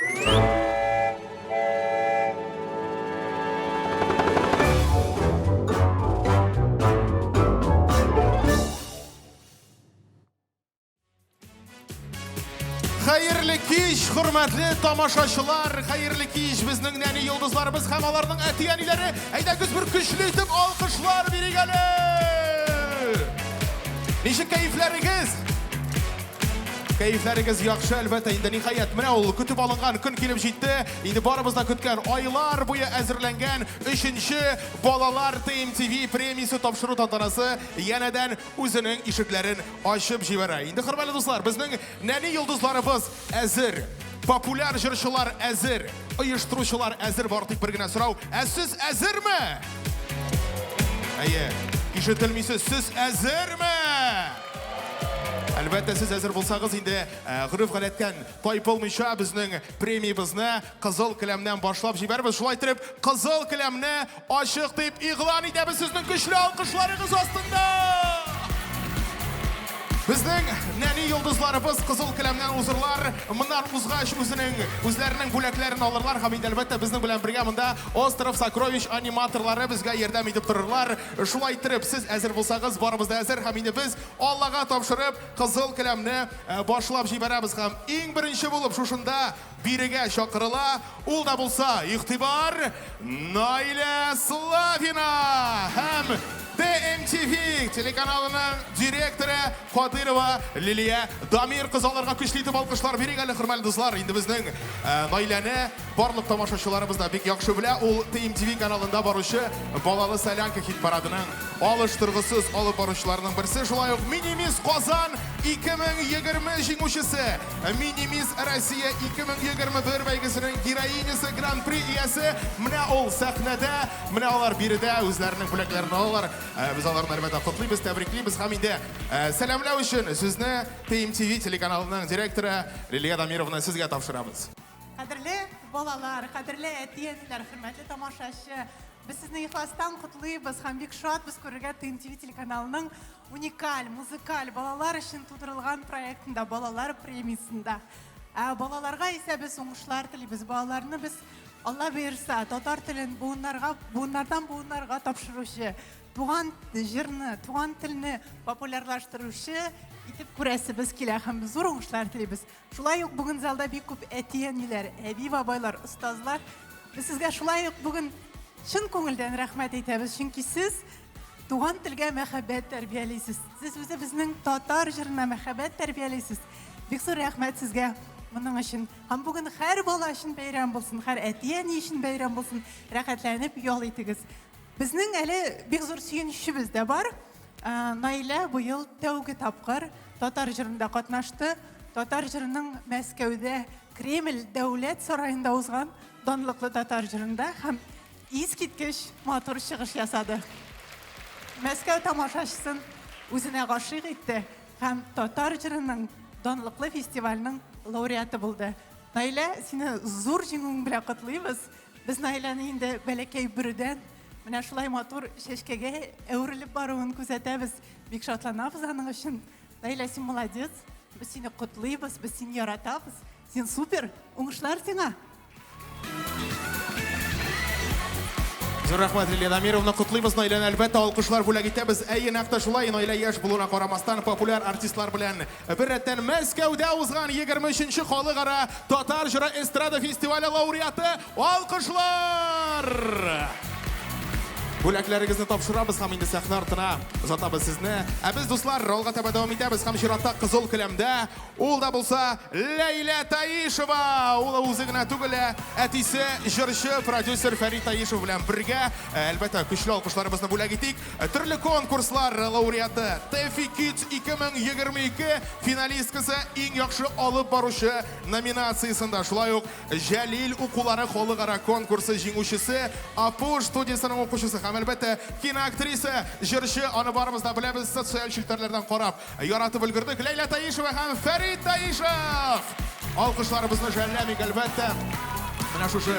Хәерле кич, хөрмәтле тамашачылар, хәерле кич безнең нәни йолдызларыбыз һәм аларның әти-әниләре. Әйдәгез бер көчле итеп алкышлар бирик әле. Ничек кәефләрегез? Кәефләрегез яхшы, әлбәттә, инде ниһаять, менә ул көтеп алынган көн килеп җитте. Инде барыбыз да көткән, айлар буе әзерләнгән өченче Балалар ТМТВ премиясе тапшыру тантанасы янәдән үзенең ишекләрен ачып җибәрә. Инде, хөрмәтле дуслар, безнең нәни йолдызларыбыз әзер. Популяр җырчылар әзер. Оештыручылар әзер. Бар тик бер генә сорау. Ә сез әзерме? Әйе, ишетелмисез. Сез әзерме? Әлбәттә, сез әзер булсагыз, инде э, гореф-гадәттән тайпылмыйча безнең премиябезне кызыл келәмнән башлап җибәрбез. Шулай итеп, кызыл келәмне ачык дип игълан итәбез сезнең көчле алкышларыгыз астында. Безнең нәни йолдызларыбыз кызыл келәмнән узырлар. Моннан узгач үзенең үзләренең бүләкләрен алырлар һәм инде әлбәттә безнең белән бергә монда Остров Сокровищ аниматорлары безгә ярдәм итеп торырлар. Шулай итеп, сез әзер булсагыз, барыбыз да әзер һәм инде без Аллага тапшырып кызыл келәмне э, башлап җибәрәбез һәм иң беренче булып шушында бирегә чакырыла. Ул да булса, игътибар, Наилә Славина һәм ТМТВ телеканалының директоры Кадырова Лилия Дамир кызы. Аларга көчле итеп алкышлар бирик әле, хөрмәтле дуслар. Инде безнең э, Наиләне барлык тамашачыларыбыз да бик яхшы белә. Ул ТМТВ каналында баручы Балалы солянка хит-парадының алыштыргысыз алып баручыларының берсе. Шулай ук Мини-мисс Казан 2020 җиңүчесе, Мини-мисс Россия 2021 бәйгесенең героинясы, гран-при иясе. Менә ул сәхнәдә, менә алар биредә үзләренең бүләкләрен алалар. Э, без аларны әлбәттә котлыйбыз, тәбриклибез һәм инде э, сәламләү өчен сүзне ТМТВ телеканалының директоры Лилия Дамировна сезгә тапшырабыз. Кадерле балалар, кадерле әти-әниләр, хөрмәтле тамашачы, без сезне ихластан котлыйбыз һәм бик шатбыз күрергә ТНТВ телеканалының уникаль, музыкаль, балалар өчен тудырылган проектында, балалар премиясендә. Ә балаларга исә без уңышлар телибез. Балаларны без, Алла боерса, татар телен буыннарга, буыннардан буыннарга тапшыручы, туган җырны, туган телне популярлаштыручы итеп күрәсебез килә һәм зур уңышлар телибез. Шулай ук бүген залда бик күп әти-әниләр, әби-бабайлар, остазлар. Без сезгә шулай ук бүген чын күңелдән рәхмәт әйтәбез, чөнки сез туган телгә мәхәббәт тәрбиялисез. Сез үзебезнең татар җырына мәхәббәт тәрбиялисез. Бик зур рәхмәт сезгә моның өчен. Һәм бүген һәр бала өчен бәйрәм булсын, һәр әти-әни өчен бәйрәм булсын. Рәхәтләнеп ял итегез. Безнең әле бик зур сөенечебез дә бар. Наилә быел тәүге тапкыр татар җырында катнашты. Татар җырының Мәскәүдә Кремль дәүләт сараенда узган данлыклы татар җырында һәм искиткеч матур чыгыш ясады. Мәскәү тамашачысын үзенә гашыйк итте һәм татар җырының данлыклы фестивальнең лауреаты булды. Наилә, сине зур җиңүең белән котлыйбыз. Без Наиләне инде бәләкәй бөредән менә шулай матур чәчкәгә әверелеп баруын күзәтәбез. Бик шатланабыз аның өчен. Наилә, син молодец. Без сине котлыйбыз, без сине яратабыз. Син супер. Уңышлар сиңа. Зур рәхмәт, Лилия Дамировна. Котлыйбыз Наиләне, әлбәттә, алкышлар бүләк итәбез. Әйе, нәкъ тә шулай, Наилә яшь булуына карамастан, популяр артистлар белән бер рәттән Мәскәүдә узган 23-нче халыкара татар җыры эстрада фестивале лауреаты. Алкышлар! Бүләкләрегезне тапшырабыз һәм инде сәхнә артына озатабыз сезне. Ә без, дуслар, алга таба дәвам итәбез һәм чиратта кызыл келәмдә ул да булса Ләйлә Таишева. Ул үзе генә түгел, ә әтисе җырчы, продюсер Фәрит Таишев белән бергә, әлбәттә, көчле алкышларыбызны бүләк итик. Төрле конкурслар лауреаты, Тэфи Kids 2022 финалисткасы, иң яхшы алып баручы номинациясендә, шулай ук Җәлил укулары халыкара конкурсы җиңүчесе, Апуш студиясенең укучысы һәм, әлбәттә, киноактриса, җырчы, аны барыбыз да беләбез, социаль челтәрләрдән карап, яратып өлгердек, Ләйлә Таишева һәм Фәрит Таишев! Алкышларыбызны жәлләмик, әлбәттә. Менә шушы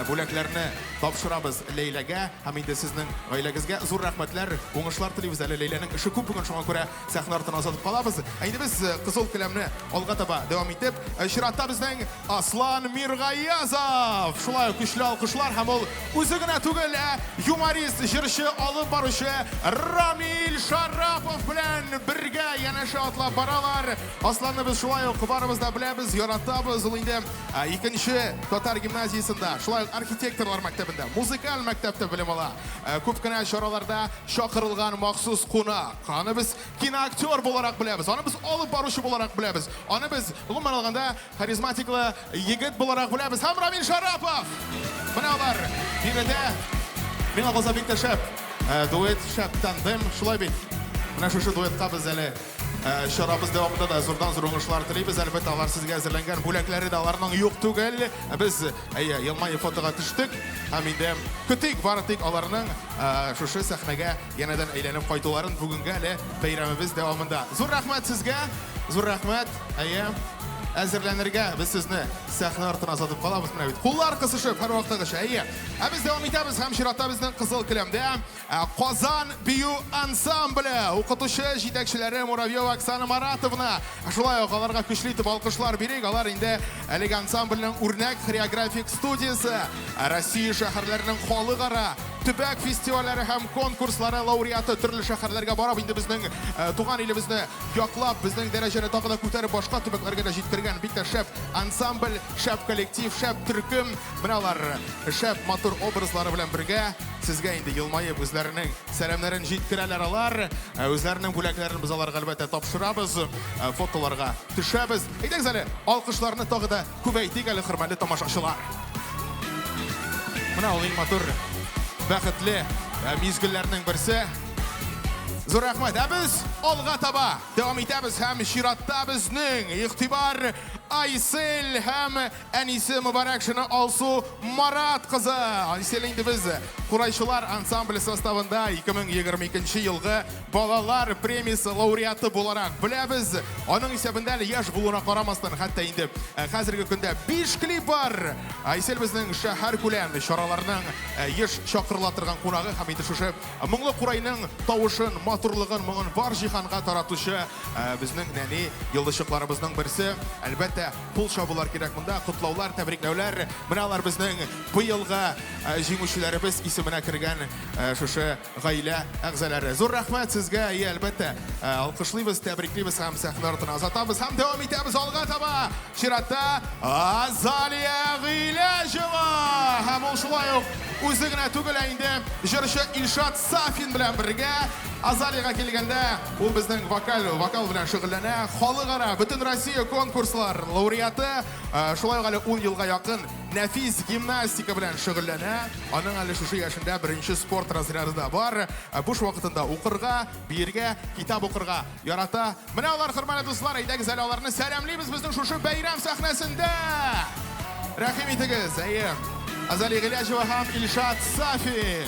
бүләкләрне. тапшырабыз Ләйләгә һәм инде сезнең гаиләгезгә зур рәхмәтләр, уңышлар телибез. Әле Ләйләнең эше күп бүген, шуңа күрә сәхнә артына озатып калабыз. Ә инде без э, кызыл келәмне алга таба дәвам итеп, э, чиратта безнең Аслан Миргаязов. Шулай ук көчле алкышлар һәм ул үзе генә түгел, ә юморист, җырчы, алып баручы Рамил Шарапов белән бергә янәшә атлап баралар. Асланны без шулай ук барыбыз да беләбез, яратабыз. Ул инде икенче татар гимназиясендә, шулай ук архитекторлар мәктәбендә, музыкаль мәктәптә белем ала. Күп кенә чараларда чакырылган махсус кунак. Аны без киноактер буларак беләбез, аны без алып баручы буларак беләбез. Аны без, гомумән алганда, харизматиклы егет буларак беләбез. Һәм Рамил Шарапов! Менә алар биредә. Миңа калса бик тә шәп. Дуэт, шәп тандем, шулай бит. Менә шушы дуэтка без әле Э, чарабыз дәвамында да зурдан-зур уңышлар телибез. Әлбәттә, алар сезгә әзерләнгән бүләкләре дә аларның юк түгел. Э, без әйе, елмаеп фотога төштек һәм инде көтик, бары тик аларның э, шушы сәхнәгә янәдән әйләнеп кайтуларын бүгенге әле бәйрәмебез дәвамында. Зур рәхмәт сезгә, зур рәхмәт. Әйе, әзерләнергә без сезне сәхнә артына озатып калабыз. Менә бит куллар кысышып һәрвакыттагыча. Әйе. Ә без дәвам итәбез һәм чиратта безнең кызыл келәмдә Ә Казан бию ансамбле укытучы җитәкчеләре Муравьева Оксана Маратовна. Шулай ук аларга көчле итеп алкышлар бирик. Алар инде әлеге ансамбльнең үрнәк хореографик студиясе, Россия шәһәрләренең халыкара төбәк фестивальләре һәм конкурслары лауреаты төрле шәһәрләргә барып инде безнең э, туган илебезне яклап, безнең дәрәҗәне тагы да күтәреп башка төбәкләргә дә җиткергән бик тә шәп ансамбль, шәп коллектив, шәп төркем. Менә алар шәп матур образлары белән бергә сезгә инде елмаеп үзләренең сәламнәрен җиткерәләр алар. Ә, үзләренең бүләкләрен без аларга әлбәттә тапшырабыз, ә, фотоларга төшәбез. Әйдәгез әле, алкышларны тагы да күбәйтик әле, хөрмәтле тамашачылар. Менә ул иң матур, бәхетле ә, мизгелләрнең берсе. Зур рәхмәт. Ә без алга таба дәвам итәбез һәм чиратта безнең игътибар Айсель һәм Әнисе Мөбарәкшина Алсу Марат кызы. Айсель инде без Курайчылар ансамбле составында 2022 елгы балалар премиясе лауреаты буларак беләбез. Аның исәбендә әле яшь булуына карамастан, хәтта инде э, хәзерге көндә 5 клип бар. Айсель безнең шәһәр күләм чараларның э, еш чакырыла торган кунагы һәм инде шушы моңлы курайның тавышын, матурлыгын, моңын бар җиһанга таратучы э, безнең нәни йолдызчыкларыбызның берсе. Әлбәттә, Кул чабулар кирәк монда, котлаулар, тәбрикләүләр. Менә алар безнең быелгы э, җиңүчеләребез исеменә кергән э, шушы гаилә әгъзалары. Зур рәхмәт сезгә, и әлбәттә, э, алкышлыйбыз, тәбриклибез һәм сәхнә артына озатабыз һәм дәвам итәбез алга таба. Чиратта Азалия Гыйләҗева һәм ул шулай ук үзе генә түгел, ә инде җырчы Илшат Сафин белән бергә. Азалиягә килгәндә, Ул безнең вокаль, вокал белән шөгыльләнә. Халыкара, бөтен Россия конкурслар лауреаты. Э, шулай ук әле 10 елга якын нәфис гимнастика белән шөгыльләнә. Аның әле шушы яшендә беренче спорт разряды да бар. Э, буш вакытында укырга, биергә, китап укырга ярата. Менә алар, хөрмәтле дуслар, әйдәгез әле аларны сәламлибез безнең шушы бәйрәм сәхнәсендә. Рәхим итегез, әйе. Азалия Гыйләҗева һәм Илшат Сафин.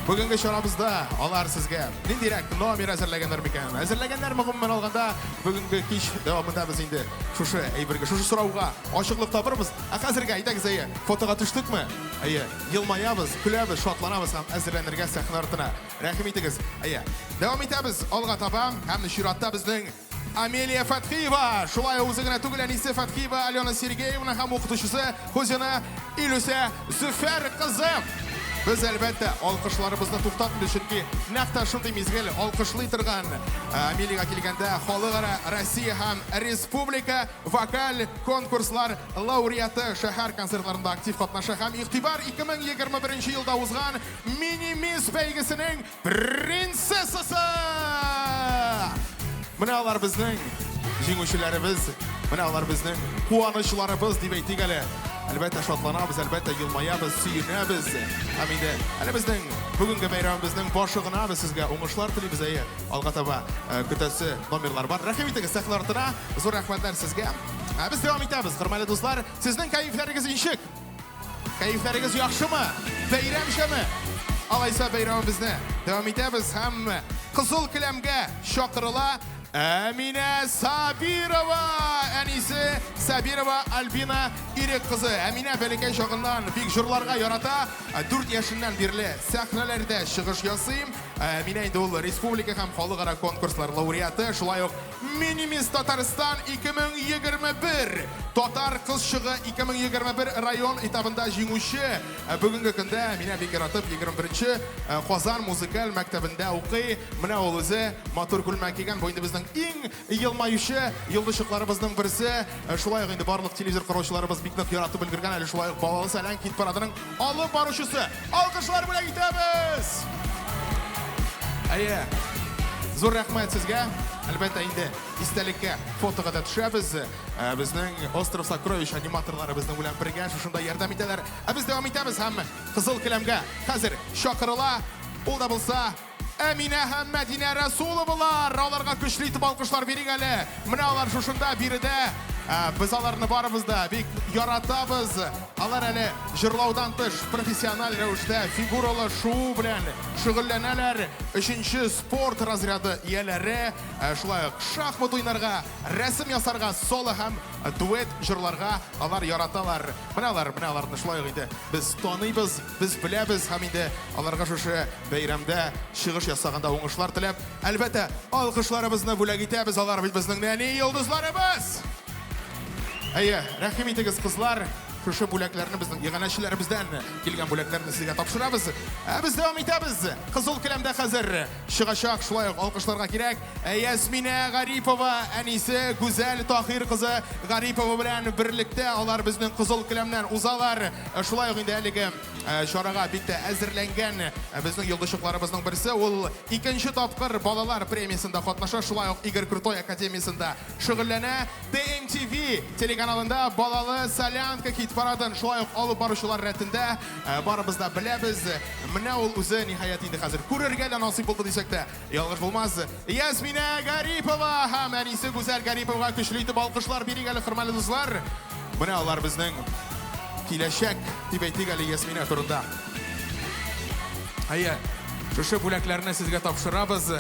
Бүгенге чарабызда алар сезгә ниндирәк номер әзерләгәннәр микән? Әзерләгәннәрме гомумән алганда бүгенге кич дәвамында без инде шушы әйбергә, шушы сорауга ачыклык табырбыз. Ә хәзергә әйдәгез, әйе, фотога төштекме? Әйе, елмаябыз, көләбез, шатланабыз һәм әзерләнергә сәхнә артына. Рәхим итегез. Әйе. Дәвам итәбез алга таба һәм чиратта безнең Амелия Фәтхиева, шулай үзе генә түгел, әнисе Фәтхиева Алена Сергеевна һәм укытучысы Хузина Илүсә Зөфәр кызы. Без, әлбәттә, алкышларыбызны туктатмыйбыз, чөнки нәкъ тә шундый мизгел алкышлый торган Амелиягә килгәндә халыкара Россия һәм республика вокаль конкурслар лауреаты, шәһәр концертларында актив катнаша һәм игътибар 2021 елда узган Мини-мисс бәйгесенең Принцессасы! Менә алар безнең җиңүчеләребез, менә алар безнең куанычларыбыз дип әйтик әле. Әлбәттә, шатланабыз, әлбәттә, елмаябыз, сөенәбез. Һәм инде әле безнең бүгенге бәйрәмебезнең башы гына, без сезгә уңышлар телибез, әйе. Алга таба э, көтәсе номерлар бар. Рәхим итегез сәхнә артына. Зур рәхмәтләр сезгә. Ә без дәвам итәбез, хөрмәтле дуслар. Сезнең кәефләрегез ничек? Кәефләрегез яхшымы? Бәйрәмчәме? Алайса бәйрәмебезне дәвам итәбез һәм кызыл келәмгә чакырыла. Әминә Сабирова! Әнисе Сабирова Альбина Ирек кызы. Әминә бәләкәй чагыннан бик җырларга ярата. 4 яшеннән бирле сәхнәләрдә чыгыш ясый. Әминә инде ул республика һәм халыкара конкурслар лауреаты, шулай ук Мини-мисс Татарстан 2021, Татар кызчыгы 2021 район этабында җиңүче. Бүгенге көндә Әминә бик яратып 21 Казан музыкаль мәктәбендә укый. Менә ул үзе матур күлмәк кигән. Бу инде безнең иң елмаючы йолдызчыкларыбызның берсе. Шулай ук инде барлык телевизор караучыларыбыз бик нык яратып өлгергән әле шулай ук Балалы Сәлән хит парадының алып баручысы. Алкышлар бүләк итәбез! Әйе. Зур рәхмәт сезгә. Әлбәттә инде истәлеккә фотога да төшәбез. Безнең Остров сокровищ аниматорлары безнең белән бергә шушында ярдәм итәләр. Ә без дәвам итәбез һәм кызыл келәмгә хәзер чакырыла. Ул да булса Әминә һәм Мәдинә Рәсуловалар! Аларга көчле итеп алкышлар бирик әле. Менә алар шушында, биредә. Без аларны барыбыз да бик яратабыз. Алар әле җырлаудан тыш профессиональ рәвештә фигуралы шуу белән шөгыльләнәләр. Өченче спорт разряды ияләре, шулай ук шахмат уйнарга, рәсем ясарга, соло һәм дуэт җырларга алар яраталар. Менә алар, менә аларны шулай ук инде без таныйбыз. Без беләбез һәм инде аларга шушы бәйрәмдә чыгыш ясаганда уңышлар теләп, әлбәттә, алкышларыбызны бүләк итәбез. Алар бит безнең нәни йолдызларыбыз! Әйе, рәхим итегез, кызлар. Шушы бүләкләрне безнең иганәчеләребездән килгән бүләкләрне сезгә тапшырабыз. Ә без дәвам итәбез. Кызыл келәмдә хәзер чыгачак, шулай ук алкышларга кирәк. Ә Ясминә Гарипова, әнисе Гүзәл Таһир кызы Гарипова белән берлектә алар безнең кызыл келәмнән узалар. Шулай ук инде әлеге чарага бик тә әзерләнгән безнең йолдызчыкларыбызның берсе. Ул икенче тапкыр балалар премиясендә катнаша, шулай ук Игорь Крутой академиясендә шөгыльләнә. ТМТВ телеканалында балалы солянка хит-парадын шулай ук алып баручылар рәтендә барыбыз да беләбез. Менә ул үзе, ниһаять, инде хәзер күрергә дә насыйп булды дисәк тә, ялгыш булмас. Ясминә Гарипова һәм әнисе Гүзәл Гариповага көчле итеп алкышлар бирик әле, хөрмәтле дуслар. Менә алар безнең киләчәк, дип әйтик әле Ясминә турында. Әйе, шушы бүләкләрне сезгә тапшырабыз.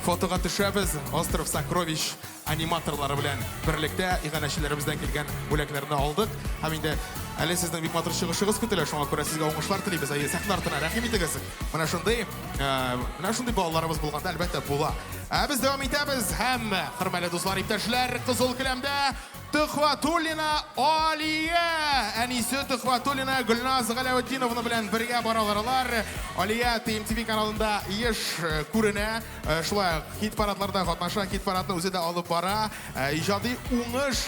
Фотога төшәбез. Остров сокровищ аниматорлары белән берлектә иганәчеләребездән килгән бүләкләрне алдык. Һәм инде әле сезнең бик матур чыгышыгыз көтелә, шуңа күрә сезгә уңышлар телибез. Әйе, сәхнә артына рәхим итегез. Менә шундый, менә шундый балаларыбыз булганда, әлбәттә, була. Ә без дәвам итәбез һәм, хөрмәтле дуслар, иптәшләр, кызыл келәмдә Төхвәтуллина Алия! Әнисе Төхвәтуллина Гөлназ Галәветдиновна белән бергә баралар алар. Алия ТМТВ каналында еш күренә. Шулай ук хит-парадларда катнаша, хит-парадны үзе дә алып бара. Иҗади уңыш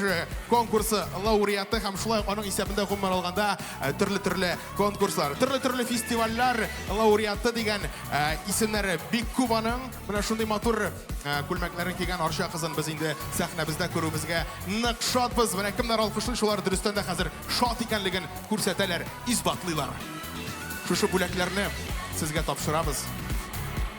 конкурсы лауреаты һәм шулай ук аның исәбендә гомумән алганда төрле-төрле конкурслар, төрле-төрле фестивальләр лауреаты дигән исемнәре бик күп аның. Менә шундый матур күлмәкләрен кигән Арча кызын без инде сәхнәбездә күрүебезгә нык шатбыз. Менә кемнәр алкышлый, шулар дөрестән дә хәзер шат икәнлеген күрсәтәләр, исбатлыйлар. Шушы бүләкләрне сезгә тапшырабыз.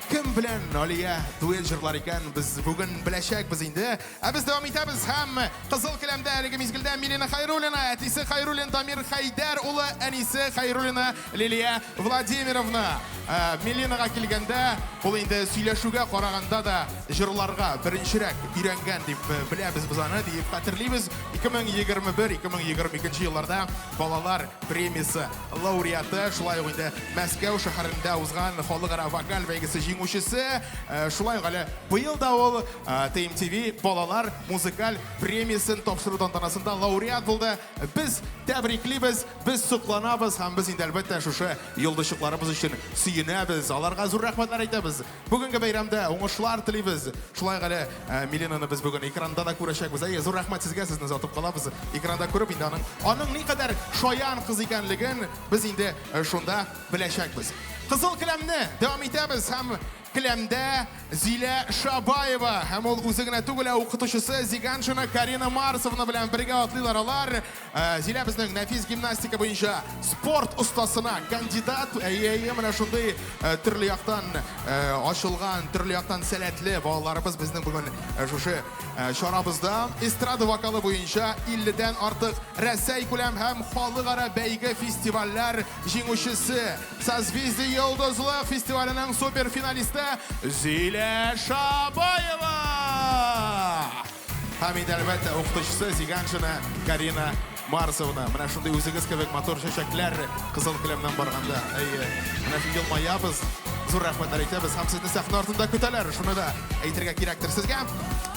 Кем белән Алия дуэт җырлар икән, без бүген беләчәкбез инде. Ә без дәвам итәбез һәм кызыл келәмдә әлеге мизгелдә Милена Хайруллина, әтисе Хайруллин Дамир Хәйдәр улы, әнисе Хайруллина Лилия Владимировна. Миленага килгәндә, ул инде сөйләшүгә караганда да җырларга беренчерәк өйрәнгән дип беләбез без аны, диеп хәтерлибез. 2021-2022 елларда балалар премиясе лауреаты, шулай ук инде Мәскәү шәһәрендә узган халыкара вокаль бәйгесе җиңүчесе, шулай ук әле быел да ул TMTV балалар музыкаль премиясен тапшыру тантанасында лауреат булды. Без тәбриклибез, без сокланабыз һәм без инде әлбәттә шушы йолдызчыкларыбыз өчен сөенәбез, аларга зур рәхмәтләр әйтәбез. Бүгенге бәйрәмдә уңышлар телибез. Шулай ук әле Миленаны без бүген экранда да күрәчәкбез. Әйе, зур рәхмәт сезгә, сезне озатып калабыз. Экранда күреп, инде аның аның никадәр шаян кыз икәнлеген без инде шунда беләчәкбез. Кызыл келәмне дәвам итәбез һәм келәмдә Зилә Шабаева һәм ул үзе генә түгел, ә укытучысы Зиганшина Карина Марсовна белән бергә атлыйлар алар. Зилә безнең нәфис гимнастика буенча спорт остасына кандидат. Әйе, әйе, менә шундый төрле яктан ачылган, төрле яктан сәләтле балаларыбыз безнең бүген шушы чарабызда. Эстрада вокалы буенча 50-дән артык Рәсәй күләм һәм халыкара бәйге фестивальләр җиңүчесе, Созвездие Йолдызлык фестиваленең суперфиналисты Зилә Шабаева! Һәм инде, әлбәттә, укытучысы Зиганшина Карина Марсовна. Менә шундый үзегез кебек матур чәчәкләр кызыл келәмнән барганда. Әйе, менә шундый елмаябыз, зур рәхмәтләр әйтәбез һәм сезне сәхнә артында көтәләр. Шуны да әйтергә кирәктер сезгә.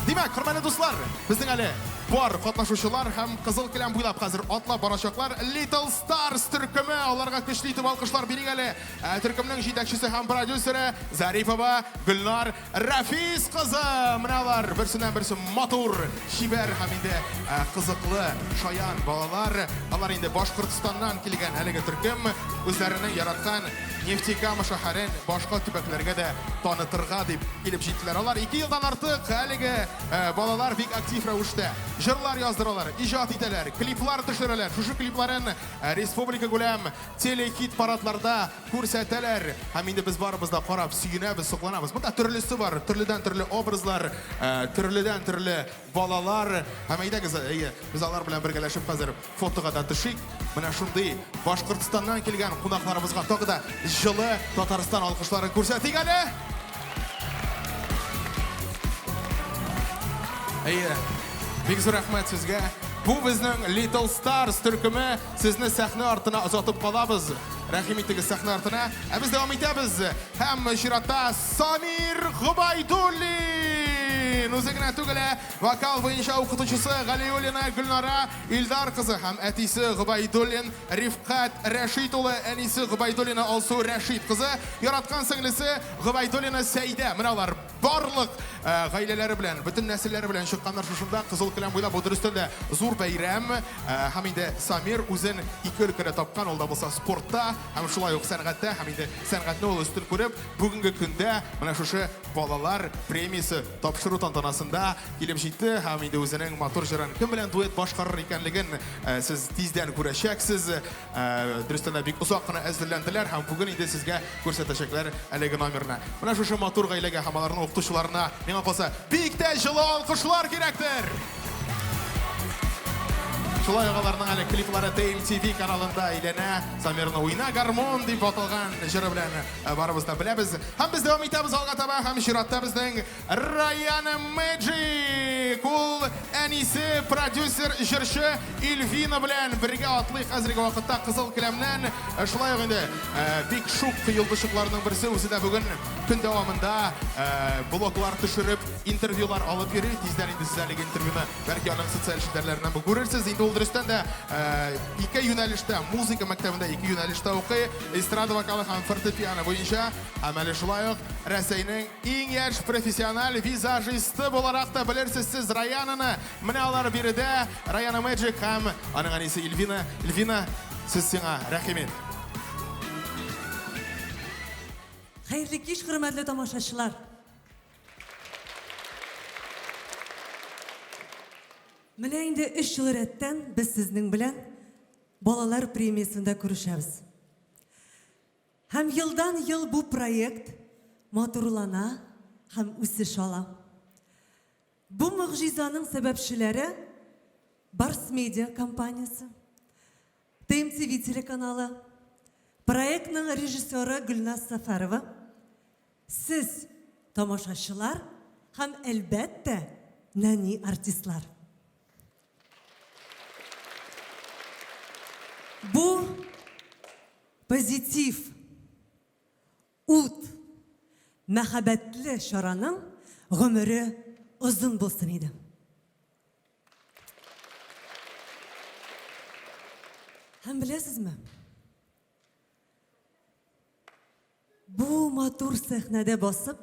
Димәк, хөрмәтле дуслар, безнең әле бар катнашучылар һәм кызыл келәм буйлап хәзер атлап барачаклар. Little Stars төркеме, аларга көчле итеп алкышлар бирик әле. Ә төркемнең җитәкчесе һәм продюсеры Зарипова Гөлнар Рафис кызы! Менә алар берсеннән-берсе матур, чибәр һәм инде э, кызыклы, шаян балалар. Алар инде Башкортстаннан килгән әлеге төркем үзләренең яраткан Нефтекама шәһәрен башка төбәкләргә дә танытырга дип килеп җиттеләр. Алар ике елдан артык әлеге э, балалар бик актив рәвештә җырлар яздыралар, иҗат итәләр, клиплар төшерәләр. Шушы клипларын э, республика күләм телехит парадларда күрсәтәләр. Һәм инде без барыбыз да карап сөенәбез, сокланабыз. Монда төрлесе бар, төрледән-төрле образлар, э, төрледән-төрле балалар. Һәм әйдәгез, әйе, без алар белән бергәләшеп хәзер фотога да төшик. Менә шундый Башкортстаннан килгән кунакларыбызга тагы да җылы Татарстан алкышларын күрсәтик әле. Әйе, бик зур рәхмәт сезгә. Бу безнең Little Stars төркеме. Сезне сәхнә артына озатып калабыз. Рәхим итегез сәхнә артына. Ә без дәвам итәбез. Һәм чиратта Самир Гобайдуллин. Үзе генә түгел, ә вокал буенча укытучысы Галиуллина Гөлнара Илдар кызы һәм әтисе Гобайдуллин Рифкать Рәшит улы, әнисе Гобайдуллина Алсу Рәшит кызы, яраткан сеңлесе Гобайдуллина Сәйдә. Менә алар Барлык гаиләләре белән, бөтен нәселләре белән чыкканнар шушында Кызыл келәм буйлап. Бу дөрестән дә зур бәйрәм. Һәм инде Самир үзен ике өлкәдә тапкан, ул да булса спортта һәм шулай ук сәнгатьтә. Һәм инде сәнгатьне ул өстен күреп, бүгенге көндә менә шушы балалар премиясе тапшыру тантанасында килеп җитте һәм инде үзенең матур җырын кем белән дуэт башкарыр икәнлеген сез тиздән күрәчәксез. Дөрестән дә бик озак кына әзерләнделәр һәм бүген инде сезгә күрсәтәчәкләр әлеге номерны. Менә шушы матур гаиләгә һәм аларның укытучыларына, миңа калса, бик тә җылы алкышлар кирәктер! Шулай ук аларның әле клиплары TMTV каналында әйләнә. Самирны Уйна гармун дип аталган җыры белән барыбыз да беләбез. Һәм без дәвам итәбез алга таба һәм чиратта безнең Раяна Мэджик! Ул әнисе, продюсер, җырчы Эльвина белән бергә атлый хәзерге вакытта кызыл келәмнән. Э, шулай ук инде э, бик шук йолдызчыкларның берсе үзе дә бүген көн дәвамында э, блоглар төшереп, интервьюлар алып йөри. Тиздән инде сез әлеге интервьюны бәлки аның социаль челтәрләреннән бу күрерсез. Инде ул дөрестән дә ике юнәлештә, музыка мәктәбендә ике юнәлештә укый. Эстрада вокалы һәм фортепиано буенча. Һәм әле шулай ук Рәсәйнең Иң яшь профессиональ визажисты буларак та белерсез сез Раянаны. Менә алар биредә, Раяна Мэджик һәм аның әнисе Эльвина. Эльвина, сез сиңа рәхим ит. Хәерле кич, хөрмәтле тамашачылар! Менә инде өч ел рәттән без сезнең белән Балалар премиясендә күрешәбез. Һәм елдан-ел бу проект матурлана һәм үсеш ала. Бу могҗизаның сәбәпчеләре Барс Медиа компаниясе, ТМТВ телеканалы, проектның режиссеры Гөлназ Сәфәрова, сез, тамашачылар һәм, әлбәттә, нәни артистлар. Бу Позитив, ут, мәхәббәтле чараның гомере озын булсын иде. Һәм беләсезме, бу матур сәхнәдә басып,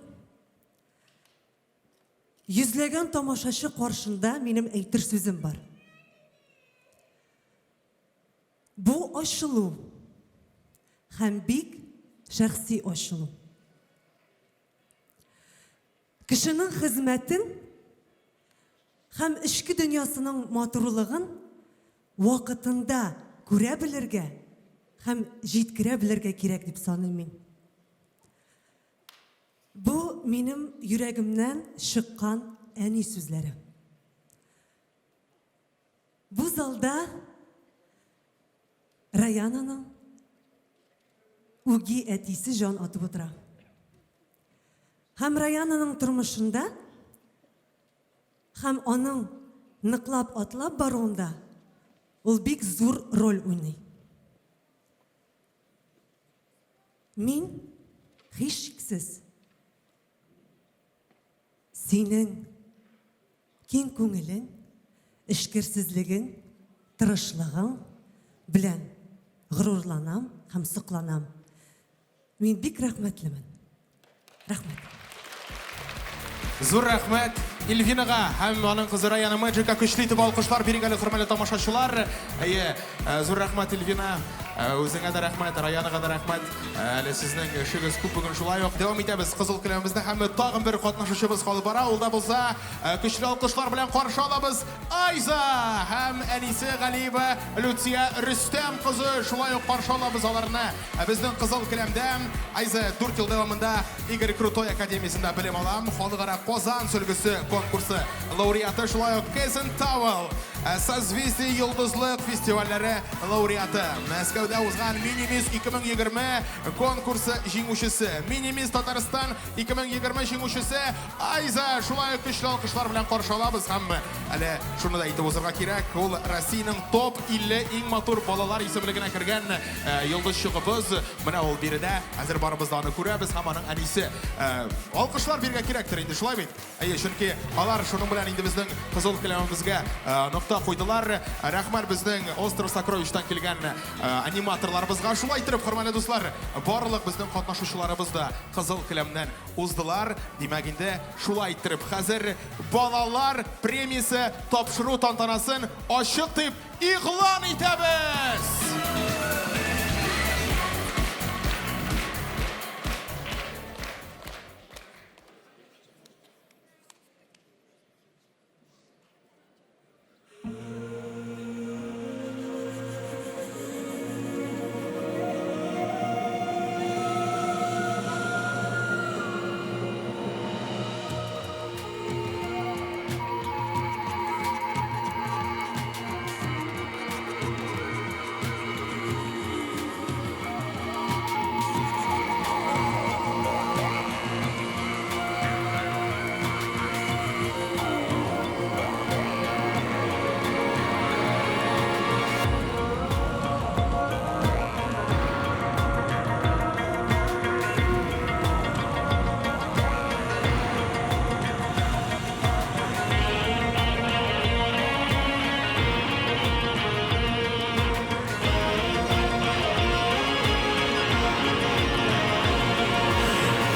йөзләгән тамашачы каршында минем әйтер сүзем бар. Бу ачылу һәм бик шәхси ачылу. Кешенең хезмәтен һәм эчке дөньясының матурлыгын вакытында күрә белергә һәм җиткерә белергә кирәк дип саныйм мин. Бу минем йөрәгемнән чыккан әни сүзләре. Бу залда Раянаның үги әтисе җан атып утыра. Һәм Раянаның тормышында һәм аның ныклап атлап баруында ул бик зур роль уйный. Мин, һичшиксез, синең киң күңелең, эчкерсезлегең, тырышлыгың белән горурланам һәм сокланам. Мин бик рәхмәтлемен. Рәхмәт. Зур рәхмәт Ильвинага һәм аның кызы Раяна Мэджикка көчле итеп алкышлар бирик әле, хөрмәтле тамашачылар. Әйе, зур рәхмәт, Ильвина. Үзеңә дә рәхмәт, Раянага да рәхмәт. Әле сезнең эшегез күп бүген шулай ук. Дәвам итәбез кызыл келәмебезне һәм тагын бер катнашучыбыз калып бара. Ул да булса, көчле алкышлар белән каршы алабыз Айза һәм әнисе Галиева Люция Рөстәм кызы. Шулай ук каршы алабыз аларны. Ә безнең кызыл келәмдә Айза 4 ел дәвамында Игорь Крутой академиясендә белем ала. Халыкара Казан сөлгесе конкурсы лауреаты, шулай ук Кэзен Тауэлл, Созвездие Йолдызлык фестивальләре лауреаты. Мәскәүдә узган Мини-мисс 2020 конкурсы җиңүчесе, Мини-мисс Татарстан 2020 җиңүчесе Айза. Шулай ук көчле алкышлар белән каршы алабыз һәм әле шуны да әйтеп узырга кирәк, ул Россиянең топ 50 иң матур балалар исемлегенә кергән йолдызчыгыбыз. Менә ул биредә, хәзер барыбыз да аны күрәбез һәм аның әнисе. Алкышлар бирергә кирәктер инде, шулай бит? Әйе, чөнки алар шуның белән инде безнең кызыл келәмебезгә нокта куйдылар. Рәхмәт безнең Остров Сокровищтан килгән аниматорларыбызга. Шулай итеп, хөрмәтле дуслар, барлык безнең катнашучыларыбыз да кызыл келәмнән уздылар. Димәк инде, шулай иттереп, хәзер балалар премиясе тапшыру тантанасын ачык дип игълан итәбез!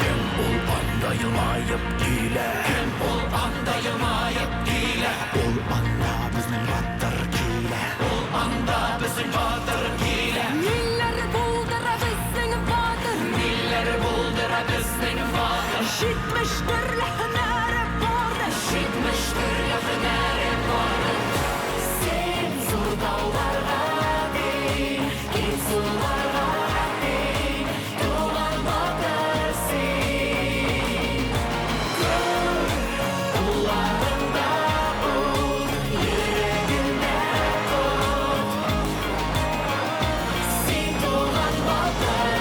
Кем ул анда елмаеп килә? Кем ул анда елмаеп килә? Ул анда безнең батыр килә. Ул анда безнең батыр килә. Ниләр булдыра безнең батыр? Ниләр булдыра безнең батыр? 70 төрле һөнәре бардыр. 70 төрле һөнәре бардыр. Син зур тауларга тиң, киң суларга тиң, туган батыр син. Күр, кулларыңда ут, йөрәгеңдә ут. Син туган батыр.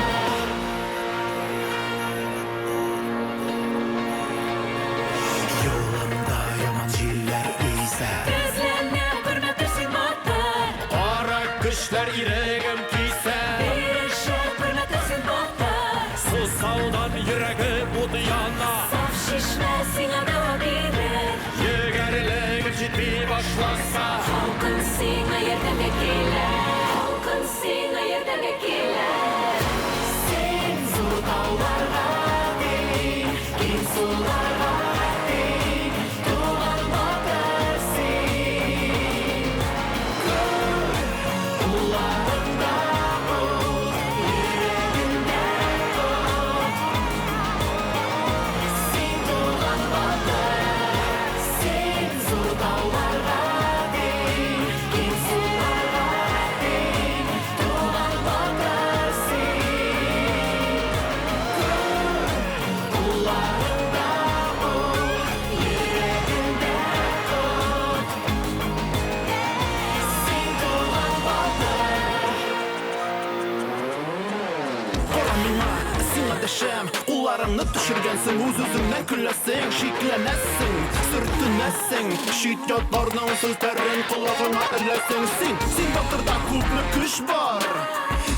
Юлымда яман җилләр исә. Тезләнә күрмә син батыр. Кара көчләр ирегем кисә. Бирешә күрмә син батыр. Сусаудан йөрәгем ут яна. Саф чишмә сиңа дәва бирер. Егәрлегем җитми башласа. Халкың сиңа ярдәмгә килә. Халкың сиңа ярдәмгә килә. Син зур тауларга тиң, киң суларга тиң, туган батыр син. Күр, кулларыңда ут, йөрәгеңдә ут. Син туган батыр. Син зур тауларга тиң, киң суларга тиң, туган батыр син. Күр, кулларыңда ут, йөрәгеңдә ут. Син туган батыр. Кара миңа, Сиңа дәшәм, кулларыңны төшергәнсең, үз-үзеңнән көләсең, шикләнәсең, сөртенәсең, чит ятларның сүзләрен колагыңа эләсең. Син, син батырда күпме көч бар,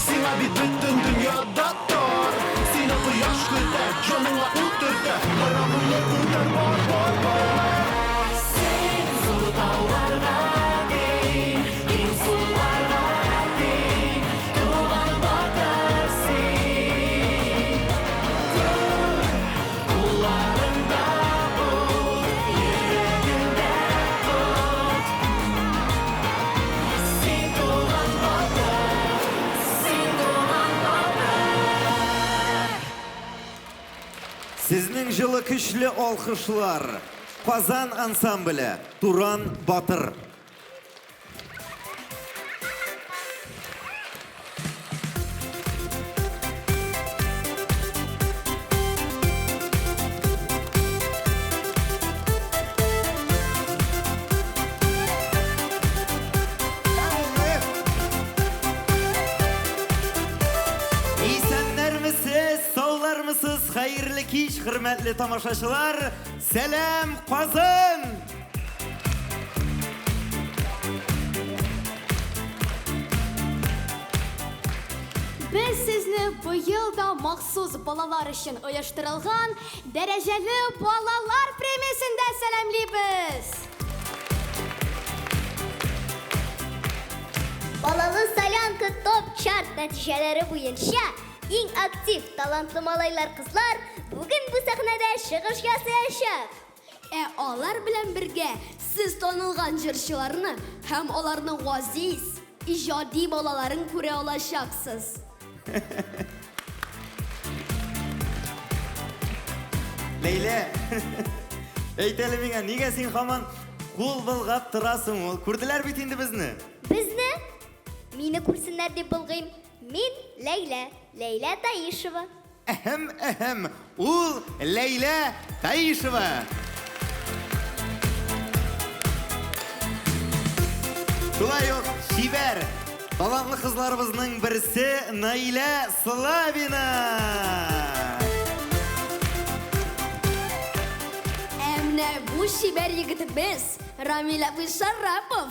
сиңа бит бөтен дөньяда тар. Сине кояш көтә, җаныңа ут төртә, байрагыңны күтәр, бар, бар, бар. Син зур тауларга тиң, киң суларга тиң, туган батыр син. Күр, кулларыңда ут, йөрәгеңдә ут. Син туган батыр, Син туган батыр. Сезнең җылы көчле алкышлар. Казан ансамбле Туран Батыр. Исәннәрмесез, саулармысыз, хәерле кич, хөрмәтле тамашачылар. Сәлам, Казан! Без сезне быел да махсус балалар өчен оештырылган дәрәҗәле балалар премиясендә сәламлибез! Балалы солянка топ-чарт нәтиҗәләре буенча иң актив, талантлы малайлар-кызлар бүген бу сәхнәдә чыгыш ясаячак. Ә алар белән бергә сез танылган җырчыларны һәм аларның газиз, иҗади балаларын күрә алачаксыз. Ләйлә, әйт әле миңа, нигә син һаман кул болгап торасың ул? Күрделәр бит инде безне. Безне? Мине күрсеннәр дип болгыйм. Мин Ләйлә, Ләйлә Таишева. Әһәм, әһәм, ул Ләйлә Таишева. Шулай ук чибәр, талантлы кызларыбызның берсе Наилә Славина. Ә менә бу чибәр егетебез Рамил абый Шарапов.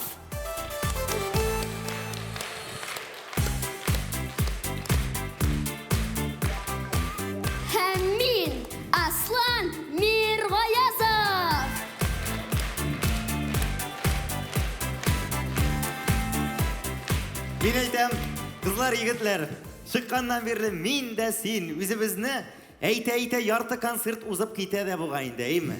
Һәм мин, Аслан Миргаязов. Мин әйтәм, кызлар, егетләр, чыкканнан бирле мин дә син үзебезне әйтә-әйтә ярты концерт узып китә дә бугай инде, әйме?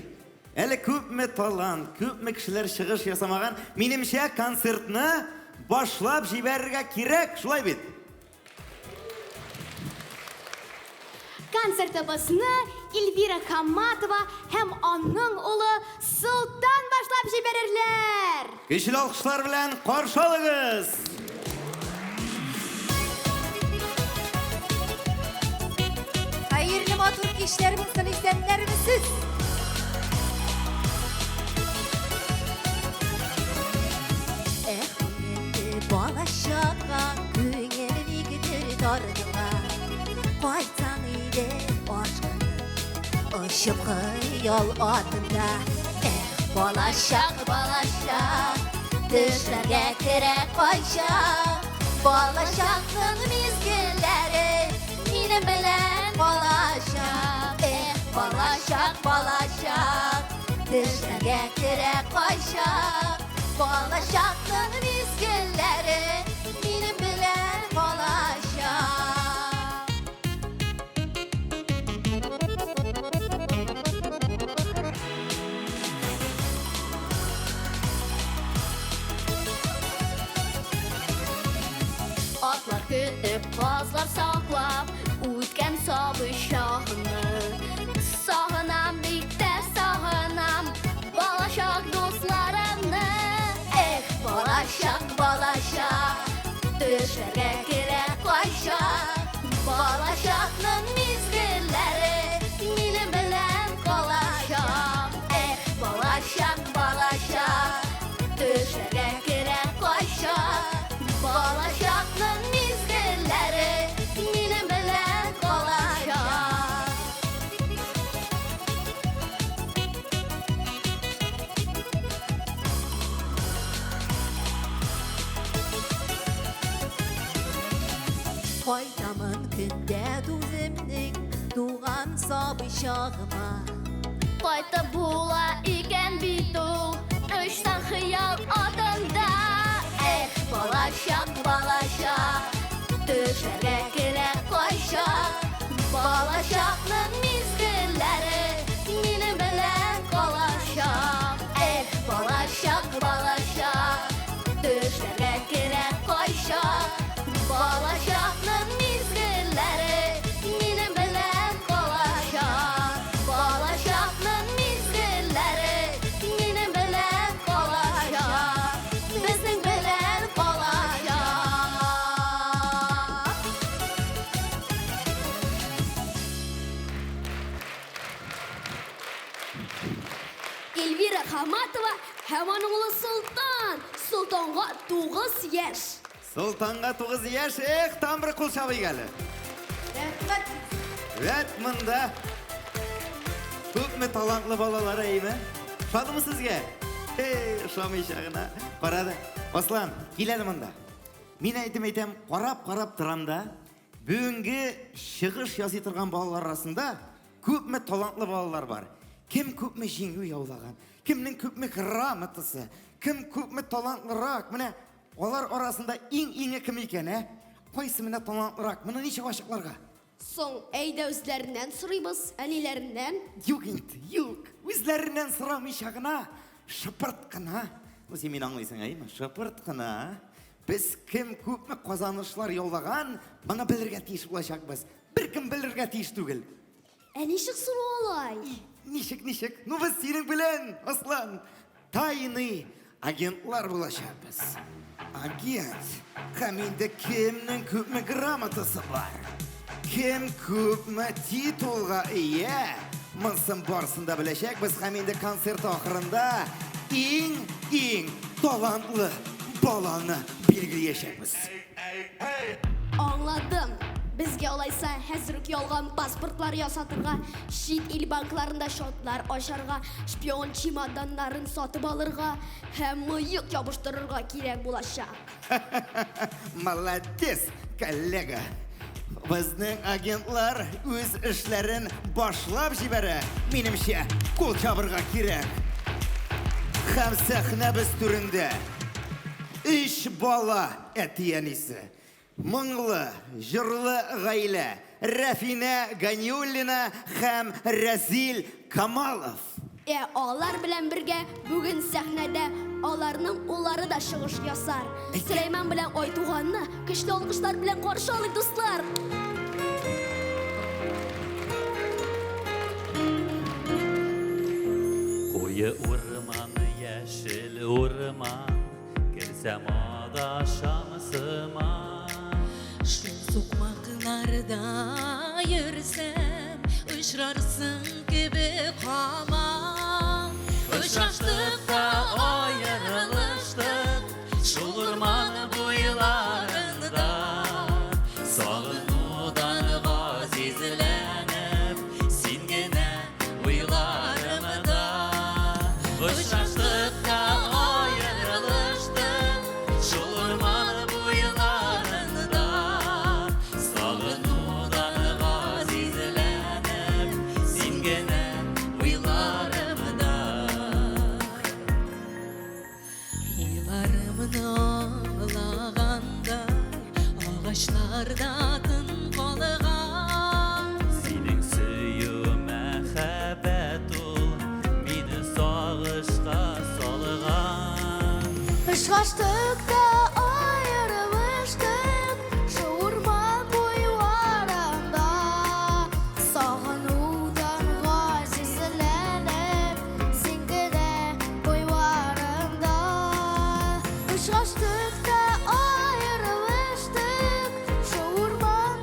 Әле күпме талант, күпме кешеләр чыгыш ясамаган, минемчә, концертны башлап җибәрергә кирәк, шулай бит? Концертыбызны Эльвира Хаматова һәм аның улы Солтан башлап җибәрерләр. Көчле алкышлар белән каршы алыгыз! Хәерле матур кичләр булсын, исәннәрмесез? Эх, инде бала чакка күңел никтер тартыла. Кайтсаң иде ашкынып, очып хыял атында. Эх, бала чак, бала чак, төшләргә керә кайчак. Бала чакның мизгелләре минем белән калачак. Эх, бала чак, бала чак, төшләргә керә кайчак. Бала чакның мизгелләре минем белән калачак. Атлар көтеп, казлар саклап, үткән сабый чагымны. Сагынам, бик тә сагынам, балачак дусларымны. Эх, балачак, балачак, төшләргә керә кайчак. Балачакның мизгелләре минем белән калачак. Эх, балачак, балачак, төшләргә керә кайчак. Балачакның мизгелләре минем белән калачак. Кайтамын көндә үземнең туган сабый чагыма. Кайтып була икән бит ул очсан хыял атында. Эх, балачак, балачак, төшләргә керә кайчак. Балачакның мизгелләре минем белән калачак. Эх, балачак, балачак, төшләргә керә кайчак. Балачакның мизгелләре минем белән калачак. Балачакның мизгелләре минем белән калачак. Безнең белән калачак. Эльвира Хаматова һәм аның улы Солтан. Солтанга 9 яшь. Солтанга 9 яшь, эх, там бер кул чабыйк әле. Рәхмәт. Вәт монда күпме талантлы балалар, әйме? Ошадымы сезгә? Эй, ошамыйча гына. Кара да, Аслан, кил әле монда. Мин әйтем әйтәм, карап-карап торам да, бүгенге чыгыш ясый торган балалар арасында күпме талантлы балалар бар. Кем күпме җиңү яулаган, кемнең күпме грамотасы, кем күпме талантлырак. Менә алар арасында иң-иңе кем икән, ә? Кайсы менә талантлырак? Моны ничек ачыкларга? Соң, әйдә үзләреннән сорыйбыз, әниләреннән. Юк инде, юк. Үзләреннән сорамыйча гына, шыпырт кына. Ну, син мине аңлыйсың, әйеме? Шыпырт кына. Без кем күпме казанышлар яулаган, моны белергә тиеш булачакбыз. Беркем белергә тиеш түгел. Ә ничек соң алай? Ничек, ничек? Ну, без синең белән, Аслан, тайный агентлар булачакбыз. Агент. Һәм инде кемнең күпме грамотасы бар? Кем күпме титулга ия? Монсын барысын да беләчәкбез һәм инде концерт ахырында иң-иң талантлы баланы билгеләячәкбез. Аңладым. Безгә алайса хәзер үк ялган паспортлар ясатырга, чит ил банкларында счетлар ачарга, шпион чемоданнарын сатып алырга һәм мыек ябыштырырга кирәк булачак. Молодец, коллега. Безнең агентлар үз эшләрен башлап җибәрә. Минемчә, кул чабырга кирәк. Һәм сәхнәбез түрендә өч бала әти-әнисе. Моңлы, җырлы гаилә Рәфинә Ганиуллина һәм Рәзил Камалов. Ә алар белән бергә бүген сәхнәдә аларның уллары да чыгыш ясар. Сөләйман белән Айтуганны көчле алкышлар белән каршы алыйк, дуслар! Куе урман, яшел урман, Керсәм адашам сыман. Шул сукмакларда йөрсәм, очрарсың кебек һаман. Очраштык та аерылыштык шул урман буйларында. Сагынудан газизләнеп, син генә уйларымда. Очраштык та аерылыштык шул урман буйларында. Сагынудан газизләнеп, син генә уйларымда. Уйларымны аңлагандай, агачларда тын калган. Синең сөю мәхәббәт ул, мине сагышка салган. Очраштык та аерылыштык шул урман буйларында. Сагынудан газизләнеп, син генә уйларымда. Очраштык та аерылыштык шул урман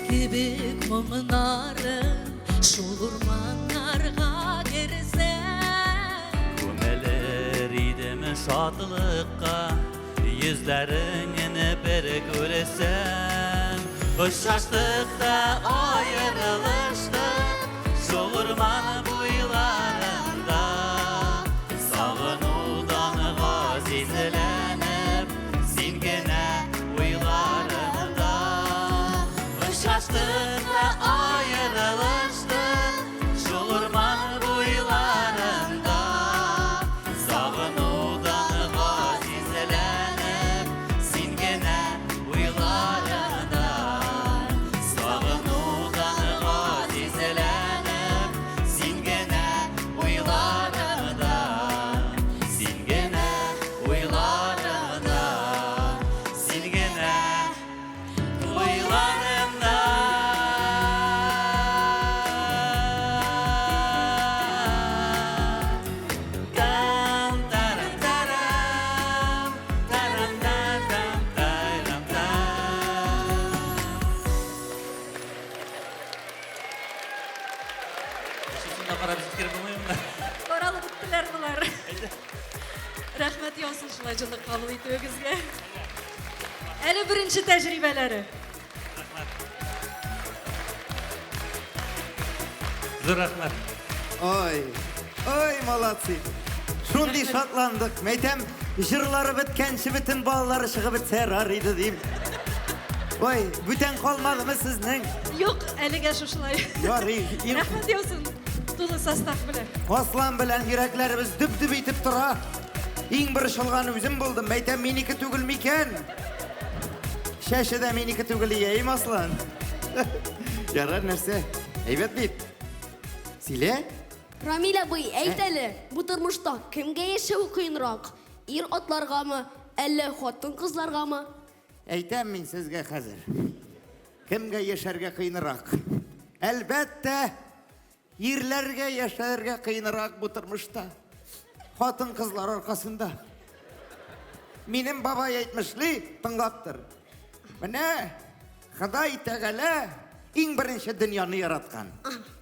кебек моңнарым шул урманнарга керсәм. Күмелер идем шатлыкка, йөзләреңне бер күрсәм. Очраштык та аерылыштык шул урман буйларында. Сагынудан газизләнеп, син генә уйларымда. Очраштык та аерылыштык шул урман буйларында. Сагынудан газизләнеп, син генә уйларымда. Сагынудан газизләнеп, син генә уйларымда. Син генә уйларымда. Син генә уйларымда. Там тарам тарам, тарам там там тарам там. Шунда карап җиткереп булмыймы? Таралып беттеләр болар. Рәхмәт яусын шулай җылы кабул итүегезгә. Әле беренче тәҗрибәләре. Зур рәхмәт. Ой, ой, молодцы. Шундый шатландык. Мәйтәм, җырлары беткәнче бөтен балалары чыгып бетсә ярар иде дим. Ой, бүтән калмадымы сезнең? Юк, әлегә шушылай. Ярый, Рәхмәт яусын. Тулы состав белән. Аслан белән йөрәкләребез дөп-дөп итеп тора. Иң борчылган үзем булдым. Мәйтәм, минеке түгел микән? Чәче дә минеке түгел, ияем Аслан. Ярар нәрсә. Әйбәт бит. Силә? Рамил абый, әйт әле, бу тормышта кемгә яшәү кыенрак? Ир-атларгамы, әллә хатын-кызларгамы? Әйтәм мин сезгә хәзер. Кемгә яшәргә кыенрак? Әлбәттә, ирләргә яшәргә кыенрак бу тормышта. Хатын-кызлар аркасында. Минем бабай әйтмешли, тыңлап тор. Менә Ходай Тәгалә иң беренче дөньяны яраткан.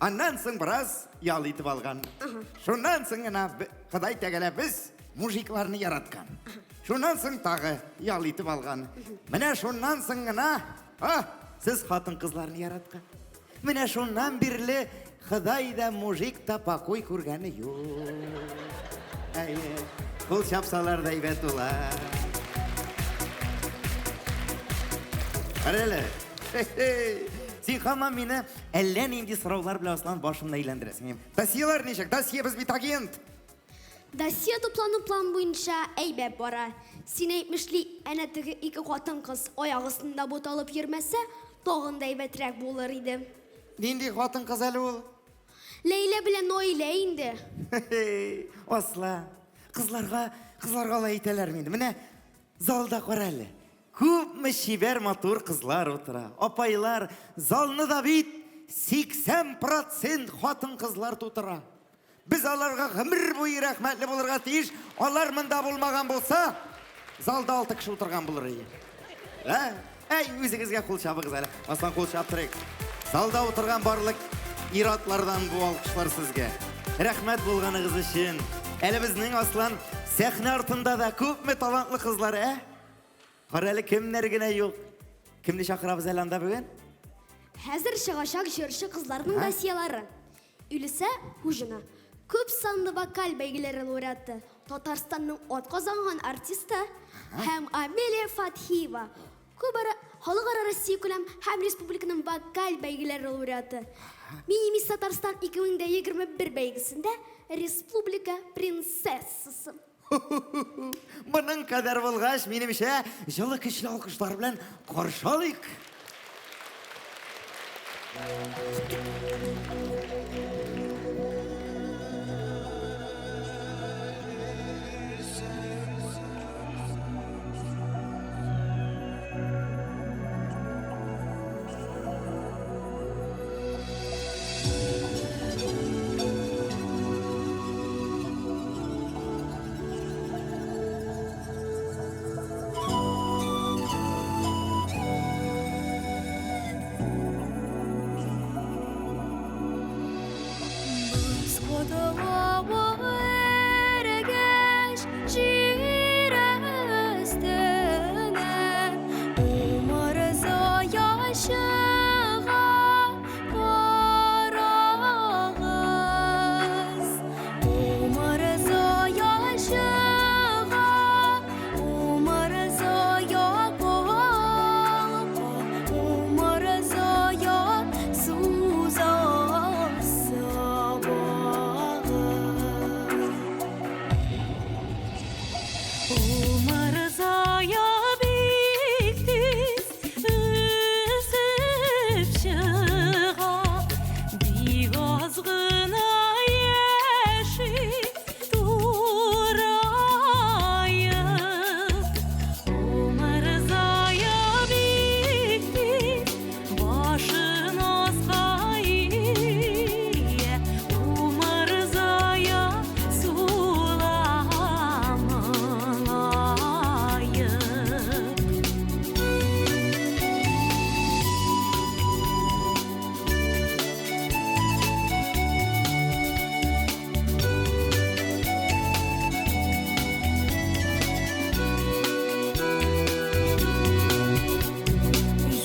Аннан соң бераз ял итеп алган. Шуннан соң гына Ходай Тәгалә без мужикларны яраткан. Шуннан соң тагы ял итеп алган. Менә шуннан соң гына, а, сез хатын-кызларны яраткан. Менә шуннан бирле Ходай да мужик та покой күргәне юк. Әйе, кул чапсалар да әйбәт була. Кара әле. Син һаман мине әллә нинди сораулар белән Аслан башымны әйләндерәсең. Досьелар ничек? Досье без бит агент. Досье туплану план буенча әйбәт бара. Син әйтмешли, әнә теге ике хатын-кыз аяк астында буталып йөрмәсә, тагын да әйбәтрәк булыр иде. Нинди хатын-кыз әле ул? Ләйлә белән Наилә инде. Аслан, кызларга, кызларга алай әйтәләр инде. Менә залда кара әле. Күпме чибәр матур кызлар утыра. Апайлар, залны да бит 80% хатын-кызлар тутыра. Без аларга гомер буе рәхмәтле булырга тиеш. Алар монда булмаган булса, залда 6 кеше утырган булыр иде. Ә? Әй, үзегезгә кул чабыгыз әле. Аслан, кул чаптырыйк. Залда утырган барлык ир-атлардан бу алкышлар сезгә. Рәхмәт булганыгыз өчен. Әле безнең Аслан сәхнә артында да күпме талантлы кызлар, ә? Кара әле, кемнәр генә юк. Кемне чакырабыз әле анда бүген? Хәзер чыгачак җырчы кызларның досьелары. Илүсә Хуҗина. Күп санлы вокаль бәйгеләре лауреаты, Татарстанның атказанган артисты һәм Амелия Фатхиева. Күп халыкара Россия күләм һәм республиканың вокаль бәйгеләре лауреаты. Мини-мисс Татарстан 2021 бәйгесендә республика принцессасы. Моның кадәр булгач, минемчә, җылы көчле алкышлар белән каршы алыйк. Катылавы эрегәч җир өстенә, Умырзая чыга, карагыз. Умырзая чыга, Умырзая калка, Умырзая суза сабагы. Умырзая бик тиз үсеп чыга, бик аз гына яши тураеп. Умырзая бик тиз башын аска ия, Умырзая сула моңаеп.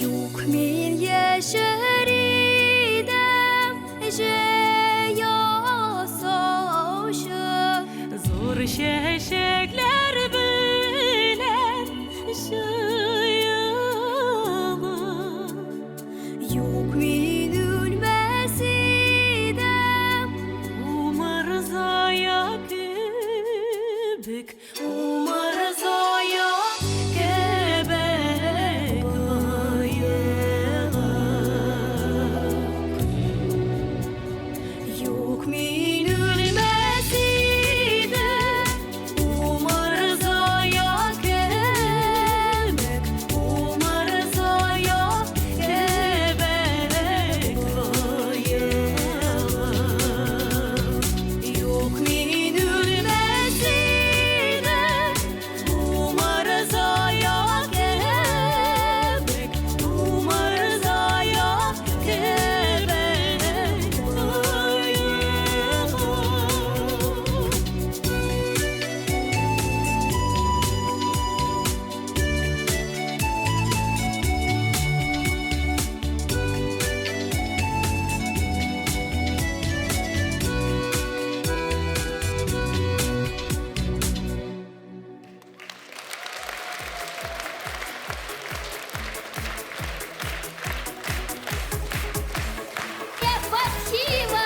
Юк, мин яшәр идем җәй ясаучы. Зур чәчәкләр белән җыелып. Юк, мин үлмәс идем Умырзая кебек, Умырзая кебек боегып. Юк, мин үлмәс идем Умырзая кебек, Умырзая кебек боегып. Юк, мин үлмәс идем Умырзая кебек, Умырзая кебек боегып. Спасибо!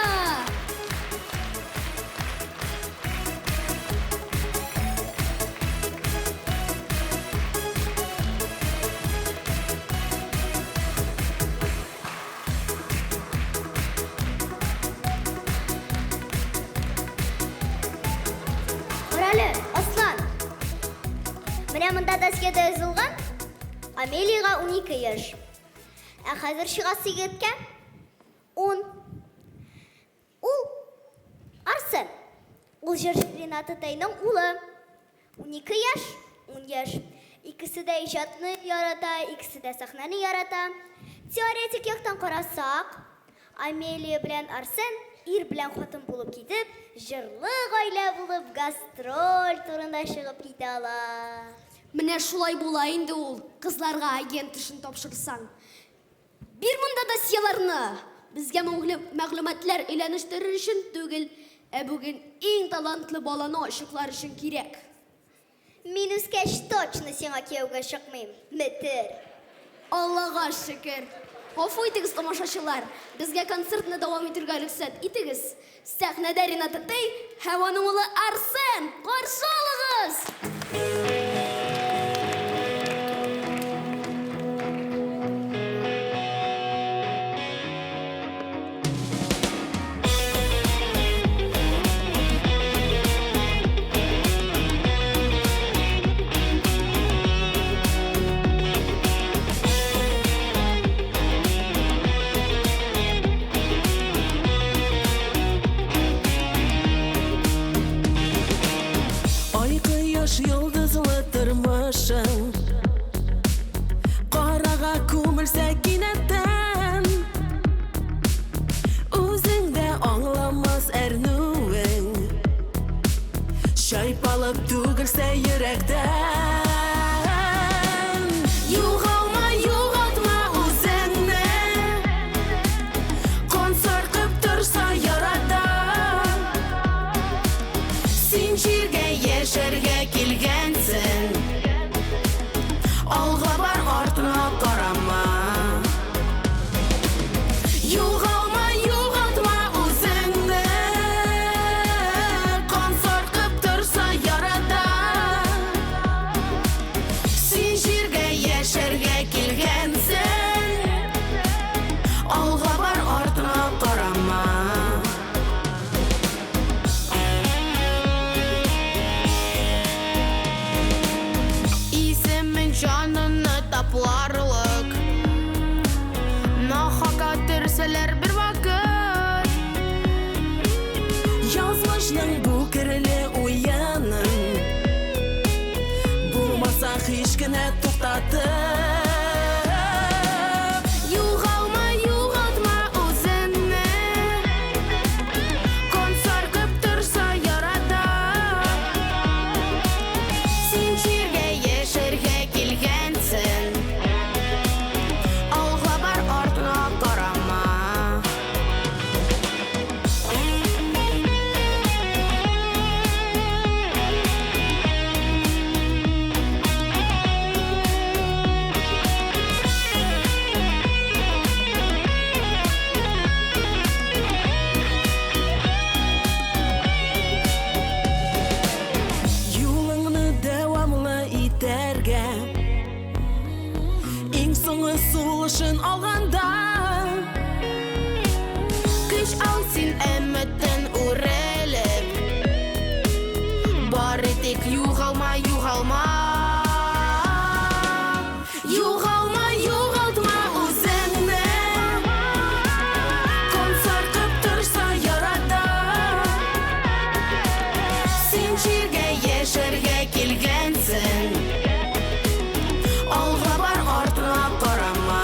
Карале, Аслан. Менә монда досьеда язылган, Амелиягә 12 яшь. Ә хәзер чыгасы егеткә 10. Ул Арсен. Ул җырчы Рената Тайның улы. 12 яшь, 10 яшь. Икесе дә иҗатны ярата, икесе дә сәхнәне ярата. Теоретик яктан карасак, Амелия белән Арсен ир белән хатын булып китеп, җырлы гаилә булып гастроль турында чыгып китә ала. Менә шулай була инде ул, кызларга агент эшен тапшырсаң. Бир монда досьеларны! Безгә мәгълүматлар өйләнештерер өчен түгел, ә бүген иң талантлы баланы ачыклар өчен кирәк. Мин үскәч точно сиңа кияүгә чыкмыйм, метер. Аллага шөкер! Гафу итегез, тамашачылар, безгә концертны дәвам итәргә рөхсәт итегез. Сәхнәдә Рената Тей һәм аның улы Арсен! Каршы алыгыз! Ай, кояш, йолдыз. Җылылык түгелсә йөрәктән. Югалма, югалтма үзеңне. Кан саркып торса ярадан. Син җиргә яшәргә килгәнсең. Алга бар, артыңа карама. Югалма, югалтма үзеңне. Кан саркып торса ярадан. Син җиргә яшәргә килгәнсең. Алга бар, артыңа карама. Исемен җанымны тапларлык. Нахакка төрсәләр бер вакыт. Язмышның бу керле уенын булмаса һич кенә туктатып. Югалма, югалтма үзеңне. Кан саркып торса ярадан. Син җиргә яшәргә килгәнсең. Алга бар, артыңа карама. Юлыңны дәвамлы итәргә. Иң соңгы сулышын алганда. Көч ал син өметтән үрелеп. Бары тик югалма, югалма. Югалма, югалтма үзеңне. Кан саркып торса ярадан. Син җиргә яшәргә килгәнсең. Алга бар, артыңа карама.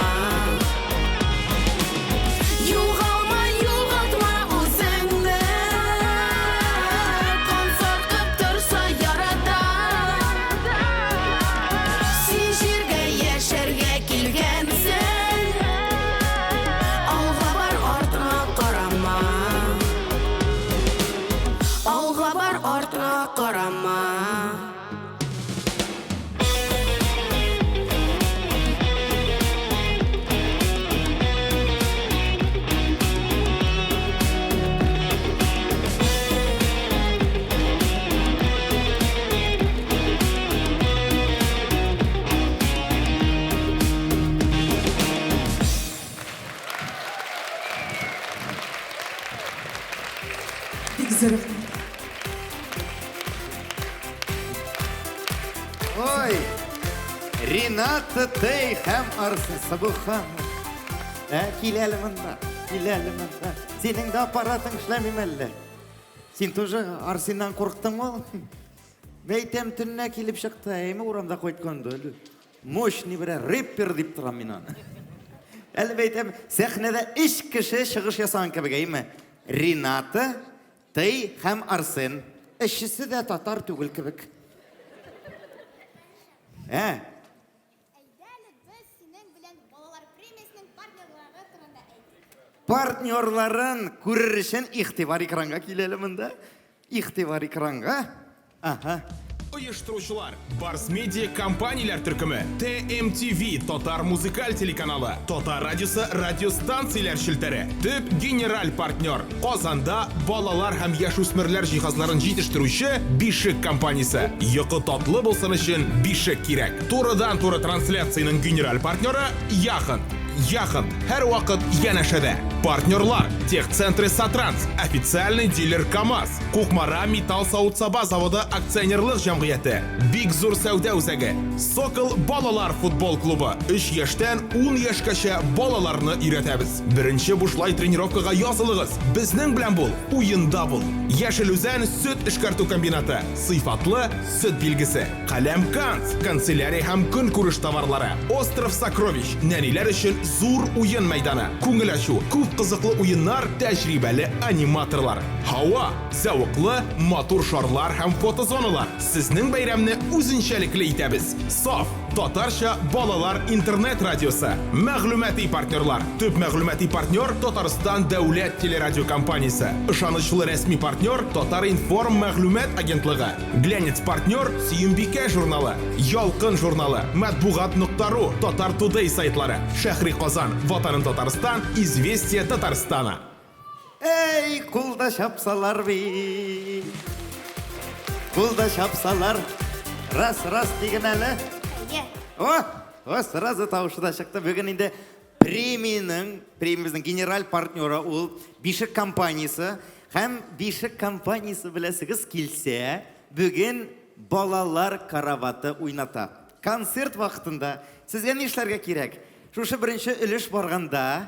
Югалма, югалтма үзеңне. Кан саркып торса ярадан. Син җиргә яшәргә килгәнсең. Алга бар, артыңа карама. Алга бар, артыңа карама. Бик зур рәхмәт. Ой, Рената Тей һәм Арсен Сабуханов. Ә, кил әле монда, кил әле монда. Синең дә аппаратың эшләмиме әллә? Син тоже Арсеннан курктыңмы? Мәйтәм төнлә килеп чыкты, әйме урамда кайтканда әле. Мощный бер рэпер дип торам мин аны. Әле әйтәм, сәхнәдә өч кеше чыгыш ясаган кебек, әйме? Рената, Тей һәм Арсен. Өчесе дә татар түгел кебек. Ә, Әйдә әле без синең белән балалар премиясенең партнерлары турында әйтик. Партнерларын күрер өчен игътибар экранга киләле монда. Игътибар экранга. Ага. Оештыручылар: Барс Медиа компанияләр төркеме, ТМТВ татар музыкаль телеканалы, Татар радиосы радиостанцияләр челтәре, төп генераль партнер, Казанда балалар һәм яшүсмерләр җиһазларын җитештерүче Бишек компаниясе. Йокы татлы булсын өчен Бишек кирәк. Турыдан-туры трансляциянең генераль партнеры Яхонт. Яхонт һәрвакыт янәшәдә. Партнерлар: Техцентры Сатранс, официальный дилер КАМАЗ, Кукмара металл савыт-саба заводы акционерлык җәмгыяте, Бик зур сәүдә үзәге, Сокол балалар футбол клубы. 3 яшьтән 10 яшькәчә балаларны өйрәтәбез. Беренче бушлай тренировкага язылыгыз. Безнең белән бул, уенда бул. Яшел Үзән сөт эшкәртү комбинаты, сыйфатлы сөт билгесе. Каләм Канц, канцелярия һәм көнкүреш товарлары. Остров сокровищ, нәниләр өчен Зур уен мәйданы, күңел ачу, күп кызыклы уеннар, тәҗрибәле аниматорлар. Һава, зәвыклы, матур шарлар һәм фотозоналар. Сезнең бәйрәмне үзенчәлекле итәбез. Саф, татарча балалар интернет радиосы. Мәгълүмати партнерлар. Төп мәгълүмати партнер Татарстан дәүләт телерадиокомпаниясе. Ышанычлы рәсми партнер Татар-информ мәгълүмат агентлыгы. Глянец партнер Сөембикә журналы, Ялкын журналы, Матбугат нокта ру, Татар Тудей сайтлары, Шәһри Казан, Ватаным Татарстан, Известия Татарстана. Әй, кулда чапсалар бит. Кулда чапсалар. Раз, раз диген әле. Әйе. О, о, сразу тавышы да чыкты. Бүген инде премиянең, премиябезнең генераль партнеры ул Бишек компаниясе. Һәм Бишек компаниясе беләсегез килсә, бүген балалар караваты уйната. Концерт вакытында сезгә нишләргә кирәк? Шушы беренче өлеш барганда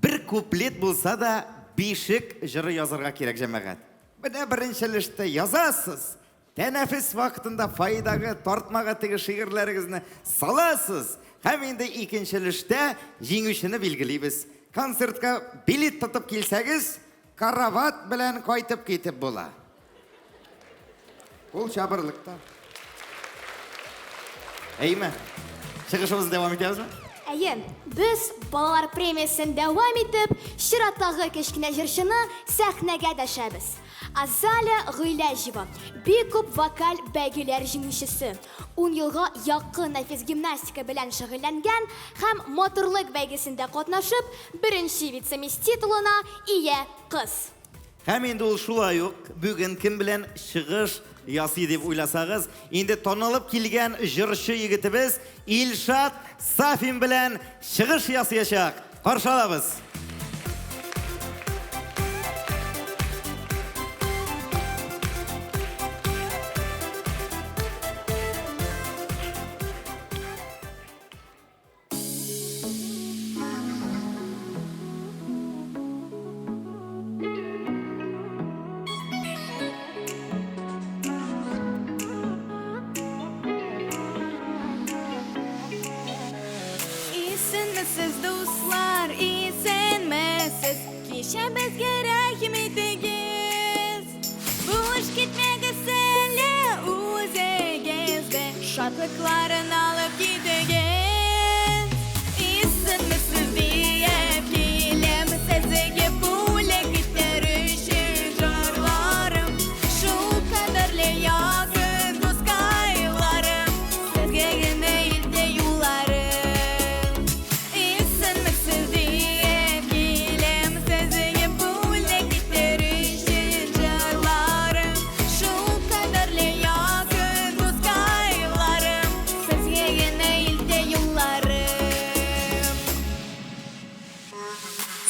бер куплет булса да Бишек җыры язарга кирәк, җәмәгать. Менә беренче өлештә язасыз, тәнәфес вакытында фойедагы тартмага теге шигырьләрегезне саласыз һәм инде икенче өлештә җиңүчене билгелибез. Концертка билет тотып килсәгез, карават белән кайтып китеп була. Кул чабырлык та. Әйеме? Чыгышыбызны дәвам итәбезме? Әйе, без балалар премиясен дәвам итеп, чираттагы кечкенә җырчыны сәхнәгә дәшәбез. Азалия Гыйләҗева, бик күп вокаль бәйгеләр җиңүчесе, ун елга якын нәфис гимнастика белән шөгыльләнгән һәм матурлык бәйгесендә катнашып, беренче вице-мисс титулына ия кыз. Һәм инде ул шулай ук бүген кем белән чыгыш ясый дип уйласагыз, инде танылып килгән җырчы егетебез Илшат Сафин белән чыгыш ясыячак. Каршы алабыз. Исәнмесез, дуслар, исәнмесез. Кичә безгә рәхим итегез. Буш китмәгез әле үзегез дә. Шатлыкларын алып китегез. Исәнмесез диеп киләм сезгә бүләк итәр өчен җырларым. Шул кадәрле якын дускайларым, сезгә генә илтә юлларым. Исәнмесез диеп киләм сезгә бүләк итәр өчен җырларым. Шул кадәрле якын дускайларым, сезгә генә илтә юлларым.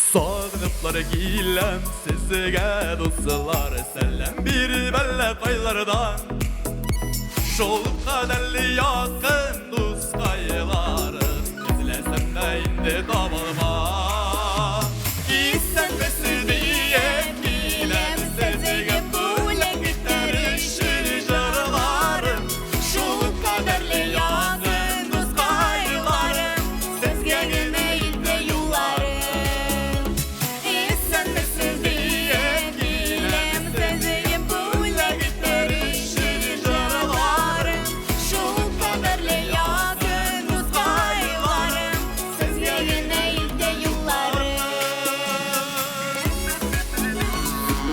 Сагыныплар киләм сезгә, дуслар, сәлам биреп әллә кайлардан. Шул кадәрле якын дускайларым, эзләсәм дә инде табалмам. Исәнмесез диеп киләм сезгә бүләк итәр өчен җырларым. Шул кадәрле якын дускайларым, сезгә генә илтә юлларым. Исәнмесез диеп киләм сезгә бүләк итәр өчен җырларым. Шул кадәрле якын дускайларым, сезгә генә илтә юлларым.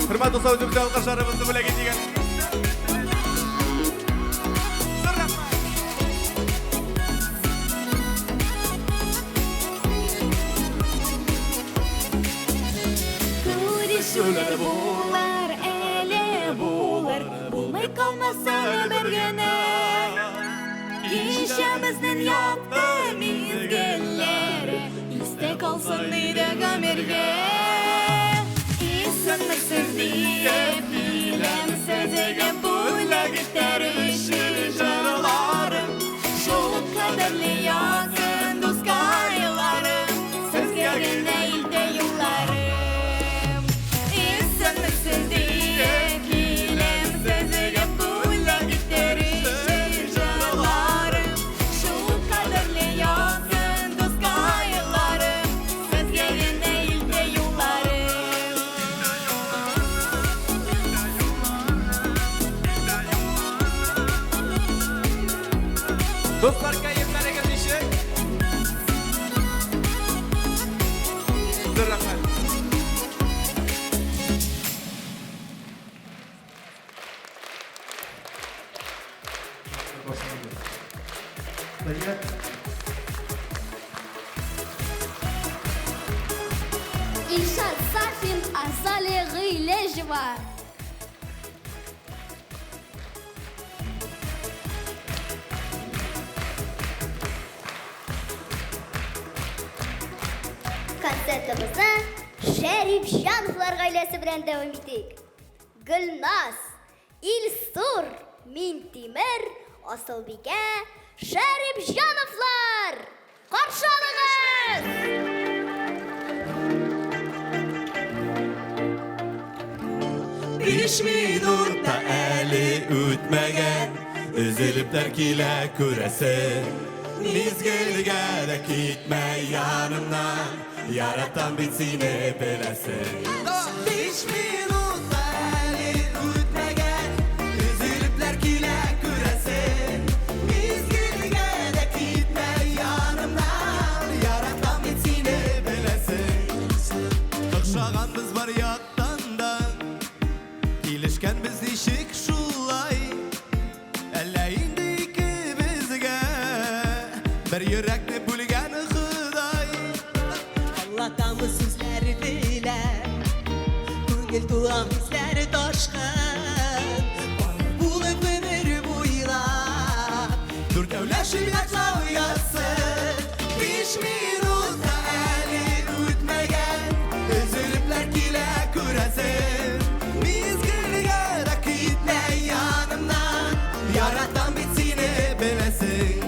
Хөрмәтле дуслар, үзебезнең алкышларыбызны бүләк итик. Күрешүләр булыр, әле булыр, булмый калмас әле бер генә. Кичәбезнең якты мизгелләре истә калсын иде гомергә. Исәнмесез диеп киләм сезгә бүләк итәр өчен җырларым. Шул кадәрле якын дускайларым, сезгә генә илтә юлларым. Исәнмесез диеп киләм сезгә бүләк итәр өчен җырларым. Шул кадәрле якын дускайларым, Илшат Сафин, Азалия Гыйләҗева. Концертыбызны Шәрипҗановлар гаиләсе белән дәвам итик. Гөлназ, Илсур, Минтимер, Асылбикә, Шәрипҗановлар! Каршы алыгыз! Биш минут та әле үтмәгән, Өзелепләр килә күрәсең. Мизгелгә дә китмә янымнан, Яратам бит сине, беләсең. Биш минут та әле үтмәгән, Өзелепләр килә күрәсең. Мизгелгә дә китмә янымнан, Яратам бит сине, беләсең. Охшаганбыз бар яктан да, Килешкәнбез ничек шулай. Әллә инде икебезгә бер йөрәкне бүлгән Ходай. Аңлатамы сүзләр белән, Күңел тула хисләр ташкын. Пар булып гомер буйлап, Дүртәүләшеп ятлау язсын. Биш минут та әле үтмәгән, Өзелепләр килә күрәсең. Мизгелгә дә китмә янымнан, Яратам бит сине, беләсең.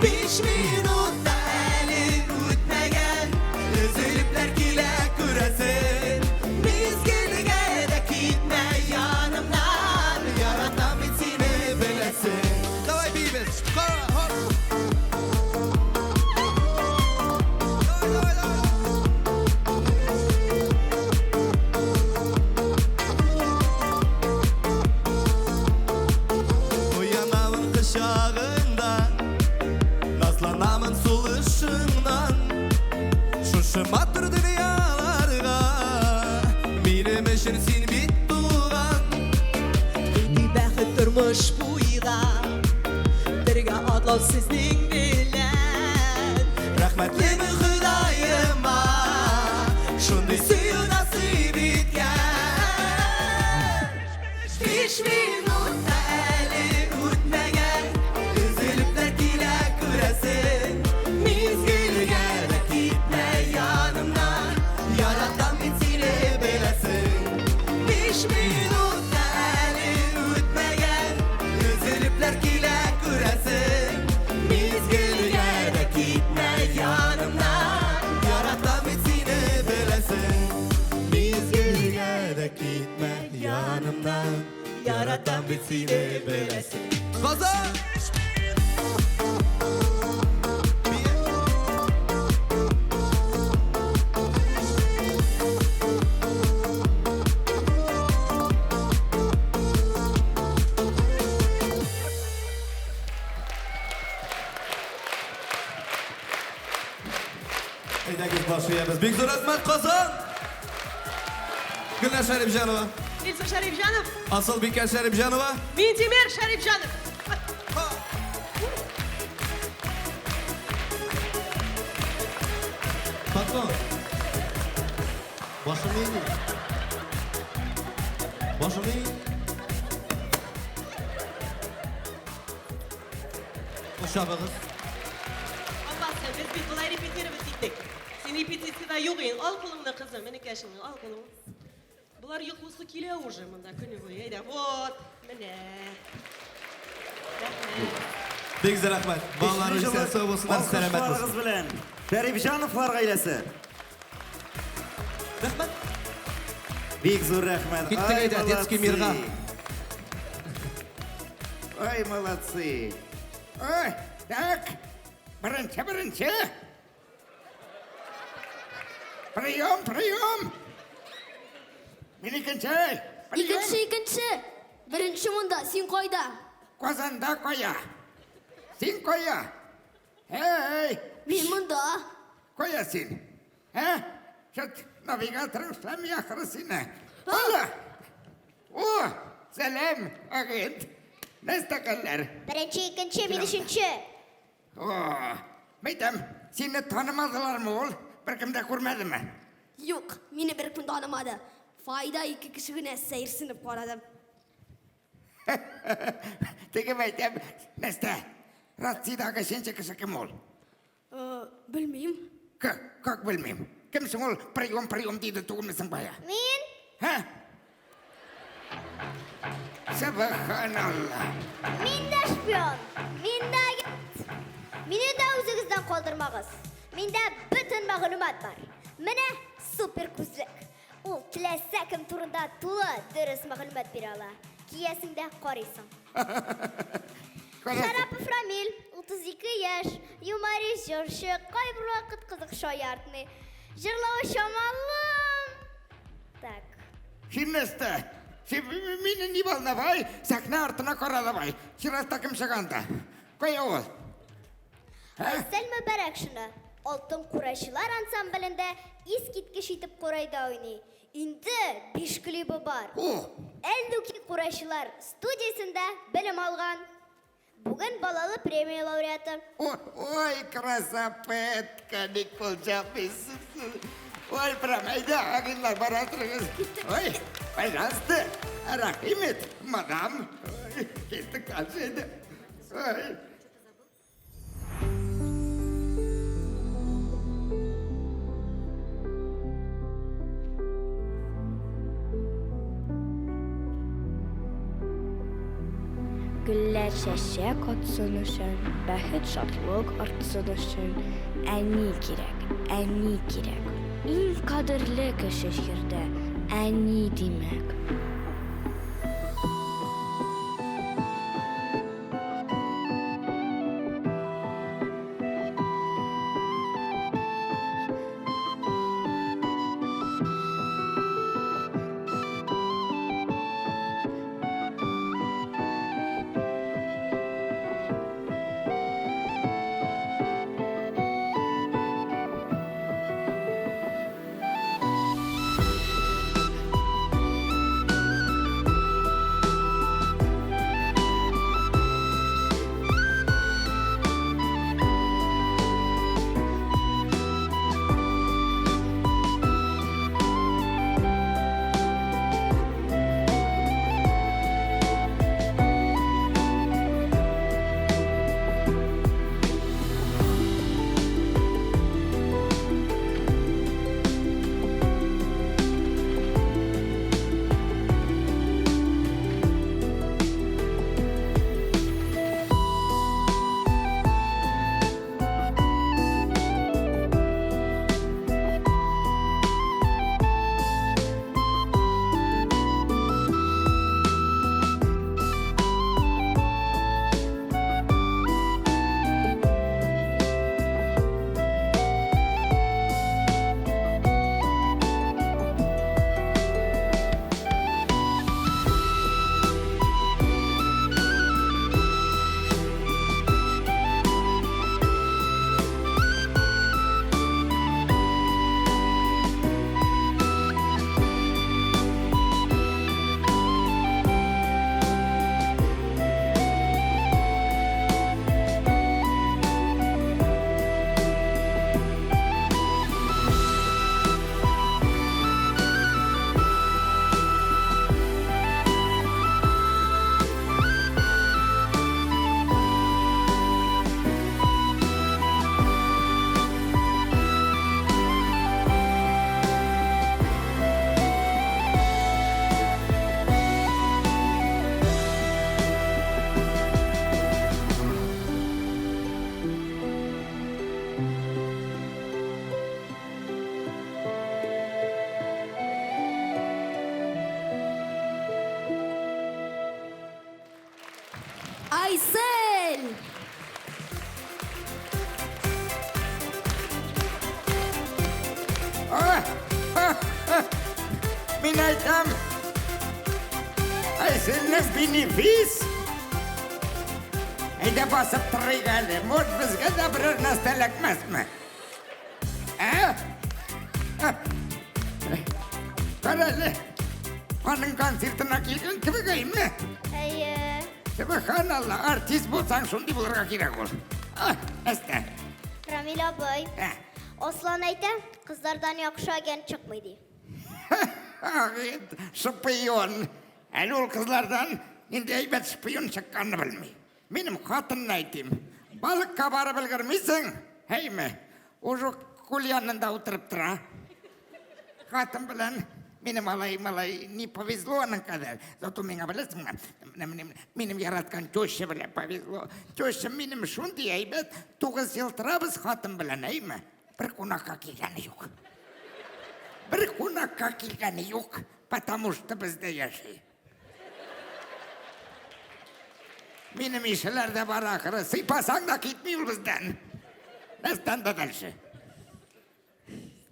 Биш минут та әле үтмәгән, Өзелепләр килә күрәсең. Мизгелгә дә китмә янымнан, Яратам бит сине, беләсең. Давай биибез. Хоп. Давай, давай, давай. Уянамын кочагыңда, Назланамын сулышыңнан. Шушы матур дөньяларга Минем өчен син бит туган. Нинди бәхет тормыш буйлап, Бергә атлау сезнең белән. Рәхмәтлемен Ходаема, Шундый сөю насыйп иткән. Биш минут та әле үтмәгән, Өзелепләр килә күрәсең. Мизгелгә дә китмә янымнан, Яратам мин сине, беләсең. Биш минут та әле үтмәгән, Өзелепләр килә күрәсең. Мизгелгә дә китмә янымнан, Яратам мин сине, беләсең. Мизгелгә дә китмә янымнан, Яратам бит сине, беләсең. Казан! Әйдәгез, баш иябез. Бик зур рәхмәт, Казан! Гөлназ Шәрипҗанова, Илсур Шәрипҗанов, Асылбикә Шәрипҗанова. Минтимер Шәрипҗанов. Patron. Башым ий. Башым ий. Кочагыгыз. Апасы, без бит болай репетировать иттек. Син репетициядә юк идең. Ал кулыңны, кызым, энекәшеңне, ал кулыңны. Болар йоклысы килә уже монда көне буе. Әйдә, вот, менә. Рәхмәт. Бик зур рәхмәт. Балалар исән сау булсыннар, сәламәт Алкышларыгыз булсын. белән Шәрипҗановлар гаиләсе. Рәхмәт. Бик зур рәхмәт. Киттек, Ай, әйдә, детский молодцы. мирга. Ой, молодцы. Ой, так. Беренче, беренче. Прием, прием. Мин икенче. Прием. Икенче, икенче. Беренче монда, син кайда? Казанда кая? Син кая? Эй, Мин монда. кая син? Ә? Чет навигатор эшләми ахры сине. Ола! О, сәлам, агент. Нәрсәкәлләр? Беренче, икенче, мин өченче. О, мәйтәм, сине танымадылармы ул? Беркем дә күрмәдеме? Юк, мине беркем танымады. Фойеда ике кеше генә сәерсенеп карады. Теге әйтәм, нәрсә? Россиядәге өченче кеше кем ул? Белмим. Как, как белмим? Кем соң ул прием, прием диде түгелме соң бая? Мин? Һә? Сөбханалла. Мин дә шпион, мин дә агент. Мине дә үзегездән калдырмагыз. Миндә бөтен мәгълүмат бар. Менә супер күзлек. Ул теләсә кем турында тулы дөрес мәгълүмат бирә ала. Киясең дә карыйсың. Шарапов Рамил, 32 яшь, юморист, җырчы, кайбер вакыт кызык шаяртмый. Җырлавы чамалы. Так. Син нәрсә? Син мине не волновай, сәхнә артына кара давай. Чиратта кем чыга анда? Кая ул? Айсәл Мөбәрәкшина, Алтын курайчылар ансамблендә искиткеч итеп курайда уйный. Инде биш клибы бар. Әллүки курайчылар студиясендә белем алган. Бүген балалы премия лауреаты. Ой, красопетка, ник кул чапмыйсыз? Ой, прям, әйдә, агайлар, бара торыгыз. Ой, пожалуйста, рәхим ит, мадам. Ой, киттек дальше инде. Ой. Гөлләр чәчәк атсын өчен, бәхет шатлык артсын өчен әни кирәк, әни кирәк. Иң кадерле кеше җирдә, әни димәк. Айсель! Мин әйтәм, Айселнең бенефис. Әйдә басып торыйк әле, может, безгә дә берәр нәрсә эләкмәсме? Ә? Кара әле, аның концертына килгән кебек әйме? Әйе. Сөбханалла, артист булсаң шундый булырга кирәк ул. Әстә. Рамил абый. Аслан әйтә, кызлардан яхшы агент чыкмый, ди. Агент, шпион. Әле ул кызлардан нинди әйбәт шпион чыкканны белми. Минем хатынны әйтим. Балыкка барып өлгермисең, әйме? Уже күл янында утырып тора. Хатын белән минем алай малай не повезло аның кадәр. Зато миңа беләсеңме, минем яраткан теща белән повезло. Теща минем шундый әйбәт, 9 ел торабыз хатын белән, әйме? Бер кунакка килгәне юк. Бер кунакка килгәне юк, потому что бездә яши. Минем ишеләр дә бар ахыры. Сыйпасаң да китми ул бездән. Бездән дә дальше.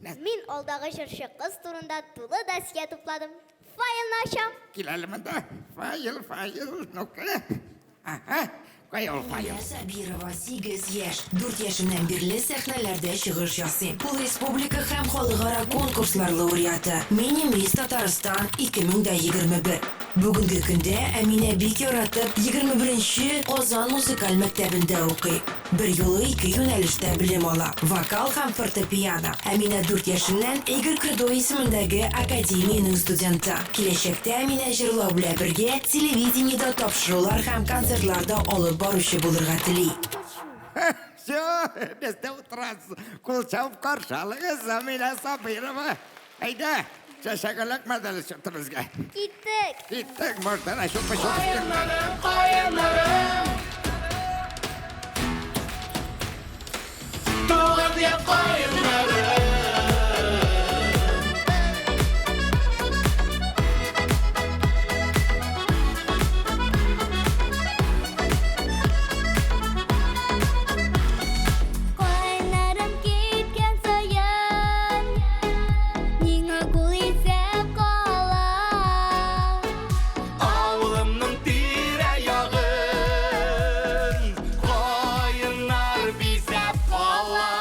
Мин алдагы җырчы кыз турында тулы досье тупладым. Файлны ачам. Кил әле монда. Файл, файл, ну-ка. Ага, кая ул файл? Сабирова, 8 яшь, 4 яшеннән бирле сәхнәләрдә чыгыш ясый. Ул республика һәм халыкара конкурслар лауреаты. Мини-мисс Татарстан 2021. Бүгенге көндә Әминә бик яратып 21 нче Казан музыкаль мәктәбендә укый. Берьюлы ике юнәлештә белем ала, вокал һәм фортепиано. Әминә дүрт яшеннән Игорь Крутой исемендәге академиянең студенты. Киләчәктә Әминә җырлау белән бергә телевидениедә тапшырулар һәм концертларда алып баручы булырга тели. Все, бездә утырасыз. Кул чабып каршы алыгыз, Әминә Сабирова. Әйдә, чәчәк эләкмәде әле чыты безгә. Киттек. Киттек, может, әнә чупы-чупы. Каеннарым, каеннарым. Туган як каеннарым. Каеннарым киткән саен, миңа кул исә кала. Авылымның тирә-ягын каеннар бизәп ала.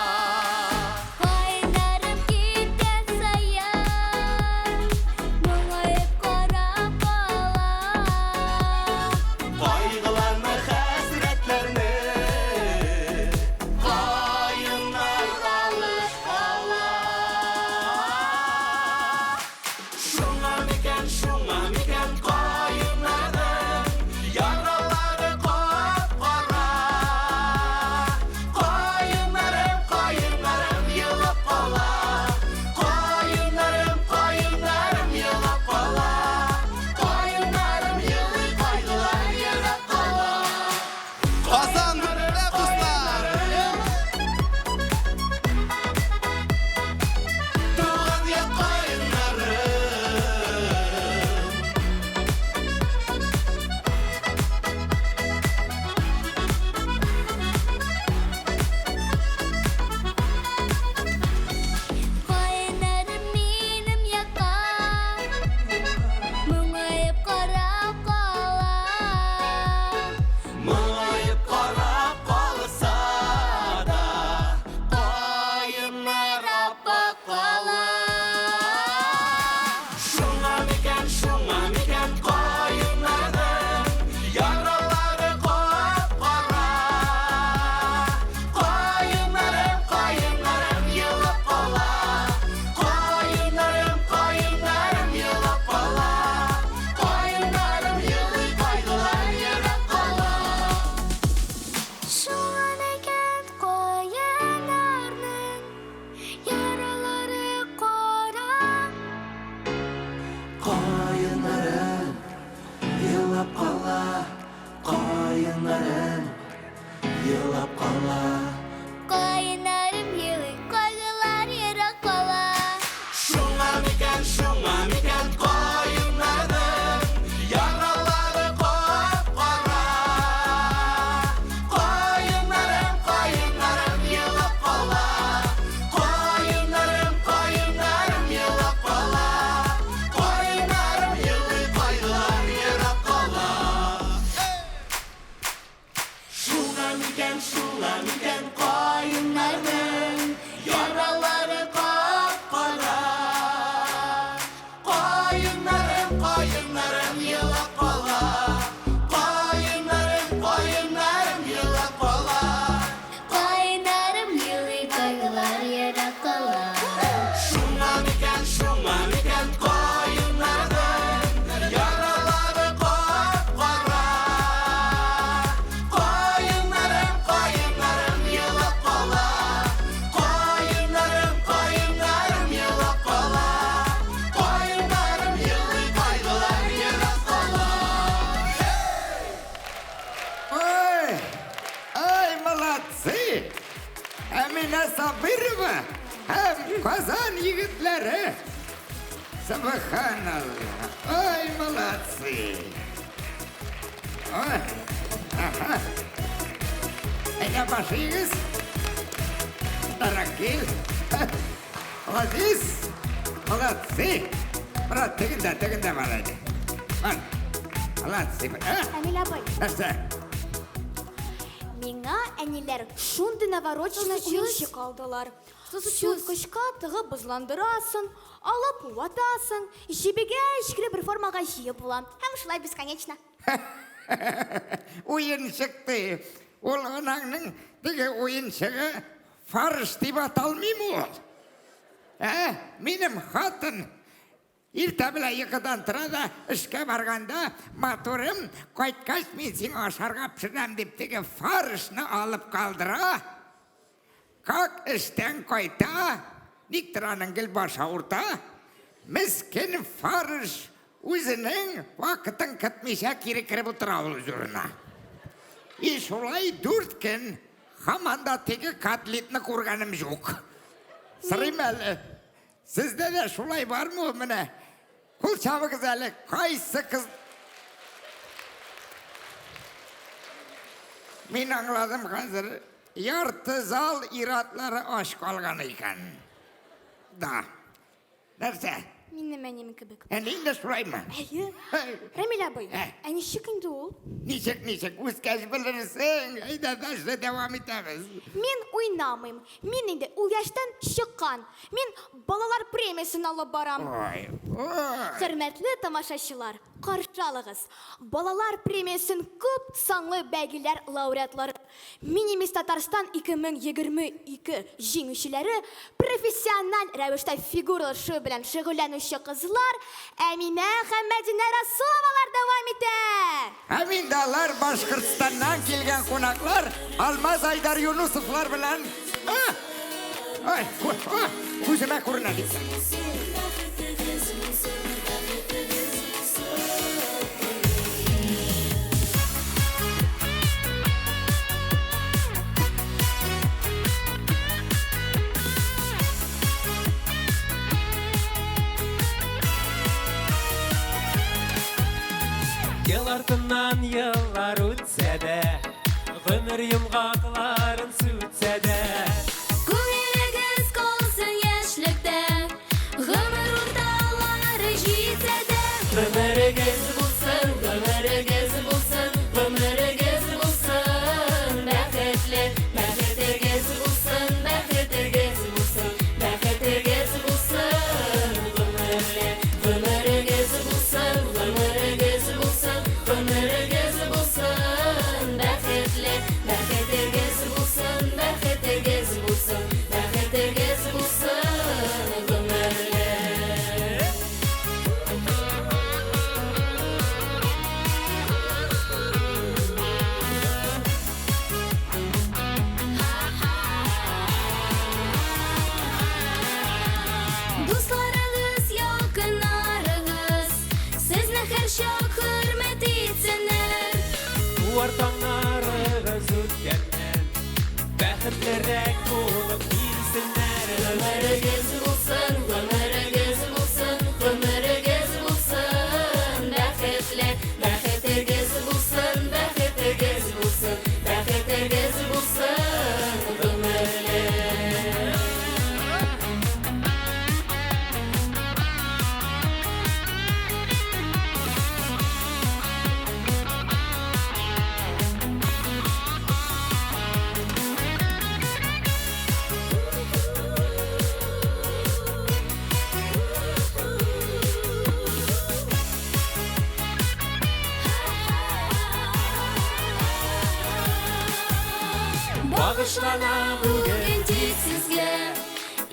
Субханалла. Ой, молодцы. Ой, ага. Әйдә башыгыз. Таракил. Молодец. Молодцы. Брат, тегендә, тегендә бар әле. Бар. Молодцы. Әмил абый. Нәрсә? Миңа әниләр шундый навороченный уенчык алдылар. Суыткычка тыгып бозландырасың, алып ватасың, җебегәч кенә бер формага җыеп була. Һәм шулай бесконечно. Уенчык ди. Ул анаңның теге уенчыгы фарш дип аталмыймы ул? Ә, минем хатын иртә белән йокыдан тора да, эшкә барганда, матурым, кайткач мин сиңа ашарга пешерәм дип теге фаршны алып калдыра. Как эштән кайта, никтер аның гел башы авырта. Мескен фарш үзенең вакытын көтмичә кире кереп утыра ул үз урынына. И шулай дүрт көн һаман да теге котлетны күргәнем юк. Сорыйм әле, сездә дә шулай бармы ул менә? Кул чабыгыз әле, кайсы кыз... Мин аңладым хәзер, ярты зал ир-атлары ач калган икән. Да. Нәрсә? Минем әнием кебек. Әниең дә шулаймы? Әйе. Рамил абый, ә ничек инде ул? Ничек, ничек, үскәч белерсең. Әйдә, дальше дәвам итәбез. Мин уйнамыйм. Мин инде ул яшьтән чыккан. Мин балалар премиясен алып барам. Ой, ой. Хөрмәтле тамашачылар, каршы алыгыз. Балалар премиясен күп санлы бәйгеләр лауреатлары, Мини-мисс Татарстан 2022 җиңүчеләре, профессиональ рәвештә фигуралы шуу белән шөгыльләнүче кызлар Әминә һәм Мәдинә Расуловалар дәвам итә! Һәм инде алар Башкортстаннан килгән кунаклар Алмаз Айдар Юнусовлар белән Ай, күземә күренә дип. Ел артыннан еллар үтсә дә, гомер йомгакларын сүтсә дә. Күңелегез калсын яшьлектә, гомер урталары җитсә дә. Гомерегез булсын, гомерегез булсын, гомерегез булсын, бәхетле, бәхетегез булсын, бәхетегез булсын, бәхетегез булсын, гомерле, гомерегез булсын, гомерегез булсын, гомерегез булсын, бәхетле, бәхетегез булсын, бәхетегез булсын, бәхетегез булсын, гомерле. Дусларыгыз, якыннарыгыз сезне һәрчак хөрмәт итсеннәр. Туар таңнарыгыз үткәннән, бәхетлерәк булып килсеннәр. Гомерегез булсын, гомерегез булсын, гомерегез булсын, бәхетле, бәхетегез булсын, бәхетегез булсын, бәхетегез булсын, гомерле. Багышлана бүген тик сезгә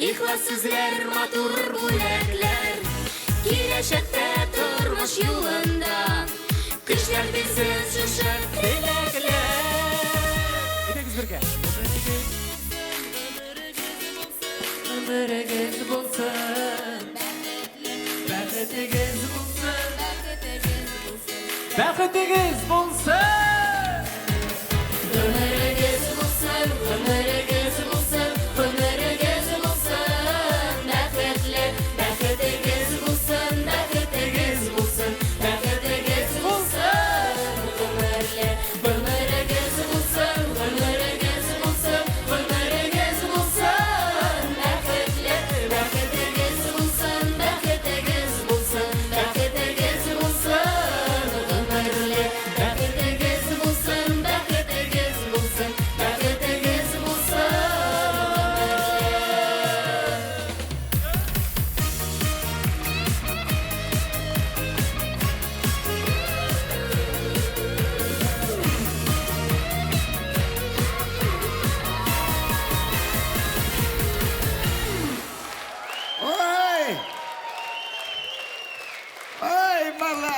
ихлас сүзләр, матур бүләкләр. Киләчәктә тормыш юлында көчләр бирсен шушы теләкләр. Әйдәгез бергә. Гомерегез булсын, бәхетегез булсын, бәхетегез булсын. Гомерегез булсын, гомерегез булсын, гомерегез булсын, бәхетле, бәхетегез булсын,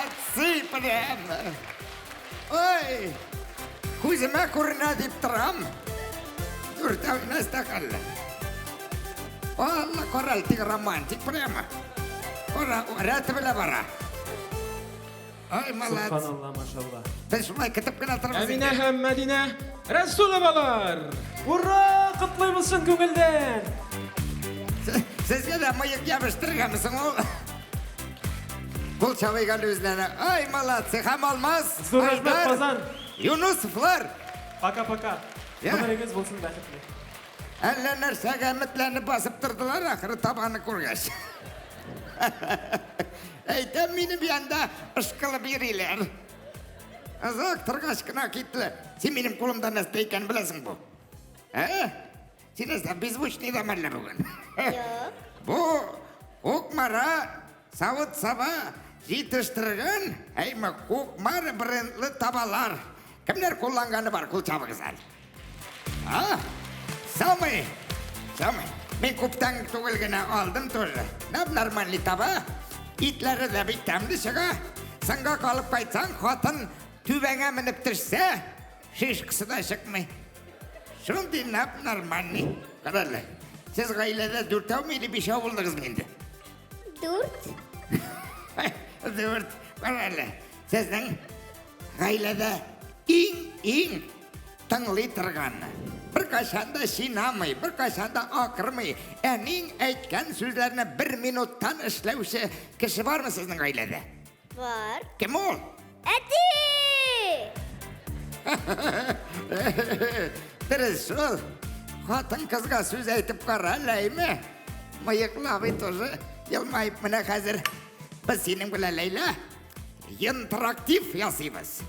Молодцы прям! Ой, күземә күренә дип торам. Дүртәү стаканлы. Алла, кара, тик романтик прямо. Кара, рәте белән бара. Ай, молодцы. Субханалла, машалла. Без шулай көтеп кенә торабыз. Әминә һәм Мәдинә Рәсуловалар! Ура! Котлыйбыз чын күңелдән! Сезгә дә мыек ябыштырганмы соң ул? Кул чабыйк әле үзләренә. Ай, молодцы! Һәм Алмаз, Зур рәхмәт, Айдар, Казан! Юнусовлар! Пока-пока. Я. Гомерегез булсын бәхетле. Әллә нәрсәгә өметләнеп басып тордылар, ахыры табаны күргәч. Әйтәм, минем янда ышкылып йөриләр. Озак торгач кына киттеләр. Син минем кулымда нәрсә икәнен беләсең бу. Ә? Син нәрсә, беззвучный да мәллә бүген? Юк. Бу Кукмара савыт-саба җитештергән, әйме, Кукмара брендлы табалар. Кемнәр кулланганы бар, кул чабыгыз әле. А? Самый, самый. Мин күптән түгел генә алдым тоже. Нәп нормальный таба. Итләре дә бик тәмле чыга. Соңга калып кайтсаң, хатын түбәңә менеп төшсә, шишкасы да чыкмый. Шундый нәп нормальный. Кара әле. Сез гаиләдә дүртәүме или бишәү булдыгызмы инде? Дүрт. Дүрт. Кара әле. Сезнең гаиләдә иң-иң тыңлый торган, беркайчан да чинамый, беркайчан да акырмый, әниң әйткән сүзләрне бер минуттан эшләүче кеше бармы сезнең гаиләдә? Бар. Кем ул? Әти! Дөрес шул. Хатын-кызга сүз әйтеп кара, Ләйме. Мыеклы абый тоже елмаеп менә хәзер. Без синең белән, Ләйлә, интерактив ясыйбыз.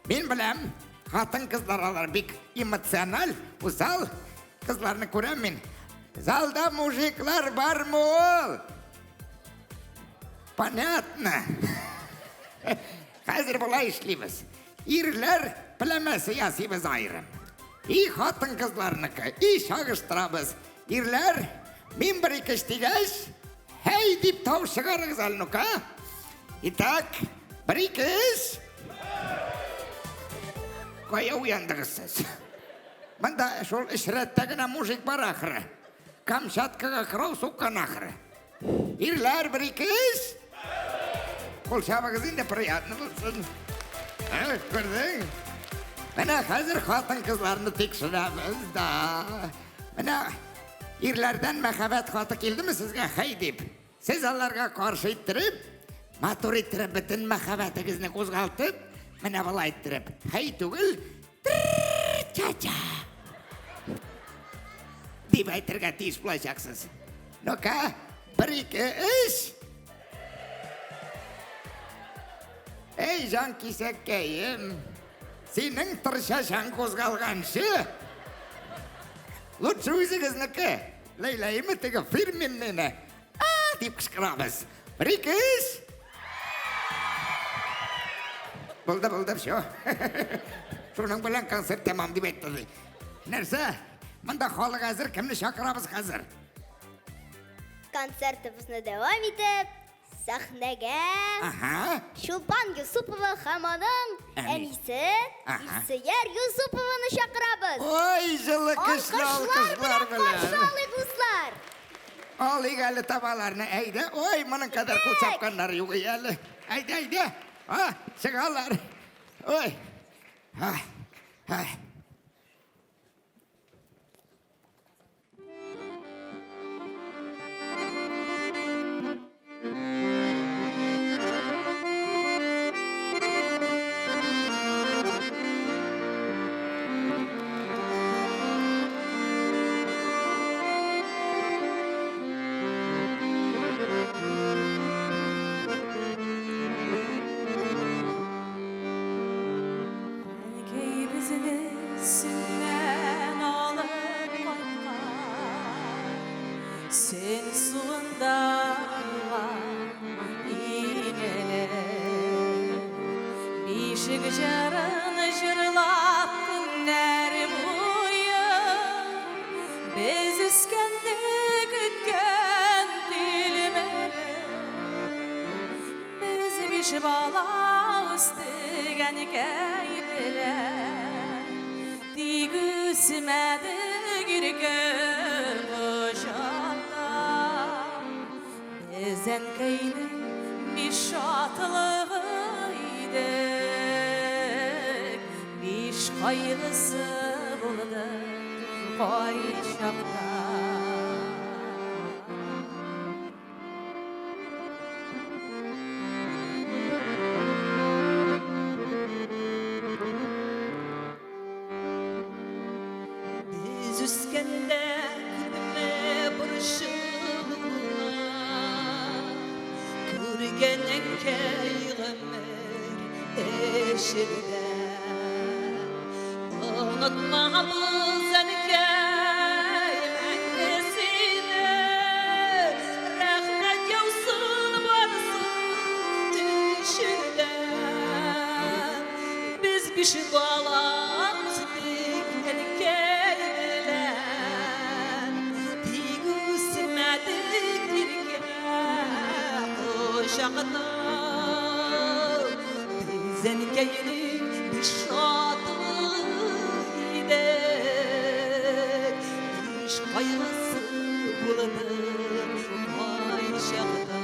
Мин беләм, хатын-кызлар алар бик эмоциональ, усал. Кызларны күрәм мин. Залда мужиклар бармы ул? Понятно. Хәзер болай эшлибез. Ирләр пләмәсе ясыйбыз аерым. И хатын-кызларныкы, и чагыштырабыз. Ирләр, мин бер ике дигәч, һәй дип тавыш чыгарыгыз әле, ну-ка. Итак, бер ике өч. Кая уяндыгыз сез? Монда шул өч рәттә генә мужик бар ахры. Камчаткага кырау суккан ахры. Ирләр, бер ике өч. Кул чабыгыз инде, приятно булсын. Ә, күрдең? Менә хәзер хатын-кызларны тикшерәбез да. Менә ирләрдән мәхәббәт хаты килдеме сезгә, хәй дип? Сез аларга каршы иттереп, матур иттереп, бөтен мәхәббәтегезне кузгалтып, менә болай иттереп, хәй түгел, чача дип әйтергә тиеш булачаксыз. Ну-ка, бер, ике, өч. Эй, җан кисәккәем, синең тырчачаң кузгалганчы, лучше үзегезнеке, Ләйләеме теге фирменныйны, а дип кычкырабыз. Бер, ике, өч. Булды, булды, все. Шуның белән концерт тәмам дип әйтте. Нәрсә? Монда халык әзер, кемне чакырабыз хәзер? Концертыбызны дәвам итеп, сәхнәгә Ага. Чулпан Юсупова һәм аның Әни. әнисе Ага. Илсөяр Юсупованы чакырабыз. Ой, җылы көчле Алкышлар алкышлар белән каршы белән. алыйк, дуслар. Алыйк әле табаларны, әйдә. Ой, моның кадәр кул чапканнар юк әле. Әйдә, әйдә. А, чыгалар. Ой. Ай, ай. Әнкәй безне Сөннән алып кайткан, Сөн суында инәләр. Бишек җырын җырлап көннәр буе, Без үскәнне көткән тилмереп. Без Биш бала үстек әнкәй белән. Тик үсмәдек иркә кочакта. Без әнкәйнең биш шатлыгы идек. Биш кайгысы булдык кайчакта. Без үскәндә күпме борчылулар Күргән әнкәй гомер эчендә. Онытмабыз, әнкәй, мәңге сине. Рәхмәт яусын барысы өчен дә. Без биш бала үстек әнкәй белән. Тик үсмәдек иркә кочакта. Без әнкәйнең биш шатлыгы идек. Биш кайгысы булдык кайчакта.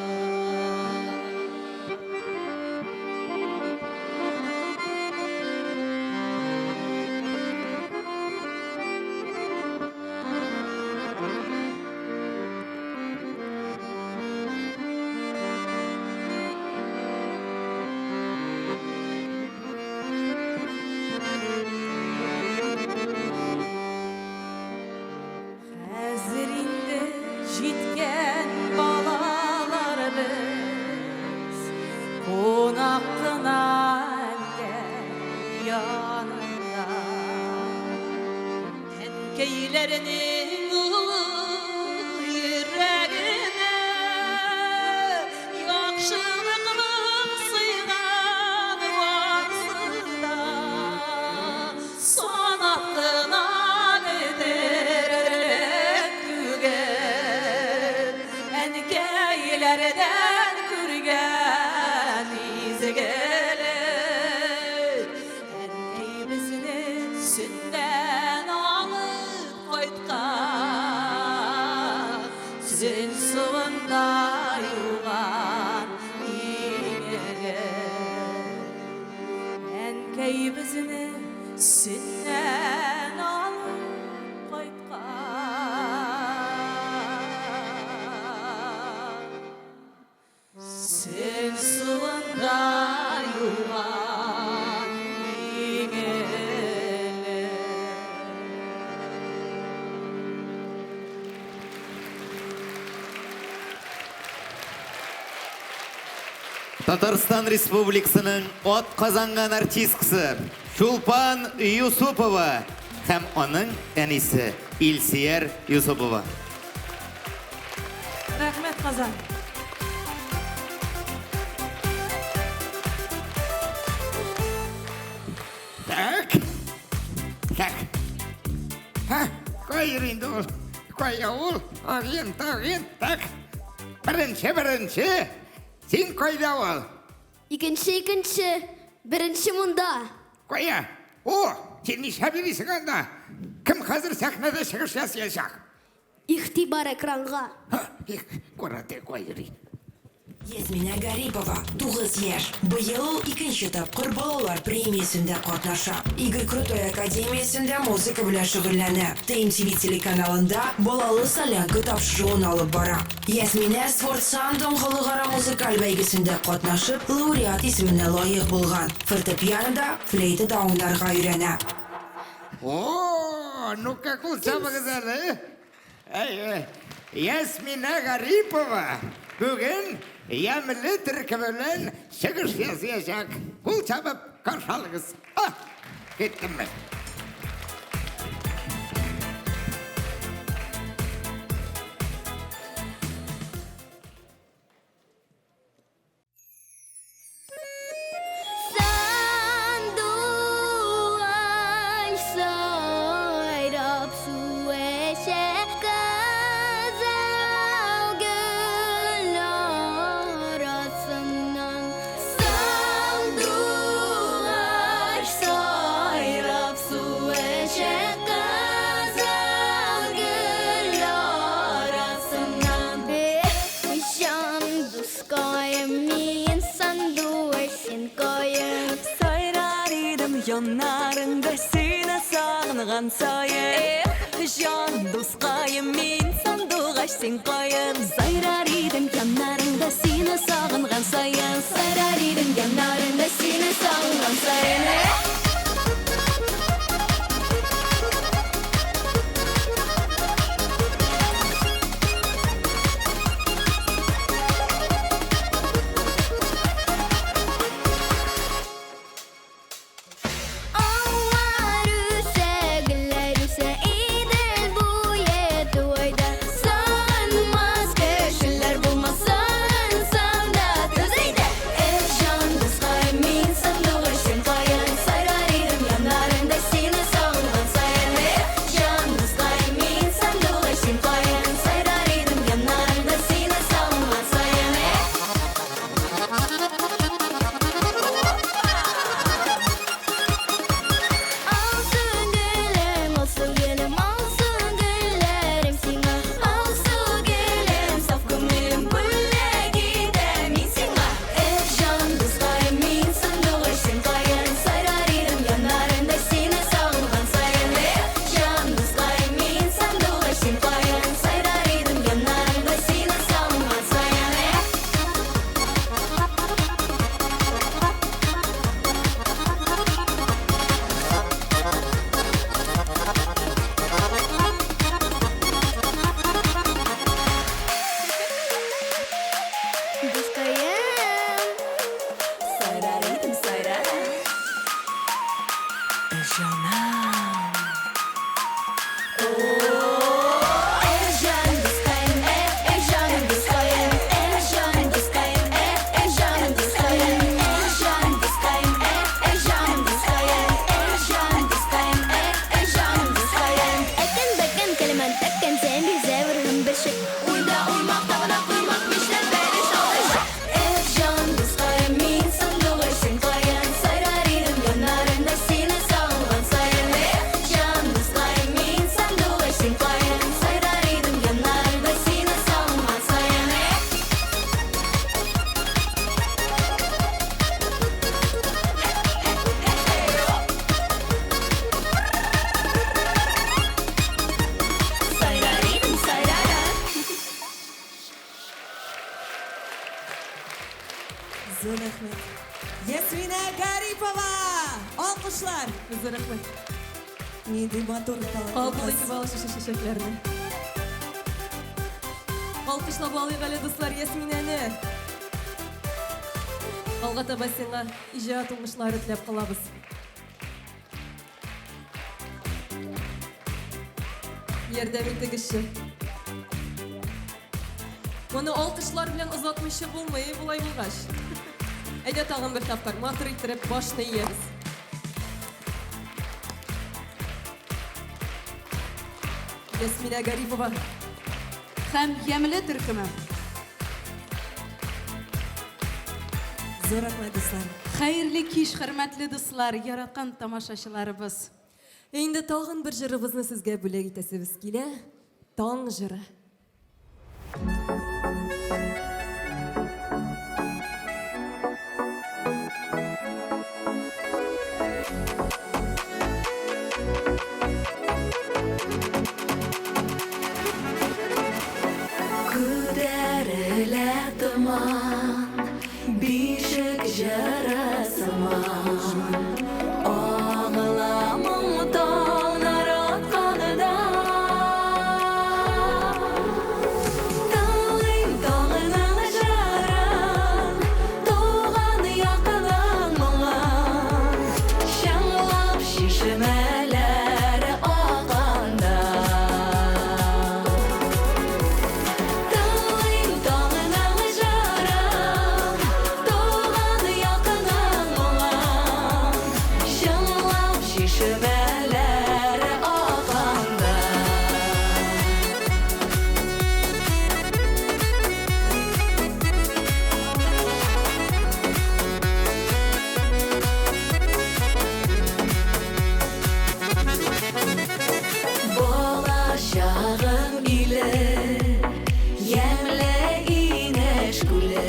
Хәзер инде җиткән балалар без, Кунак кына әнкәй янында. Әнкәйләрнең олы йөрәгенә Яхшылыкның сыйган барсы да. Санап кына бетерерлек түгел Әнкәйләрдән күргән изгелек. Әнкәй безне Сөннән алып кайткан, Сөн суында юган иң элек. Әнкәй безне Сөннән алып кайткан, Сөн суында юган иң элек. Татарстан Республикасының атказанган артисткасы Чулпан Юсупова һәм аның әнисе Илсияр Юсупова. Рәхмәт, Казан. Так. Так. Ха, кая йөри инде ул? Кая ул? Агент, агент, так. Беренче, беренче. Син кайда ул? Икенче, икенче. Беренче монда. Кая? О, син нишләп йөрисең анда? Кем хәзер сәхнәдә чыгыш ясаячак? Игътибар экранга. Их, карате кая йөри? Ясминә Гарипова, 9 яшь. Быел ул икенче тапкыр балалар премиясендә катнаша. Игорь Крутой академиясендә музыка белән шөгыльләнә. ТМТВ телеканалында Балалы солянка тапшыруын алып бара. Ясминә Сфорцандом халыкара музыкаль бәйгесендә катнашып, лауреат исеменә лаек булган. Фортепианода, флейтада уйнарга өйрәнә. О, ну-ка, кул чабыгыз әле. Әй, Ясминә Гарипова бүген Ямьле төркеме белән чыгыш ясаячак. Кул чабып каршы алыгыз. А, киттем мин. Сандугач сайрап су эчә, Кызыл гөл арасыннан. Яннарыңда сине сагынган саен. Эх, җан дускаем, мин сандугач, син каен. Сайрар идем яннарыңда сине сагынган саен. Сайрар идем яннарыңда сине сагынган саен. Эх! Аллар үсә, гөлләр үсә, Идел буе туйда. Сагынмас кешеләр булмас, сагынсам да түз әйдә. Эх, җан дускаем, мин сандугач, син каен. Сайрар идем яннарыңда сине сагынган саен. Эх, җан дускаем, мин сандугач, син каен. Сайрар идем яннарыңда сине сагынган саен. Эх! Алсу гөлем, алсу гөлем, алсу гөлләрем сиңа. Алсу гөлем, саф күңелем, бүләк итәм мин сиңа. Эх, җан дускаем, мин сандугач, син каен. Сайрар идем яннарыңда сине сагынган саен. Эх, җан дускаем, мин сандугач, син каен. Сайрар идем яннарыңда сине сагынган саен. Эх! Дускаем. Сайрар идем, сайрар. Җаным. Эх, җаным дускаем, эх, эх, җаным дускаем, эх, җаным дускаем, эх, эх, җаным дускаем, эх, җаным дускаем, эх, эх, җаным дускаем, эх, җаным дускаем, эх, эх, җаным дускаем. Әкән бәкән кәлмән тәккән сән бизе бер бешек. Уйда уймак табына коймак мишләп бәлеш алыш. Эх, җан дускаем, мин сандугач, син каен. Сайрар идем яннарыңда сине сагынган саен. Эх, җан дускаем, мин сандугач, син каен. Сайрар идем яннарыңда сине сагынган саен. Эх! Сайрар идем, сайрар. Зур рәхмәт. Ясминә Гарипова! Алкышлар! Зур рәхмәт. Нинди матур талантлы Кабул кыз. итеп ал шушы чәчәкләрне. Алкышлап алыйк әле, дуслар, Ясминәне. Алга таба сиңа иҗат уңышлары теләп калабыз. Ярдәм итегезче. Моны алкышлар белән озатмыйча булмый, болай булгач. Әйдә тагын бер тапкыр матур иттереп башны иябез. Ясминә Гарипова. Һәм Ямле төркеме. Зур рәхмәт, дуслар. Хәерле кич, хөрмәтле дуслар, яраткан тамашачыларыбыз. Инде тагын бер җырыбызны сезгә бүләк итәсебез килә. Таң җыры. Күтәрелә томан, бишек җыры сыман. Агыла моң таңнар атканда. Тыңлыйм таңның җырын, туган якының моңын. Чыңлап чишмәләр акканда. Тыңлыйм таңның җырын, туган якының моңын. Чыңлап чишмәләр акканда. Бала чагым иле, ямьле инеш күле,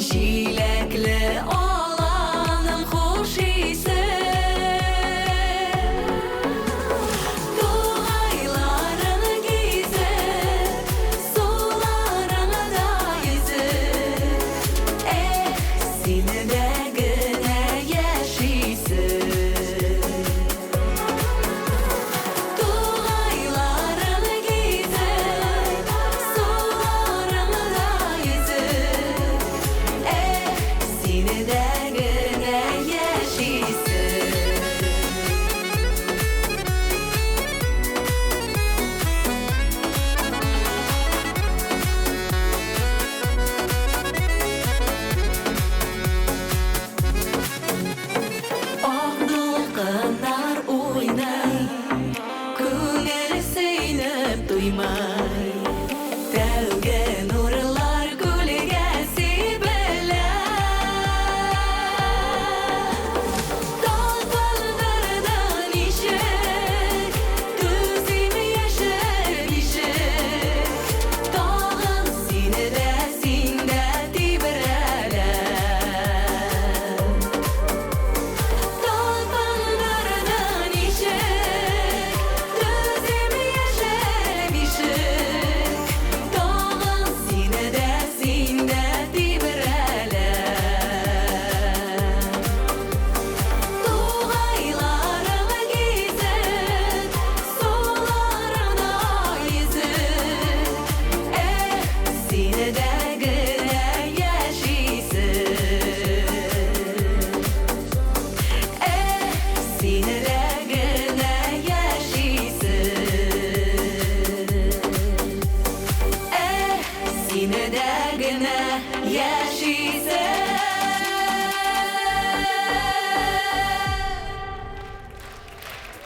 җиләкле аланым хуш исе. сине дә генә яшисе. Тугайларың гизеп, суларыңда йөзеп, Эх, сине дә генә яшисе. Ак дулкыннар уйный, күңел сөенеп туймай. Тәүге нурлар күлгә сибелә. Талпындырды ничек, түзим яшел бишек. Тагын сине дә, син дә тибрәлә. Талпындырды ничек, түзим яшел бишек. Тагын сине дә, син дә тибрәлә. Тугайларың гизеп, суларыңда йөзеп, Эх, сине дә генә яшисе. Эх, сине дә генә яшисе. Эх, сине дә генә яшисе.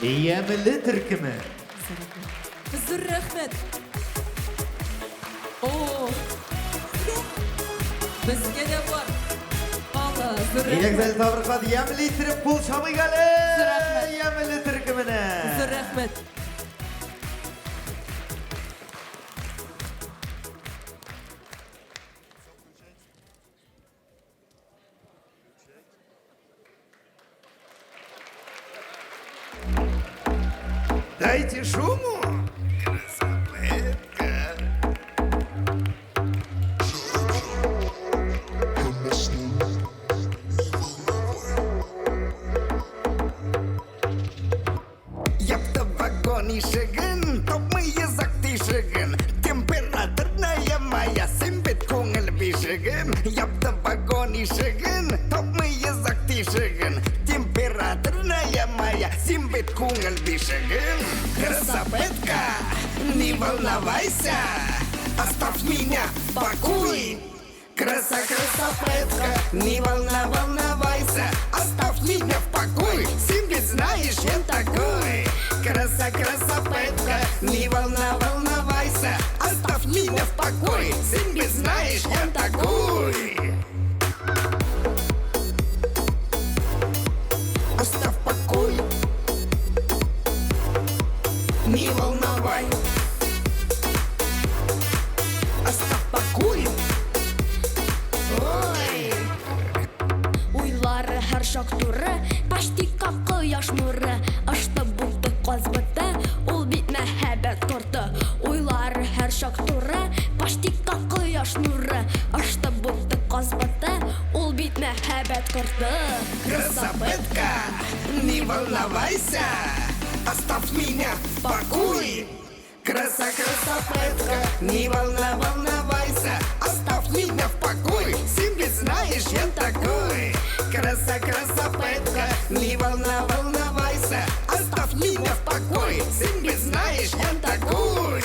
Ямьле төркеме. Зур рәхмәт. О, безгә дә бар. Алла, зур Әйдәгез рәхмәт. әле табырга ямьле иттереп кул чабыйк әле. Зур рәхмәт. Ямьле төркеменә. Зур рәхмәт. Дайте шуму. Красопетка. Япты вагон ишеген, тапмый йозак тишеген. Температурная моя, син бит күңел бишегем. Япты вагон ишеген, тапмый йозак тишеген. Температурная моя, син бит күңел бишегем. Красопетка, не волновайся, оставь меня в покое. Краса, красопетка, не волна, волновайся, оставь меня в покое, син ведь знаешь, я такой. Краса, красопетка, не волна, волновайся, оставь меня в покое, син ведь знаешь, я такой. Оставь покой, не волновай, оставь покой. Ой. Уйлары һәрчак туры, почти как кояш нуры. Ашты булды каз боты, ул бит мәхәббәт корты. Уйлары һәрчак туры, почти как кояш нуры. Ашты булды каз боты, ул бит мәхәббәт корты. Красопетка, не волновайся, оставь меня в покое. Краса, красопетка, не волна, волновайся, оставь меня в покое, син ведь знаешь, я такой. Краса, красопетка, не волна, волновайся, оставь меня в покое, син ведь знаешь, я такой.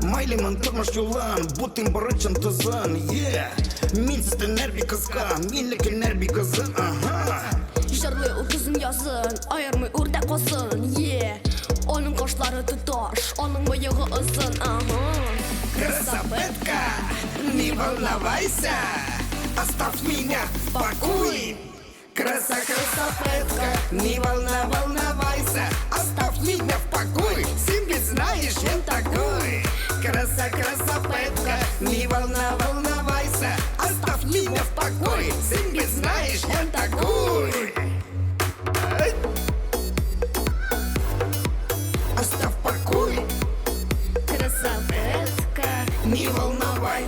Майлимын тормыш юлын, бутыйм борычын тозын, yeah. Мин сездән бик кызган, минлекеләр бик озын, ага. Җырлый ул көзен язын, аермый үрдәк казын, yeah. Аның кашлары тоташ, аның мыегы озын, ага. Красопетка, не волновайся, оставь меня в покое. Краса, красопетка, не волна, волновайся, оставь меня в покое, син ведь знаешь, я такой. Краса, красопетка, не волна, волновайся, оставь меня в покое, син ведь знаешь, я такой. Ай. Оставь покой, Красопетка, не волновай.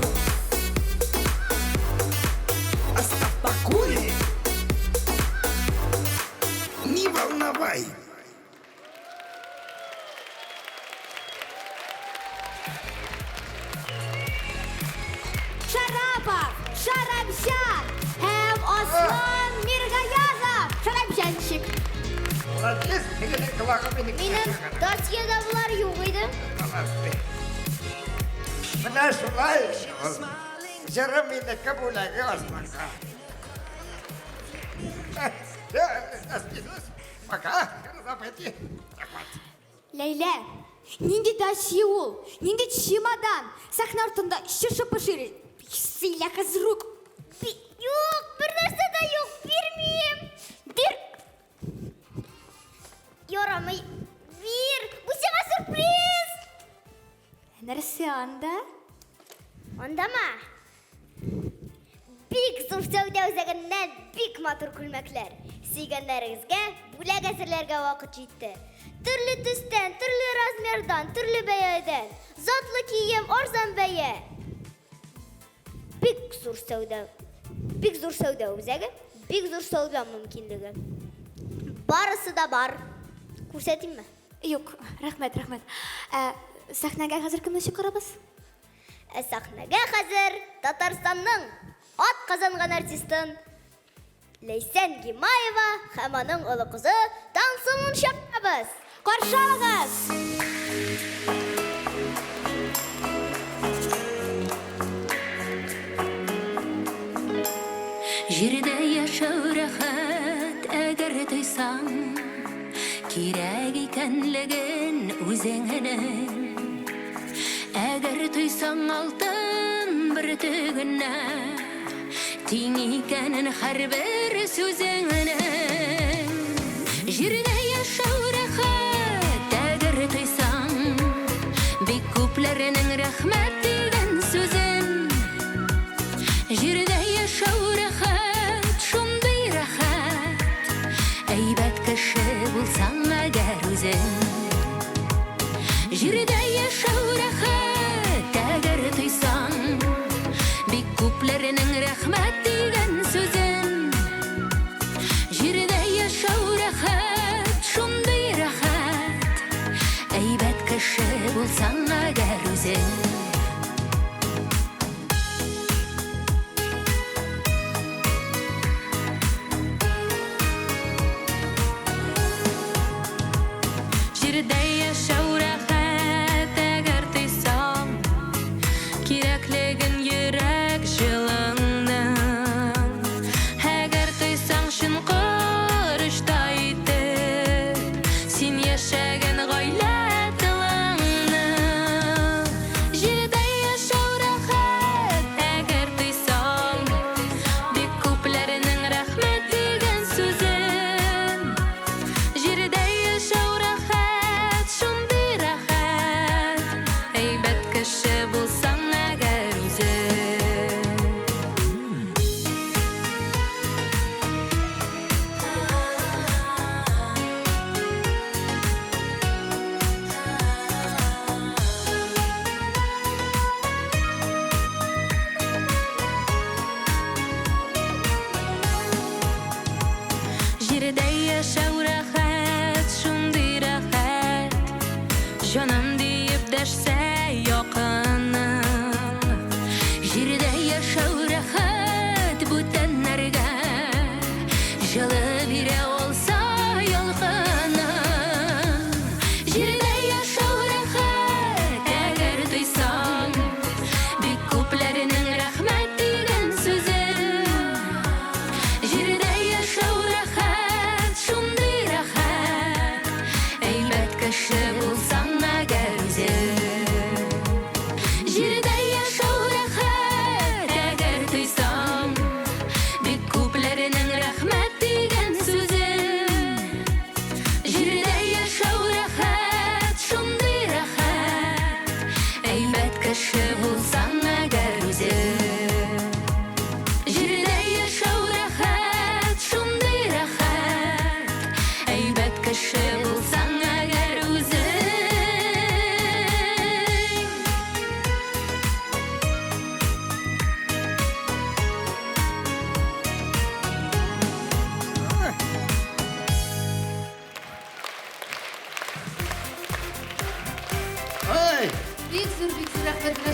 Молодец, тегенең колагы минеке. Минем досьеда болар юк иде. Менә шулай ул. Җыры минеке бүләге Арсланга. Пока, красопетки. Ләйлә, нинди досье ул? Нинди чемодан? Сәхнә артында чышы-пышы сөйлә хәзер үк. Юк, бер нәрсә дә юк, бирмим. Бир. Ярамый. Бир. Бу сиңа сюрприз. Нәрсә анда? Андамы? Бик зур сәүдә үзәгеннән бик матур күлмәкләр. Сөйгәннәрегезгә бүләк әзерләргә вакыт җитте. Төрле төстән, төрле размердан, төрле бәядән. Затлы кием, арзан бәя. Бик зур сәүдә. Бик зур сәүдә үзәге, бик зур сәүдә мөмкинлеге. Барысы да бар. Күрсәтимме? Юк, рәхмәт, рәхмәт. Ә сәхнәгә хәзер кемне чакырабыз? Ә сәхнәгә хәзер Татарстанның ат казанган артистын Ләйсән Гимаева һәм аның олы кызы Таңсылуын чакырабыз. Каршы алыгыз! Җирдә яшәү рәхәт, әгәр тойсаң, кирәк икәнлеген үзеңнең. Әгәр тойсаң алтын бөртегенә, тиң икәнен һәрбер сүзеңнең. Җирдә яшәү рәхәт, әгәр тойсаң, бик күпләрнең рәхмәт дигән сүзен. Җирдә яшәү рәхәт, шундый рәхәт, әйбәт кеше булсаң әгәр үзең. Җирдә яшәү рәхәт, әгәр тойсаң, бик күпләрнең рәхмәт дигән сүзен. Җирдә яшәү рәхәт, шундый рәхәт, әйбәт кеше булсаң әгәр үзең. Җирдә яшәү рәхәт, әгәр тойсаң, кирәклеген йөрәк җылыңның. Әгәр тойсаң чын корычтай итеп, син яшәгән гаилә тылыңны.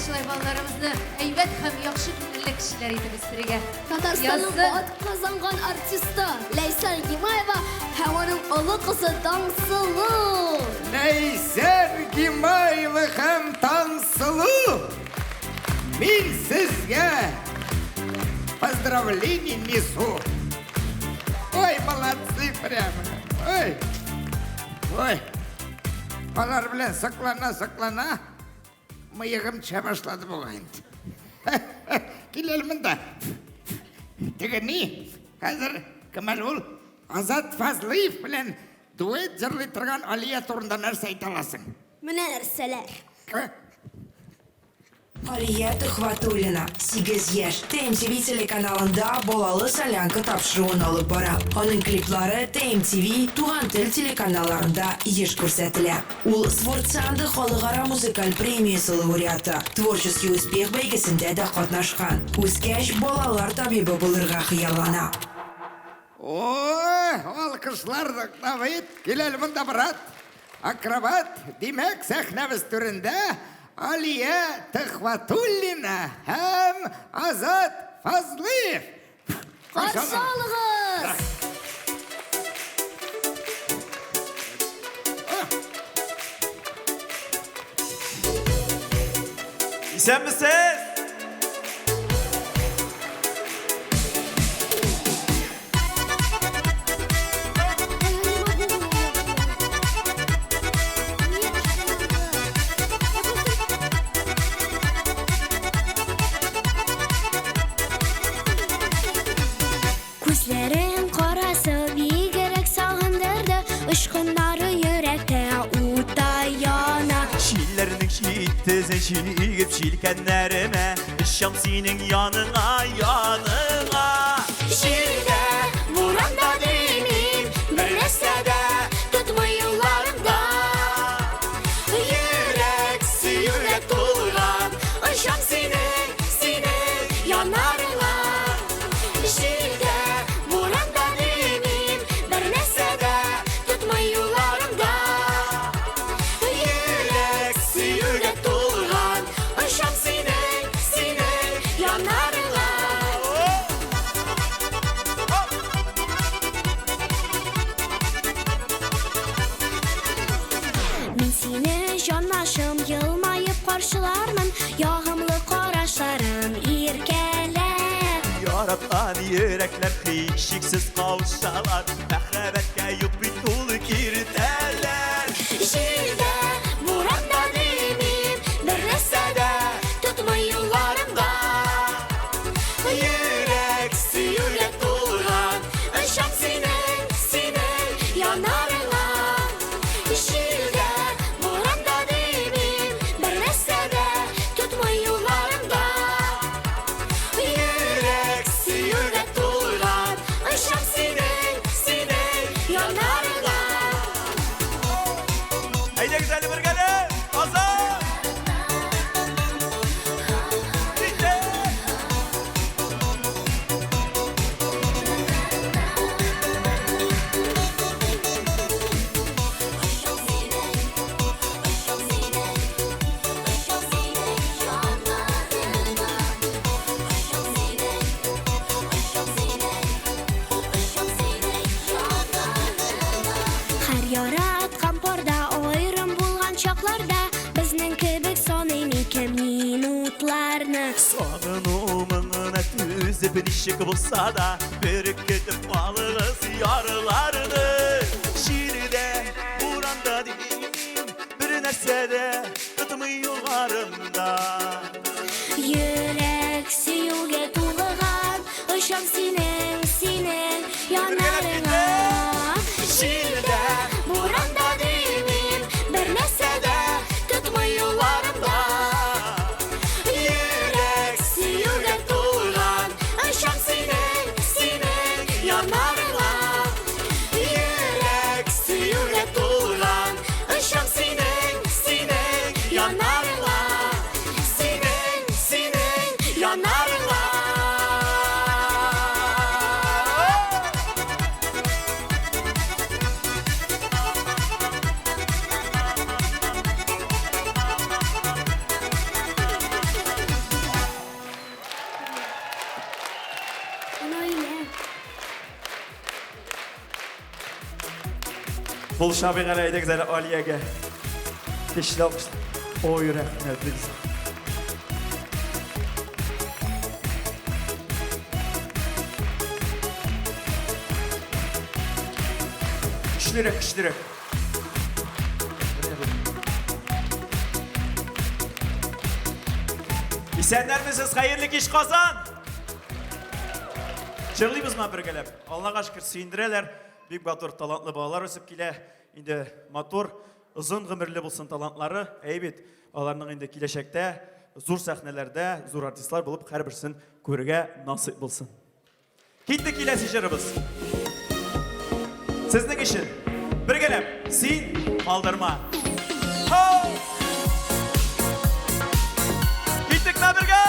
шулай балаларыбызны әйбәт һәм яхшы күңелле кешеләр итеп үстерергә. Татарстанның Язсын. атказанган артисты Ләйсән Гимаева һәм аның олы кызы Таңсылу. Ләйсән Гимаева һәм Таңсылу! Мин сезгә поздравление несу. Ой, молодцы прямо. Ой, ой. Алар белән соклана, соклана. Мыегым төшә башлады бугай инде. Кил әле монда. Теге ни, хәзер кем әле ул? Азат Фазлыев белән дуэт җырлый торган Алия турында нәрсә әйтә аласың? Менә нәрсәләр. Алия Төхвәтуллина, 8 яшь, ТМТV телеканалында Балалы солянка тапшыруын алып бара. Аның клиплары ТМТV, Туган тел телеканалларында еш күрсәтелә. Ул Сфорцандо халыкара музыкаль премиясе лауреаты, Творческий успех бәйгесендә дә катнашкан. Үскәч, балалар табибы булырга хыяллана. Ой, алкышлар Давид, кил әле монда, брат. Акробат, димәк, сәхнәбез түрендә Алия Төхвәтуллина һәм Азат Фазлыев. Каршы алыгыз! Исәнмесез! Күзләрең карасы бигрәк сагындырды, Очкыннары йөрәктә уттай яна. Җилләрнең җитезен җигеп җилкәннәремә, Очам синең яныңа, яныңа. Җилдә, буранда димим, бер нәрсә дә тотмый юлларымда. Йөрәк сөюгә тулган, очам синең, синең яннарыңа. Җилдә, буранда димим, бер нәрсә дә тотмый юлларымда. Йөрәк сөюгә тулган, очам синең, синең яннарыңа. Мин сине җанашым елмаеп каршылармын, Ягымлы карашларым иркәләп. Яраткан йөрәкләр һичшиксез кавышалар, Мәхәббәткә юк бит ул киртәләр. Җилдә, буранда димим, бер нәрсә дә тотмый юлларымда. Йөрәк сөюгә тулган, очам синең, синең яннарыңа. Җилдә, буранда димим, бер нәрсә дә тотмый юлларымда. Йөрәк сөюгә тулган, очам синең, синең яннарыңа. Әйдәгез әле бергәләп, Азат! Һәр яраткан парда аерым булган чакларда Безнең кебек саный микән минутларны. Сагыну моңына түзеп ничек булса да, Беркетеп алыгыз ярларны. Җилдә, буранда димим, бер нәрсә дә тотмый юлларымда. Йөрәк сөюгә тулган, очам синең, синең яннарыңа. Җилдә, буранда димим, бер нәрсә дә тотмый юлларымда. Йөрәк сөюгә тулган, очам синең, синең яннарыңа. Йөрәк Булыша бик әле, әйдәгез әле Алиягә. Көчле алкыш. Ой, рәхмәт бик. Көчлерәк, көчлерәк. Исәннәрмесез, хәерле кич, Казан! Җырлыйбызмы бергәләп? Аллага шөкер, сөендерәләр. Бик матур, талантлы балалар үсеп килә. Инде матур, озын гомерле булсын талантлары. Әй бит, аларның инде киләчәктә зур сәхнәләрдә зур артистлар булып һәрберсен күрергә насыйп булсын. Киттек киләсе җырыбыз. Сезнең өчен бергәләп син калдырма. Хоу! Киттек мә бергә!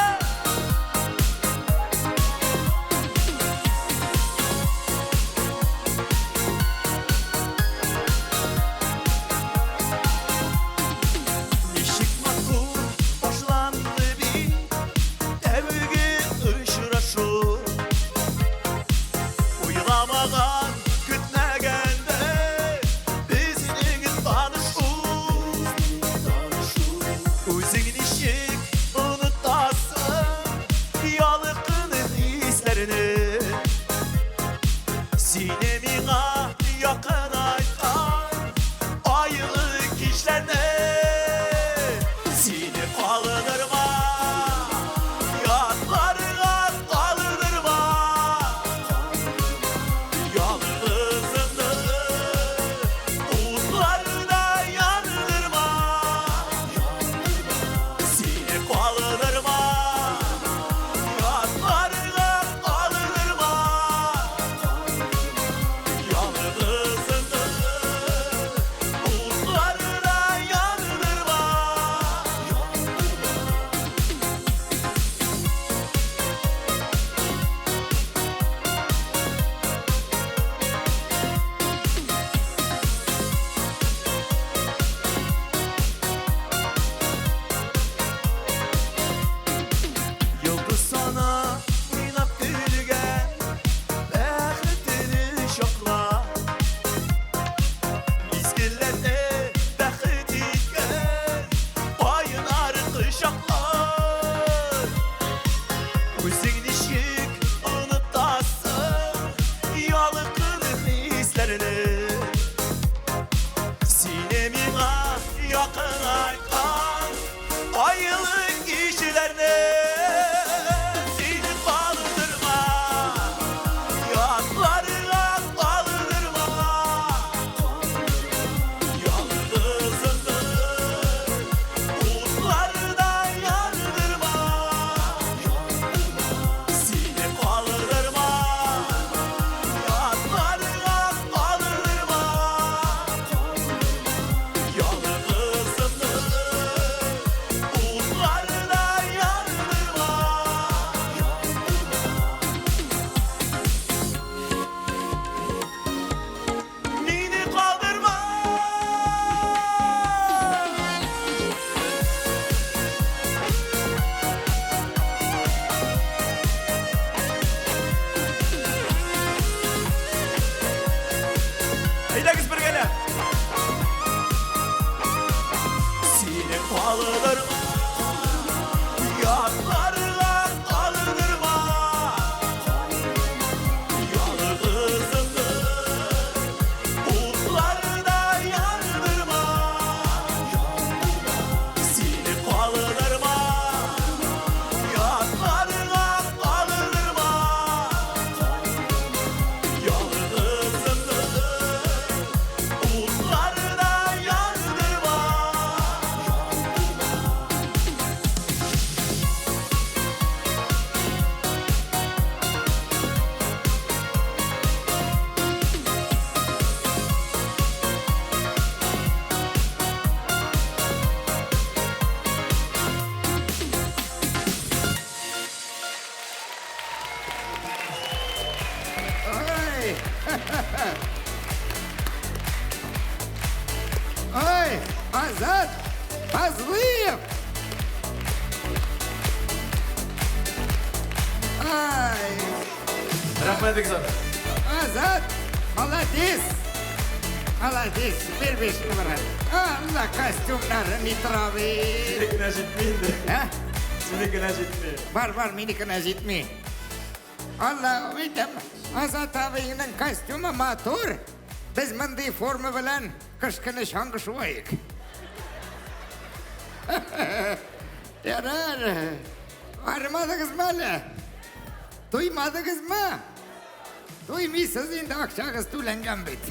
Ничек матур башланды бит тәүге очрашу. Уйламаган, көтмәгәндә безнең танышу. Үзең ничек онытасың ялкын хисләрне. Сине миңа якынайткан айлы кичләрне. Сине калдырма, ятларга калдырма. Ялгызымны утларда яндырма. Сине калдырма, ятларга калдырма. Ялгызымны утларда яндырма. Йолдыз сана уйнап көлгән бәхетне чакла. Мизгелләрне бәхет иткән кайнар кочаклар. Үзең ничек онытасың ялкын хисләрне. Сине миңа якынайткан айлы кичләрне. Сине калдырма, ятларга калдырма. Ялгызымны утларда яндырма. Сине калдырма, ятларга калдырма. Ялгызымны утларда яндырма. Мине калдырма. Әйдәгез бергәләп. Сине калдырма, ятларга калдырма. Ялгызымны утларда яндырма. Сине калдырма, ятларга калдырма. Ялгызымны утларда яндырма. Ой! Ой, Азат Фазлыев! Ай! Рәхмәт бик зур. Азат, молодец! Молодец, бир бишне, брат. Алла, костюмнары ни тора бит. Синекенә җитми инде. Ә? Синекенә җитми. Бар, бар, минекенә җитми. Алла, әйтәм, Азат абыеңның костюмы матур. Без мондый форма белән кыш көне чаңгы шуайык. Ярар. Арымадыгызмы әле? Туймадыгызмы? Туймыйсыз инде, акчагыз түләнгән бит.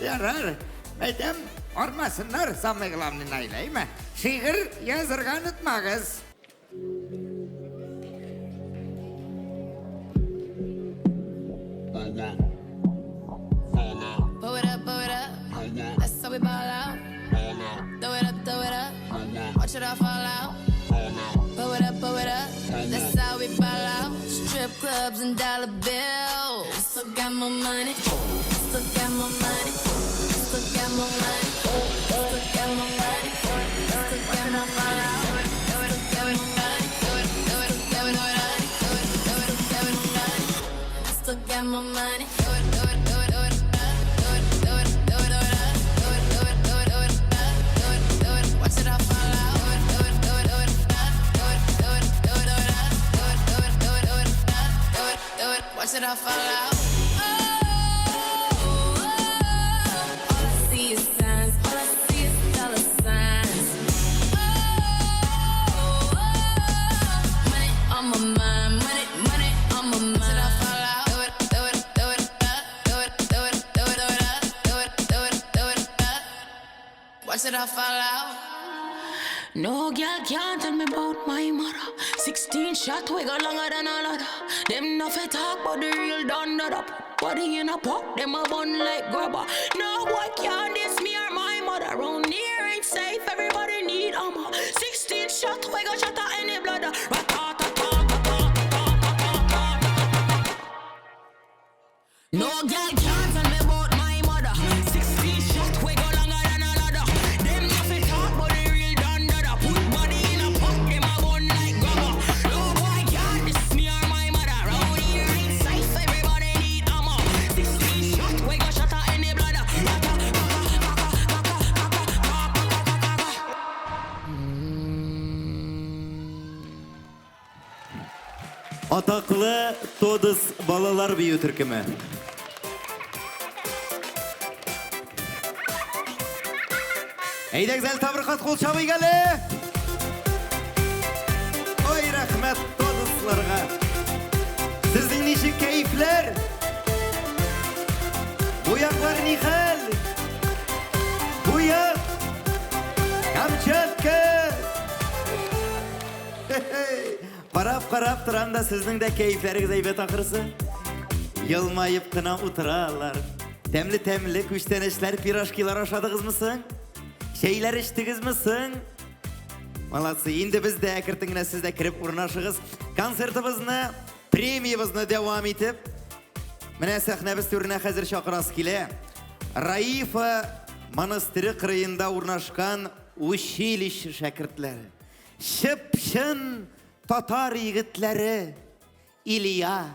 Ярар. Әйтәм, армасыннар, самое главное, Наилә, әйме? Шигырь язырга онытмагыз. Pull it up, pull it up. That's how we ball out. Throw it up, throw it up. Watch it all fall out. Pull it up, pull it up. That's how we ball out. Strip clubs and dollar bills. Still got more money. Still got more money. Still got more money. Still got more money. Still got more money. Still got more money. Still got more money. Still got more money. Still got more money. Throw it, throw it, throw it, throw it up. Throw it, throw it, throw it, throw it up. Throw it, throw it, throw it, throw it up. Throw it, throw it, watch it all fall out. Throw it, throw it, throw it, throw it up. Throw it, throw it, throw it, throw it up. Throw it, throw it, throw it, throw it up. Throw it, throw it, watch it all fall out. Oh, all I see is signs. All I see is dollar signs. Oh, money on my mind, money, money on my mind. Watch it all fall out. Throw it, throw it, throw it up. Throw it, throw it, throw it, throw it up. Throw it, throw it, throw it up. Watch it all fall out. No girl can't tell me about my mother. 16 shot, we go longer than a ladder. Them no fi talk, but the real done that up. Body in a pot, them a bun like grubber. No boy can't diss me or my mother. Round here ain't safe, everybody need armor. 16 shot, we go shot at any bladder. No girl can't tell me about my mother. 16 shot, we go longer than a ladder. Them no fi talk, but the real done dada. Put body in a pot, them a bun like grubber. No boy can't diss me or my mother. Round here ain't safe, everybody need armor. 16 shot, we go shot at any bladder. Атаклы Тодос балалар бию төркеме. Әйдәгез әле тагы бер кат кул чабыйк әле. Ой, рәхмәт Тодосларга. Сезнең ничек кәефләр? Бу яклар ни хәл? Бу як Камчатка. Карап-карап торам да сезнең дә кәефләрегез әйбәт ахрысы. Елмаеп кына утыралар. Тәмле-тәмле күчтәнәчләр, пирожкилар ашадыгызмы соң? Чәйләр эчтегезме соң? Молодцы. Инде без дә әкертен генә сез дә кереп урнашыгыз. Концертыбызны, премиябызны дәвам итеп, менә сәхнәбез түренә хәзер чакырасы килә. Раифа монастыре кырыенда урнашкан училище шәкертләре. Чып-чын татар егетләре Илья,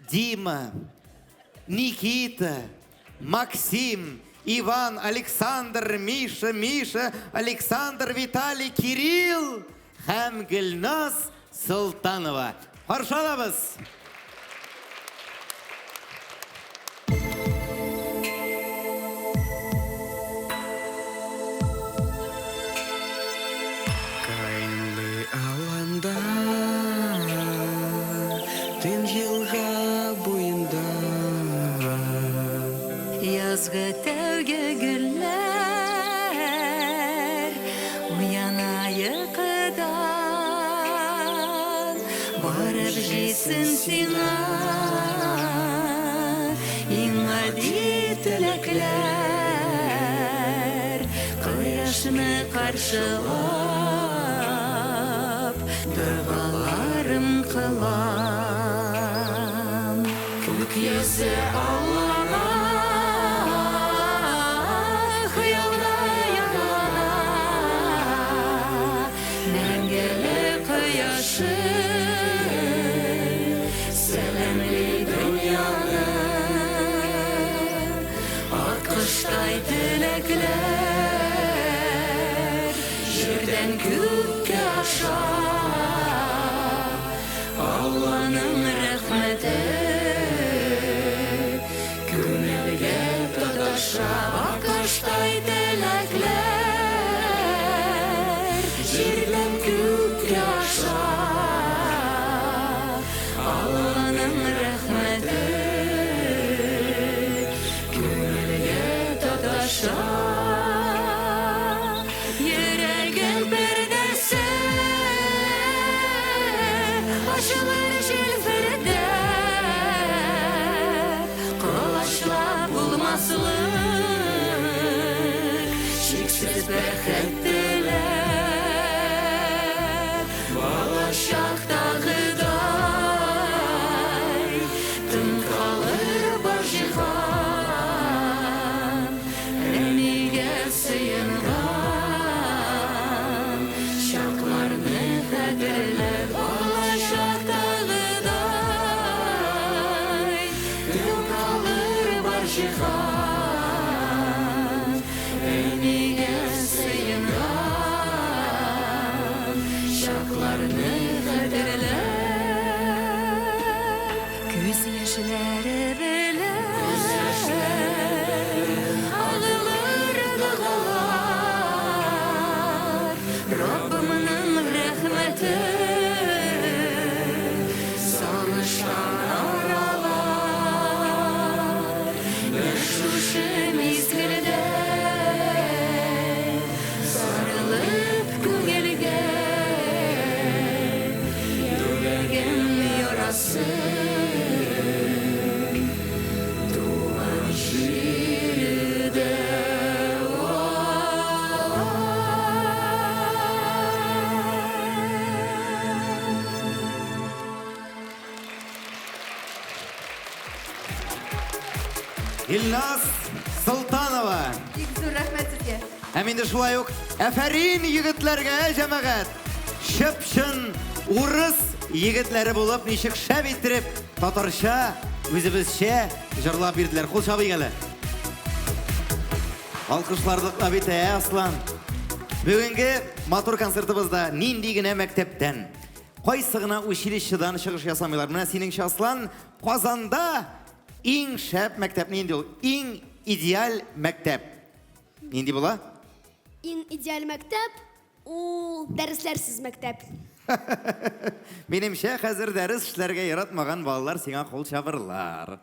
Дима, Никита, Максим, Иван, Александр, Миша, Миша, Александр, Виталий, Кирилл һәм Гөлназ Солтанова. Каршы алабыз! Каенлы аланда, тын елга буенда. Язгы тәүге гөлләр уяна йокыдан, барып җитсен сиңа иң гади теләкләр, кояшны каршылап, догаларым кылам. Күк йөзе аллана, хыялда яна, мәңгелек кояшы сәламли дөньяны. күккә аша. Алланың рәхмәте күңелгә тоташа. Акыштай теләкләр җирдән күккә аша. Алланың рәхмәте күңелгә тоташа. Йөрәгем пәрдәсе ачылыр җилфердәп, колачлап булмаслык чиксез бәхет теләп, балачактагыдай тын калыр бар җиһан, әнигә сыенган чакларны хәтерләп, балачактагыдай тын калыр бар җиһан, әнигә сыенган чакларны хәтерләп. Күз яшьләре белән агылыр догалар, Раббымның рәхмәте сагыштан аралар. Менә шушы мизгелдә сарылып күңелгә, йөрәгем ярасы туган җирдә. Илназ Солтанова. Бик зур рәхмәт сезгә. Һәм инде шулай ук әфәрин егетләргә, җәмәгать. Чып-чын урыс егетләре булып, ничек шәп иттереп татарча, үзебезчә җырлап бирделәр. Кул чабыйк әле. Алкышларлык та бит, ә, Аслан. Бүгенге матур концертыбызда нинди генә мәктәптән, кайсы гына училищедан чыгыш ясамыйлар. Менә синеңчә, Аслан, Казанда иң шәп мәктәп нинди ул? Иң идеаль мәктәп нинди була? Иң идеаль мәктәп ул дәресләрсез мәктәп. Минемчә, хәзер дәрес эшләргә яратмаган балалар сиңа кул чабырлар.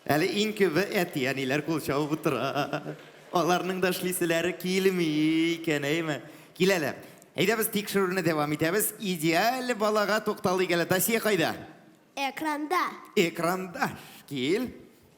Әле иң күбе әти-әниләр кул чабып утыра. Аларның да эшлиселәре килми икән, әйме? Кил әле. Әйдә без тикшерүне дәвам итәбез. Идеаль балага тукталыйк әле. Досье кайда? Экранда. Экранда. Кил.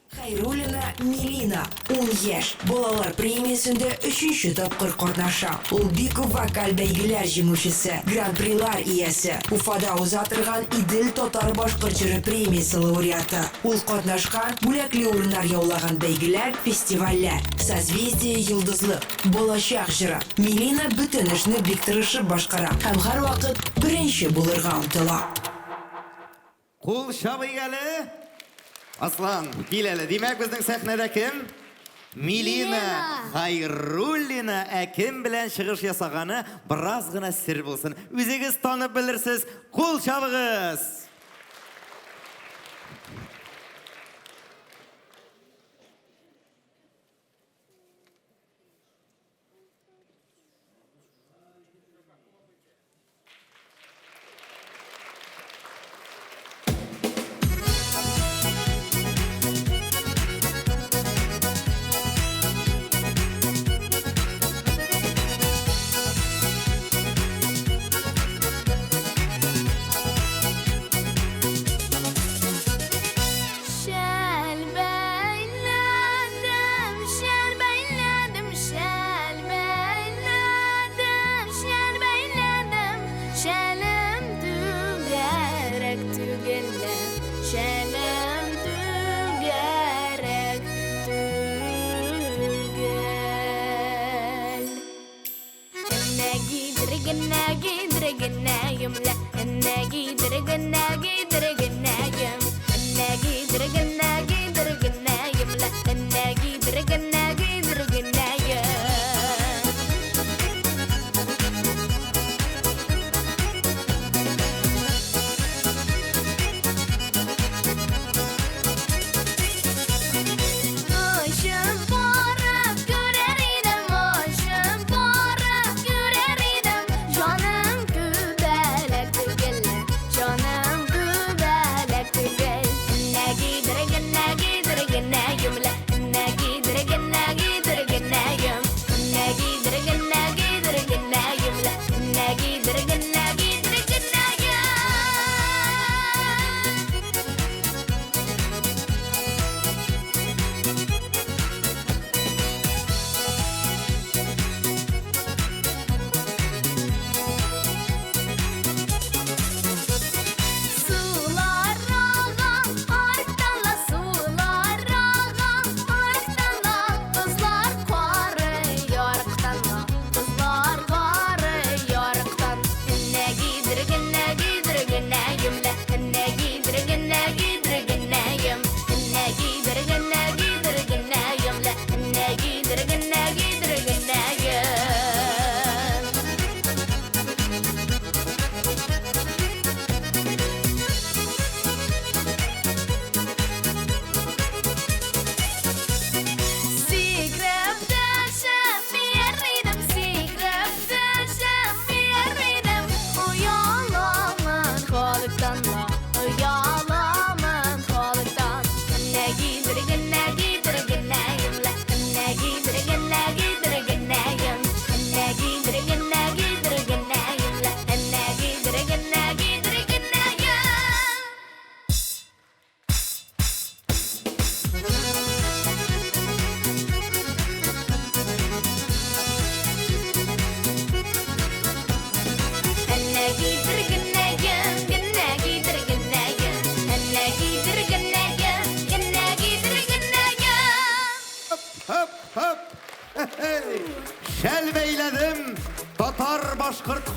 Хәйруллина Милина, ун яшь, балалар премиясендә өченче тапкыр катнаша. Ул бик күп вокаль бәйгеләр җиңүчесе, гран-прилар иясе, Уфада уза торган Идел татар-башкорт җыры премиясе лауреаты. Ул катнашкан, бүләкле урыннар яулаган бәйгеләр, фестивальләр, Созвездие Йолдызлык, Балачак җыры. Милина бөтен эшне бик тырышып башкара һәм һәрвакыт беренче булырга омтыла. Кул чабыйк әле. Аслан, кил әле. Димәк, безнең сәхнәдә кем? Милина Хайруллина. Ә кем белән чыгыш ясаганы бераз гына сер булсын. Үзегез танып белерсез. Кул чабыгыз!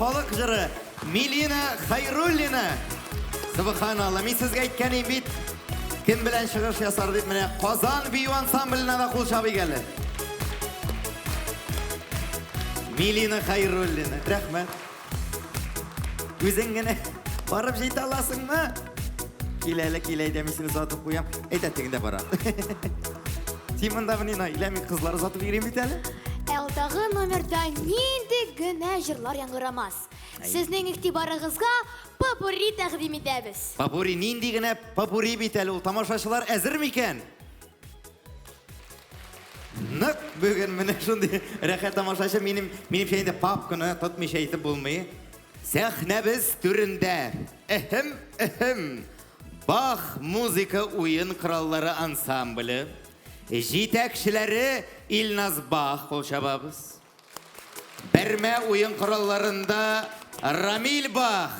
халык җыры Милина Хайруллина. Субханалла, мин сезгә әйткән идем бит, кем белән чыгыш ясар дип, менә Казан бию ансамбленә дә кул чабыйк әле. Милина Хайруллина, рәхмәт. Үзең генә барып җитә аласыңмы? Кил әле, кил әйдә, мин сине озатып куям. Әйдә, тегендә бара. Син монда менә Наилә, мин кызлар озатып йөрим бит әле. Алдагы номерда нинди генә җырлар яңгырамас. Сезнең игътибарыгызга попурри тәкъдим итәбез. Попурри, нинди генә попурри бит әле ул. Тамашачылар әзер микән? Нык бүген менә шундый рәхәт тамашачы. Минем, минемчә инде папканы тотмыйча әйтеп булмый. Сәхнәбез түрендә. Эхем, эхем. Бах музыка уен кораллары ансамбле. Җитәкчеләре Илназ Бах кул чабабыз. Бәрмә уен коралларында Рамиль Бах,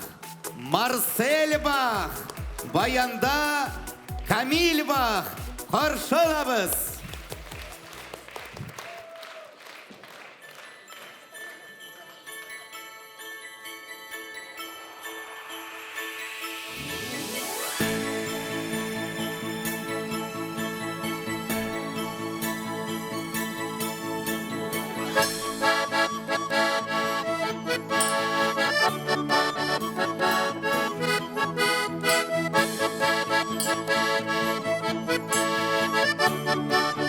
Марсель Бах, баянда Камиль Бах. Каршы алабыз! Thank you.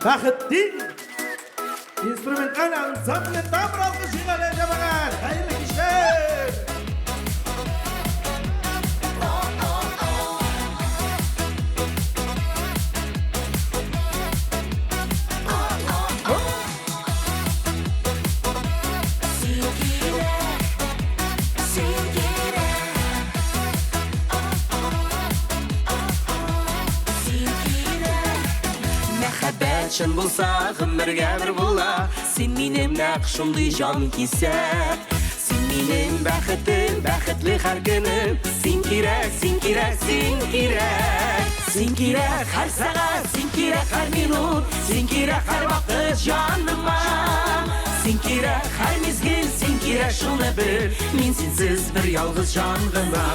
Бәхетдин инструменталь ансамбле тамыр алкыш җыйган җәмәгать. Хәерле кичләр! Син кирәк, син кирәк, син кирәк. Мәхәббәт чын булса, гомергә бер була. Син минем нәкъ шундый җан кисәк. Син минем бәхетем, бәхетле һәр көнем. Син кирәк, син кирәк, син кирәк. Син кирәк һәр сәгать, син кирәк һәр минут, син кирәк һәр вакыт җаныма. Син кирәк һәр мизгел, син кирәк шуны бел. Мин синсез бер ялгыз җан гына.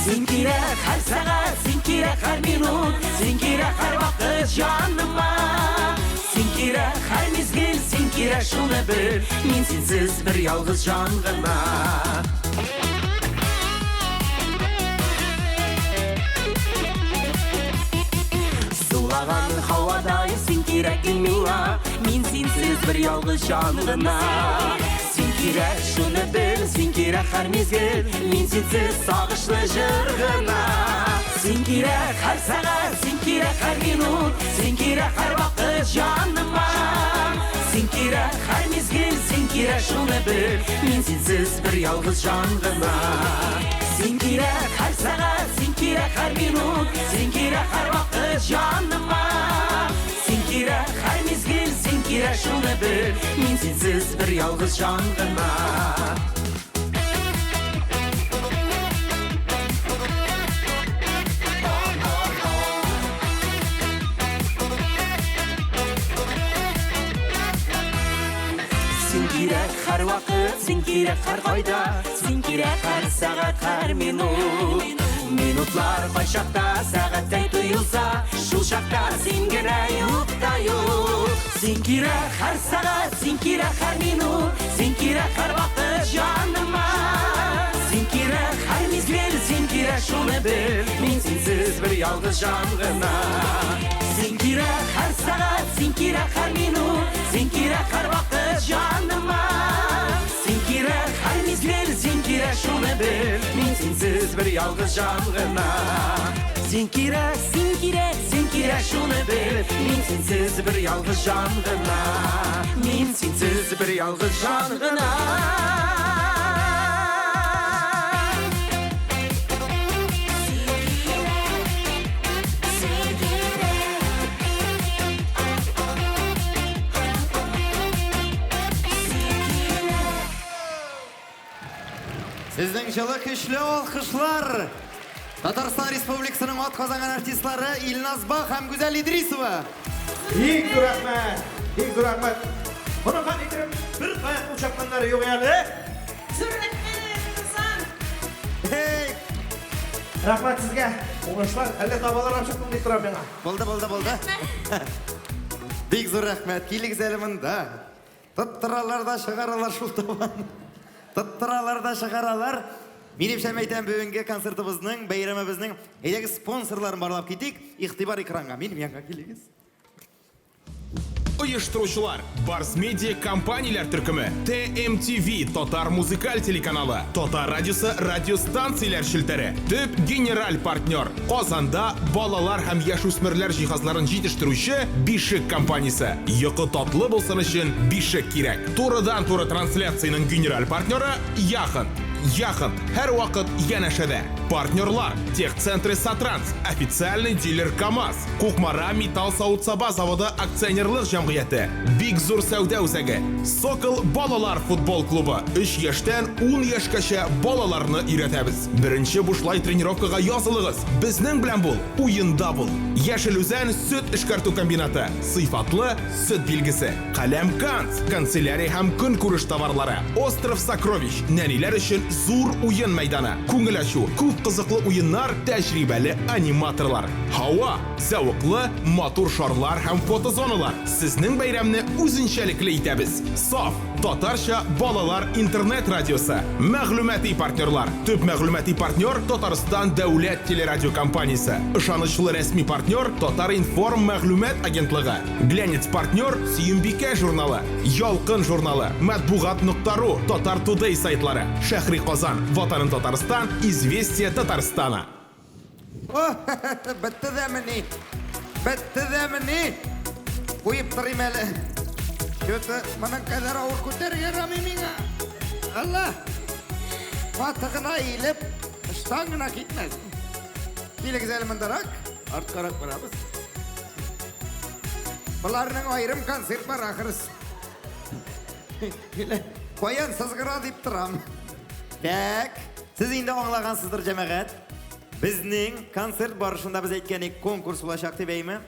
Син кирәк һәр сәгать, син кирәк һәр минут, син кирәк һәр вакыт җаныма. Син кирәк һәр мизгел, син кирәк шуны бел. Мин синсез бер ялгыз җан гына. Сулаган һавадай син кирәк миңа. Мин синсез бер ялгыз җан гына. Син кирәк шуны бел, син кирәк һәр мизгел. Мин синсез сагышлы җыр гына. Син кирәк һәр сәгать, син кирәк һәр минут, син кирәк һәр вакыт җаныма. Син кирәк һәр мизгел, син кирәк шуны бел. Мин синсез бер ялгыз җан гына. Син кирәк һәр сәгать, син кирәк һәр минут, син кирәк һәр вакыт җаныма. Син кирәк һәр мизгел, син кирәк шуны бел. Мин синсез бер ялгыз җан гына. Син кирәк һәр вакыт, син кирәк һәр кайда, син кирәк һәр сәгать, һәр минут. Минутлар кайчакта сәгатьтәй тоелса, шул чакта син генә юк та юк. Син кирәк һәр сәгать, син кирәк һәр минут, син кирәк һәр вакыт җаныма. Син кирәк һәр мизгел, син кирәк шуны бел. Мин синсез бер ялгыз җан гына. Син кирәк һәр сәгать, син кирәк һәр минут, син кирәк һәр вакыт җаныма. Син кирәк һәр мизгел, син кирәк шуны бел. Мин синсез бер ялгыз җан гына. Син кирәк, син кирәк, син кирәк шуны бел. Мин синсез бер ялгыз җан гына. Мин синсез бер ялгыз җан гына. Син кирәк, син кирәк. Сезнең җылы көчле алкышлар. Татарстан Республикасының атказанган артистлары Илназ Бах һәм Гүзәл Идрисова. Бик зур рәхмәт, бик зур рәхмәт. Моның хәл итеп бер кая кул чапканнары юк әле. Зур рәхмәт, Руслан. Hey! Рәхмәт сезгә. Уңышлар. Әллә табалар алып чыктым дип торам миңа. Булды, булды, булды. Бик зур рәхмәт. Килегез әле монда. Тоттыралар да чыгаралар шул табаны. Тоттыралар да чыгаралар. Минемчә, әйтәм, бүгенге концертыбызның, бәйрәмебезнең әйдәгез спонсорларын барлап китик. Игътибар экранга. Минем янга килегез. Оештыручылар Барс Медиа компанияләр төркеме, TMTV татар музыкаль телеканалы, Татар радиосы радиостанцияләр челтәре, төп генераль партнер, Казанда балалар һәм яшүсмерләр җиһазларын җитештерүче Бишек компаниясе. Йокы татлы булсын өчен Бишек кирәк. Турыдан-туры трансляциянең генераль партнеры Яхонт. Яхонт һәрвакыт янәшәдә. Партнерлар Техцентры Сатранс, официальный дилер КАМАЗ, Кукмара металл савыт-саба заводы акционерлык җәмгыяте, Бик зур сәүдә үзәге, Сокол балалар футбол клубы. 3 яшьтән 10 яшькәчә балаларны өйрәтәбез. Беренче бушлай тренировкага язылыгыз. Безнең белән бул, уенда бул. Яшел Үзән сөт эшкәртү комбинаты, сыйфатлы сөт билгесе. Каләм Канц, канцелярия һәм көнкүреш товарлары. Остров сокровищ, нәниләр өчен зур уен мәйданы. Күңел ачу, күп күп кызыклы уеннар, тәҗрибәле аниматорлар. Һава, зәвыклы, матур шарлар һәм фотозоналар. Сезнең бәйрәмне үзенчәлекле итәбез. Саф, татарча балалар интернет радиосы. Мәгълүмати партнерлар. Төп мәгълүмати партнер Татарстан дәүләт телерадиокомпаниясе. Ышанычлы рәсми партнер Татар-информ мәгълүмат агентлыгы. Глянец партнер Сөембикә журналы, Ялкын журналы, Матбугат нокта ру, Татар Тудей сайтлары, Шәһри Казан, Ватаным Татарстан, Известия Татарстана. О, бетте дәмени? Бетте дәмени? Куеп торыйм әле. Что-то моның кадәр авыр күтәрергә ярамый миңа. Алла! Каты гына иелеп, ыштан гына китмәс. Килегез әле мондарак, арткарак барабыз. Боларның аерым концерт бар ахрысы. Каян сызгыра дип торам. Так, сез инде аңлагансыздыр, җәмәгать. Безнең концерт барышында без әйткән идек, конкурс булачак дип, әйме?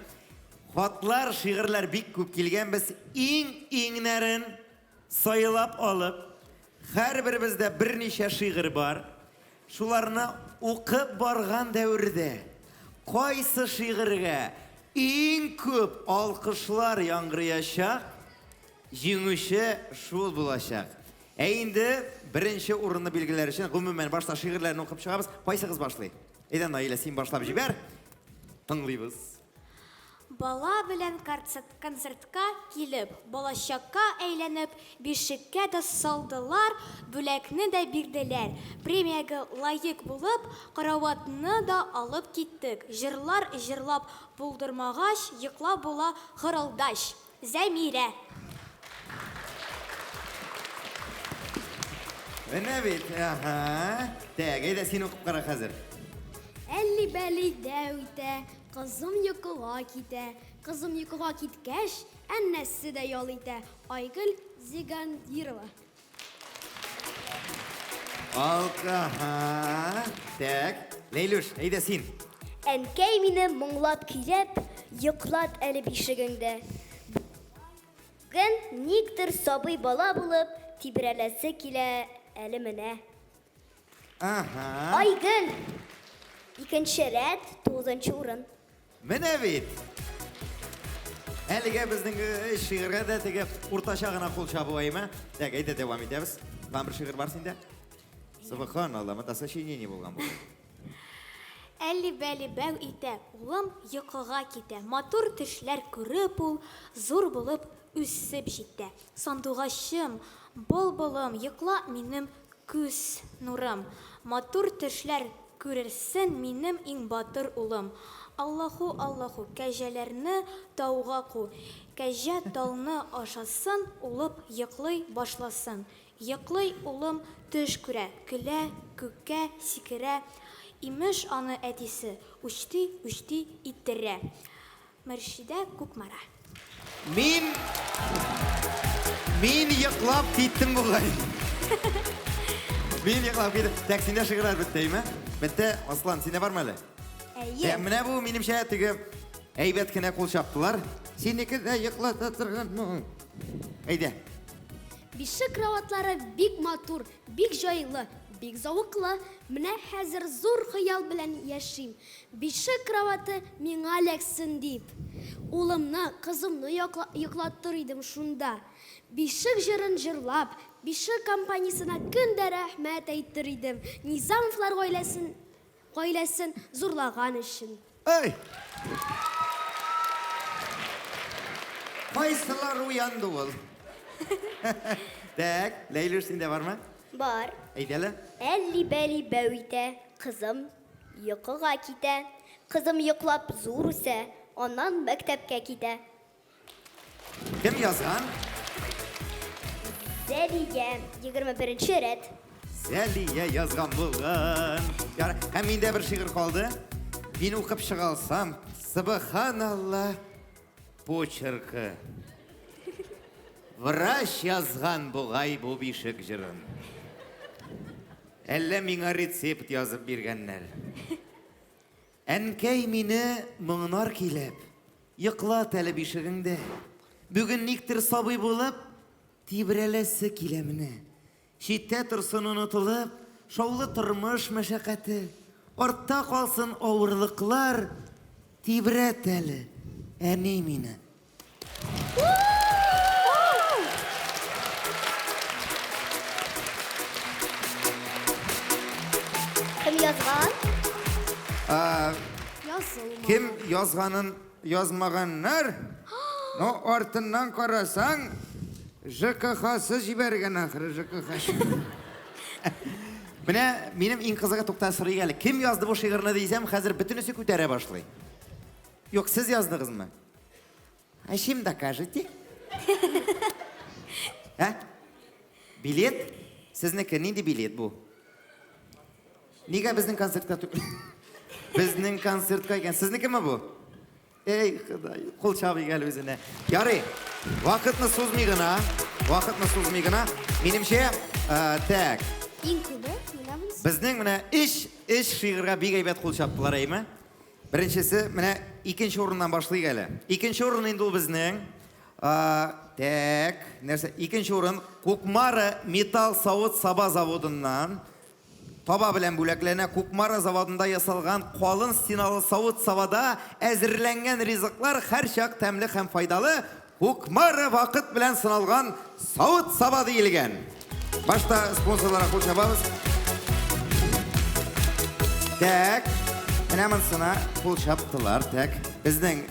Хатлар, шигырьләр бик күп килгән. Без иң-иңнәрен сайлап алып, һәрберебездә берничә шигырь бар. Шуларны укып барган дәвердә кайсы шигырьгә иң күп алкышлар яңгырыячак, җиңүче шул булачак. Ә инде беренче урынны билгеләр өчен, гомумән, башта шигырьләрне укып чыгабыз. Кайсыгыз башлый? Әйдә, Наилә, син башлап җибәр. Тыңлыйбыз. Бала белән концертка килеп, балачакка әйләнеп, бишеккә дә салдылар, бүләкне дә бирделәр. Премиягә лаек булып, караватны да алып киттек. Җырлар җырлап булдырмагач, йоклап була хырылдач. Зәмирә. Менә бит, аһа. Тәк, әйдә син укып кара хәзер. Әлли-бәли дәү итә, Кызым йокыга китә. Кызым йокыга киткәч, әннәсе дә ял итә. Айгөл Зигандирова. Алкаһа. Так, Ләйлүш, әйдә син. Әнкәй мине моңлап көйләп, йоклат әле бишегеңдә. Бүген никтер сабый бала булып тибрәләсе килә әле менә. Ага. Айгөл! Икенче рәт, тугызынчы урын. Менә бит! Әлегә безнең э, шигырьгә дә теге уртача гына кул чабу әйме? Так, әйдә дәвам итәбез. Тагын бер шигырь бар синдә? Субханалла, монда сочинение булган бу. Әлли-бәли бәү итә, улым йокыга китә. Матур төшләр күреп ул, зур булып үсеп җитә. Сандугачым, былбылым, йокла минем Күз нурым, матур төшләр күрерсен минем иң батыр улым. Аллаһу, Аллаһу, кәҗәләрне тауга ку, кәҗә талны ашасын, улып йоклый башласын. Йоклый улым, төш күрә, көлә, күккә сикерә, имеш аны әтисе үчти-үчти иттерә. Мөршидә Кукмара. Мин Мин йоклап киттем бугай. Мин йоклап киттем. Так, синдә шигырьләр бетте, әйме? Бетте. Аслан, синдә бармы әле? Әйе. Менә бу минемчә теге әйбәт кенә кул чаптылар. Синеке дә йоклата торган моң. Әйдә. Бишек кроватьлары бик матур, бик җайлы, бик зәвыклы. Менә хәзер зур хыял белән яшим. Бишек кровате миңа эләксен дип. Улымны, кызымны йоклаттыр идем шунда. Бишек җырын җырлап, Бишек компаниясенә көн дә рәхмәт әйтер идем, Низамовлар гаиләсен гаиләсен зурлаган өчен. Эй! Кайсылар уянды ул? Так, Ләйлүш, синдә бармы? Бар. Әйдә әле. Әлли-бәли бәү итә, кызым Йокыга китә. Кызым йоклап зур үсә, аннан мәктәпкә китә. Кем язган? Зәлия, 21 нче рәт. Зәлия язган булган. Ярар, һәм миндә бер шигырь калды. Мин укып чыга алсам, субханалла, почеркы. Врач язган бугай бу бишек җырын. Әллә миңа рецепт язып биргәннәр. Әнкәй мине моңнар көйләп, Йоклат әле бишегеңдә. Бүген никтер сабый булып, Тибрәләсе килә менә. Читтә торсын онытылып, Шаулы тормыш мәшәкате. Артта калсын авырлыклар, тибрәт әле, әни мине. Кем язган? Язылмаган. Кем язганын язмаганнар, но артыннан карасаң, ЖКХсы җибәргән ахры, ЖКХ. Менә минем иң кызыгы тукта сорыйк әле. Кем язды бу шигырьне дисәм, хәзер бөтенесе күтәрә башлый. Юк, сез яздыгызмы? А чем докажете? Ә? Билет? Сезнеке нинди билет бу? Нигә безнең концертка түгел? Безнең концертка икән. Сезнекеме бу? Эй, Ходай, кул чабыйк әле үзенә. Ярый, вакытны сузмый гына, вакытны сузмый гына. Минемчә, так. Иң күбе менә монысы. Безнең менә өч, өч шигырьгә бик әйбәт кул чаптылар, әйме? Беренчесе, менә икенче урыннан башлыйк әле. Икенче урын инде ул безнең. Так, нәрсә? Икенче урын Кукмара металл савыт-саба заводыннан таба белән бүләкләнә. Кукмара заводында ясалган калын стеналы савыт-сабада әзерләнгән ризыклар һәрчак тәмле һәм файдалы. Кукмара вакыт белән сыналган савыт-саба диелгән. Башта спонсорларга кул чабабыз. Так, менә монысына кул чаптылар. Так, безнең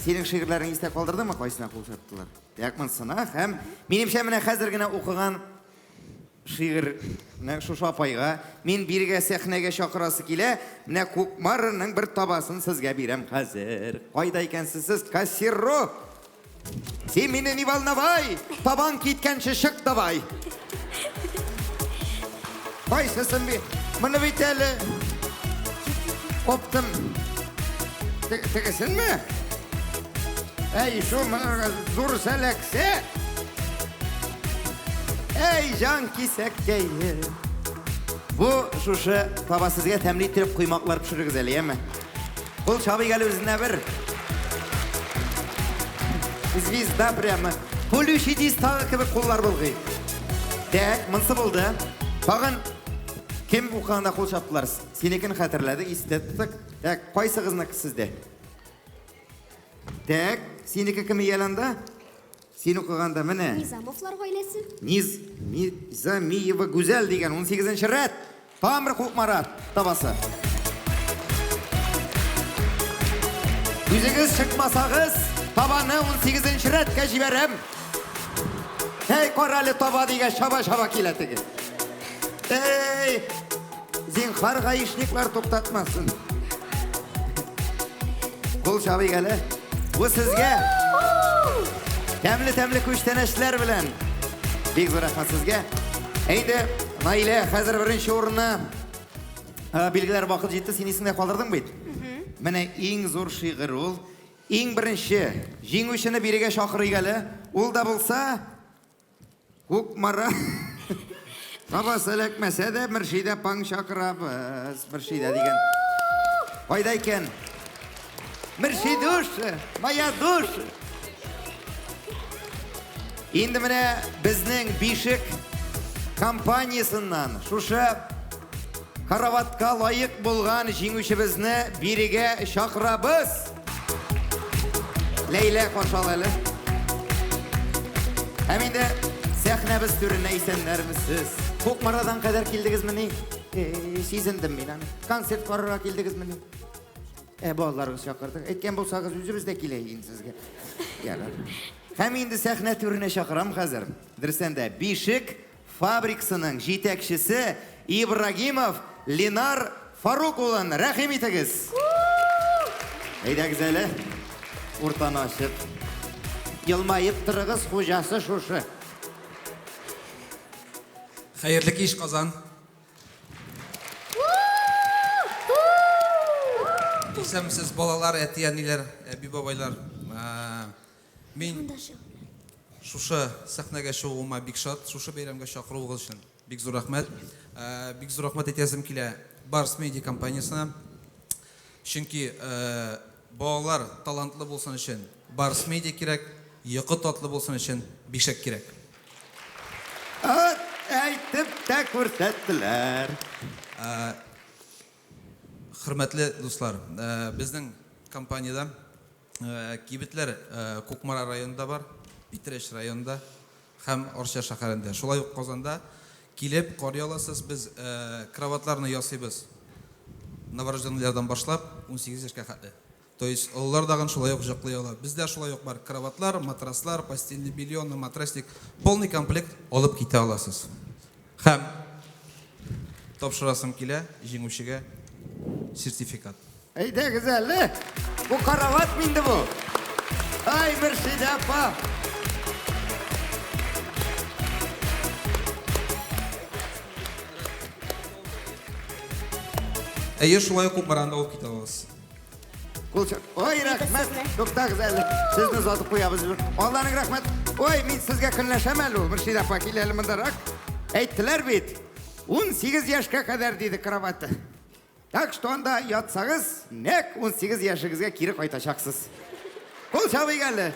синең шигырьләрең истә калдырдымы, кайсына кул чаптылар? Так, монысына һәм минемчә менә хәзер генә укыган шигырь менә шушы апайга мин бирегә сәхнәгә чакырасы килә. Менә Кукмараның бер табасын сезгә бирәм хәзер. Кайда икәнсез сез, кассирро? Син мине не волновай, табан киткәнче чык давай. Кайсысын би? Моны бит әле оптым. Тегесенме? Әй, шул моны зур сәләксә. Әй, җан кисәккәе. Бу шушы таба сезгә тәмле иттереп коймаклар пешерегез әле, яме? Кул чабыйк әле үзенә бер. Звезда прямо. Полющий дистагы кебек куллар болгый. Так, монсы булды. Тагын кем укыганда кул чаптылар? Синекен хәтерләдек, истә тоттык. Так, кайсыгызныкы сездә? Так, синеке кем ияләнде? Син укыганда менә. Низамовлар гаиләсе. Низ, Низамиева Гүзәл дигән 18 рәт. Тамыр Кукмара табасы. Үзегез чыкмасагыз, табаны 18 рәткә җибәрәм. Әй, карале таба дигәч, чаба-чаба килә теге. Эй, зинхар гаишниклар туктатмасын. Кул чабыйк әле. Бу сезгә. Тәмле-тәмле күчтәнәчләр белән. Бик зур рәхмәт сезгә. Әйдә, Наилә, хәзер беренче урынны билгеләр вакыт җитте. Син исеңдә калдырдың бит. Менә иң зур шигырь ул. Иң беренче җиңүчене бирегә чакырыйк әле. Ул да булса Кукмара табасы эләкмәсә дә, Мөршидә паң чакырабыз. Мөршидә дигән. Кайда икән? Мөршидуша, моя душа. Инде менә безнең Бишек компаниясеннән шушы караватка лаек булган җиңүчебезне бирегә чакырабыз. Ләйлә каршы ал әле. Һәм инде сәхнәбез түренә исәннәрмесез. Кукмарадан кадәр килдегезмени? Э, сизендем мин аны. Концерт карарга килдегезмени? Ә балаларыгыз чакырдык. Әйткән булсагыз, үзебез дә килә идек сезгә. Ярар. Һәм инде сәхнә түренә чакырам хәзер. Дөрестән дә, Бишек фабрикасының җитәкчесе Ибрагимов Ленар Фарук улын рәхим итегез. Әйдәгез әле, уртаны ачып. Елмаеп торыгыз, хуҗасы шушы. Хәерле кич, Казан. Исәнмесез, балалар, әти-әниләр, әби-бабайлар. Мин шушы сәхнәгә чыгуыма бик шат, шушы бәйрәмгә чакыруыгыз өчен бик зур рәхмәт. Бик зур рәхмәт әйтәсем килә Барс Медиа компаниясенә. Чөнки балалар талантлы булсын өчен Барс Медиа кирәк, йокы татлы булсын өчен Бишек кирәк. Әйтеп тә күрсәттеләр. Хөрмәтле дуслар, безнең компаниядә кибетләр Кукмара районында бар, Питрәч районында һәм Арча шәһәрендә. Шулай ук Казанда килеп карый аласыз. Без кроватьларны ясыйбыз новорожденныйлардан башлап 18 яшькә хәтле. То есть олылар дагын шулай ук җоклый ала. Бездә шулай ук бар кроватьлар, матраслар, постельный белье, матрасник, полный комплект алып китә аласыз. Һәм тапшырасым килә җиңүчегә сертификат. Әйдәгез әле. Бу карават инде бу. Ай, Мөршидә апа. Әйе, шулай ук Кукмараны алып китә аласыз. Кул чап. Ой, рәхмәт. Туктагыз әле. Сезне озатып куябыз. Алланың рәхмәт. Ой, мин сезгә көнләшәм әле ул. Мөршидә апа, кил әле мондарак. Әйттеләр бит. 18 яшькә кадәр диде кровате. Так что анда ятсагыз, нәкъ 18 яшегезгә кире кайтачаксыз. Кул чабыйк әле.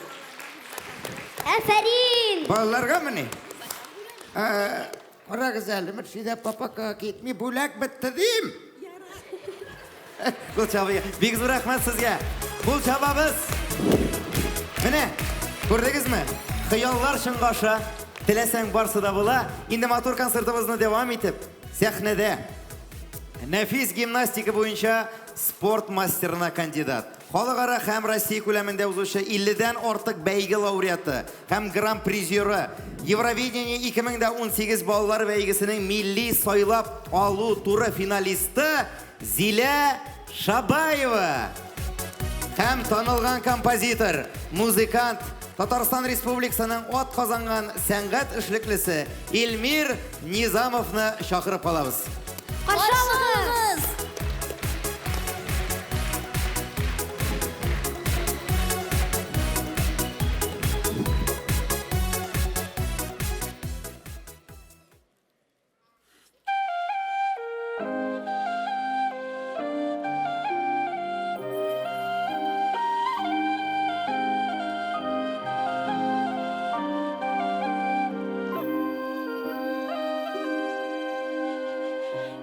Афәрин! Балаларга мени? Карагыз әле, Мөршидә апа пока китми, бүләк бетте дим. Кул чабыйк. Бик зур рәхмәт сезгә. Кул чабабыз. Менә, күрдегезме? Хыяллар чынга аша. Теләсәң барсы да була. Инде матур концертыбызны дәвам итеп, сәхнәдә нәфис гимнастика буенча спорт мастерына кандидат. Халыкара һәм Россия күләмендә узучы 50-дән артык бәйге лауреаты һәм гран-призеры, Евровидение 2018 балалар бәйгесенең милли сайлап алу туры финалисты Зилә Шабаева һәм танылган композитор, музыкант, Татарстан Республикасының ат казанган сәнгать эшлеклесе Эльмир Низамовны чакырып калабыз. Каршы алыгыз!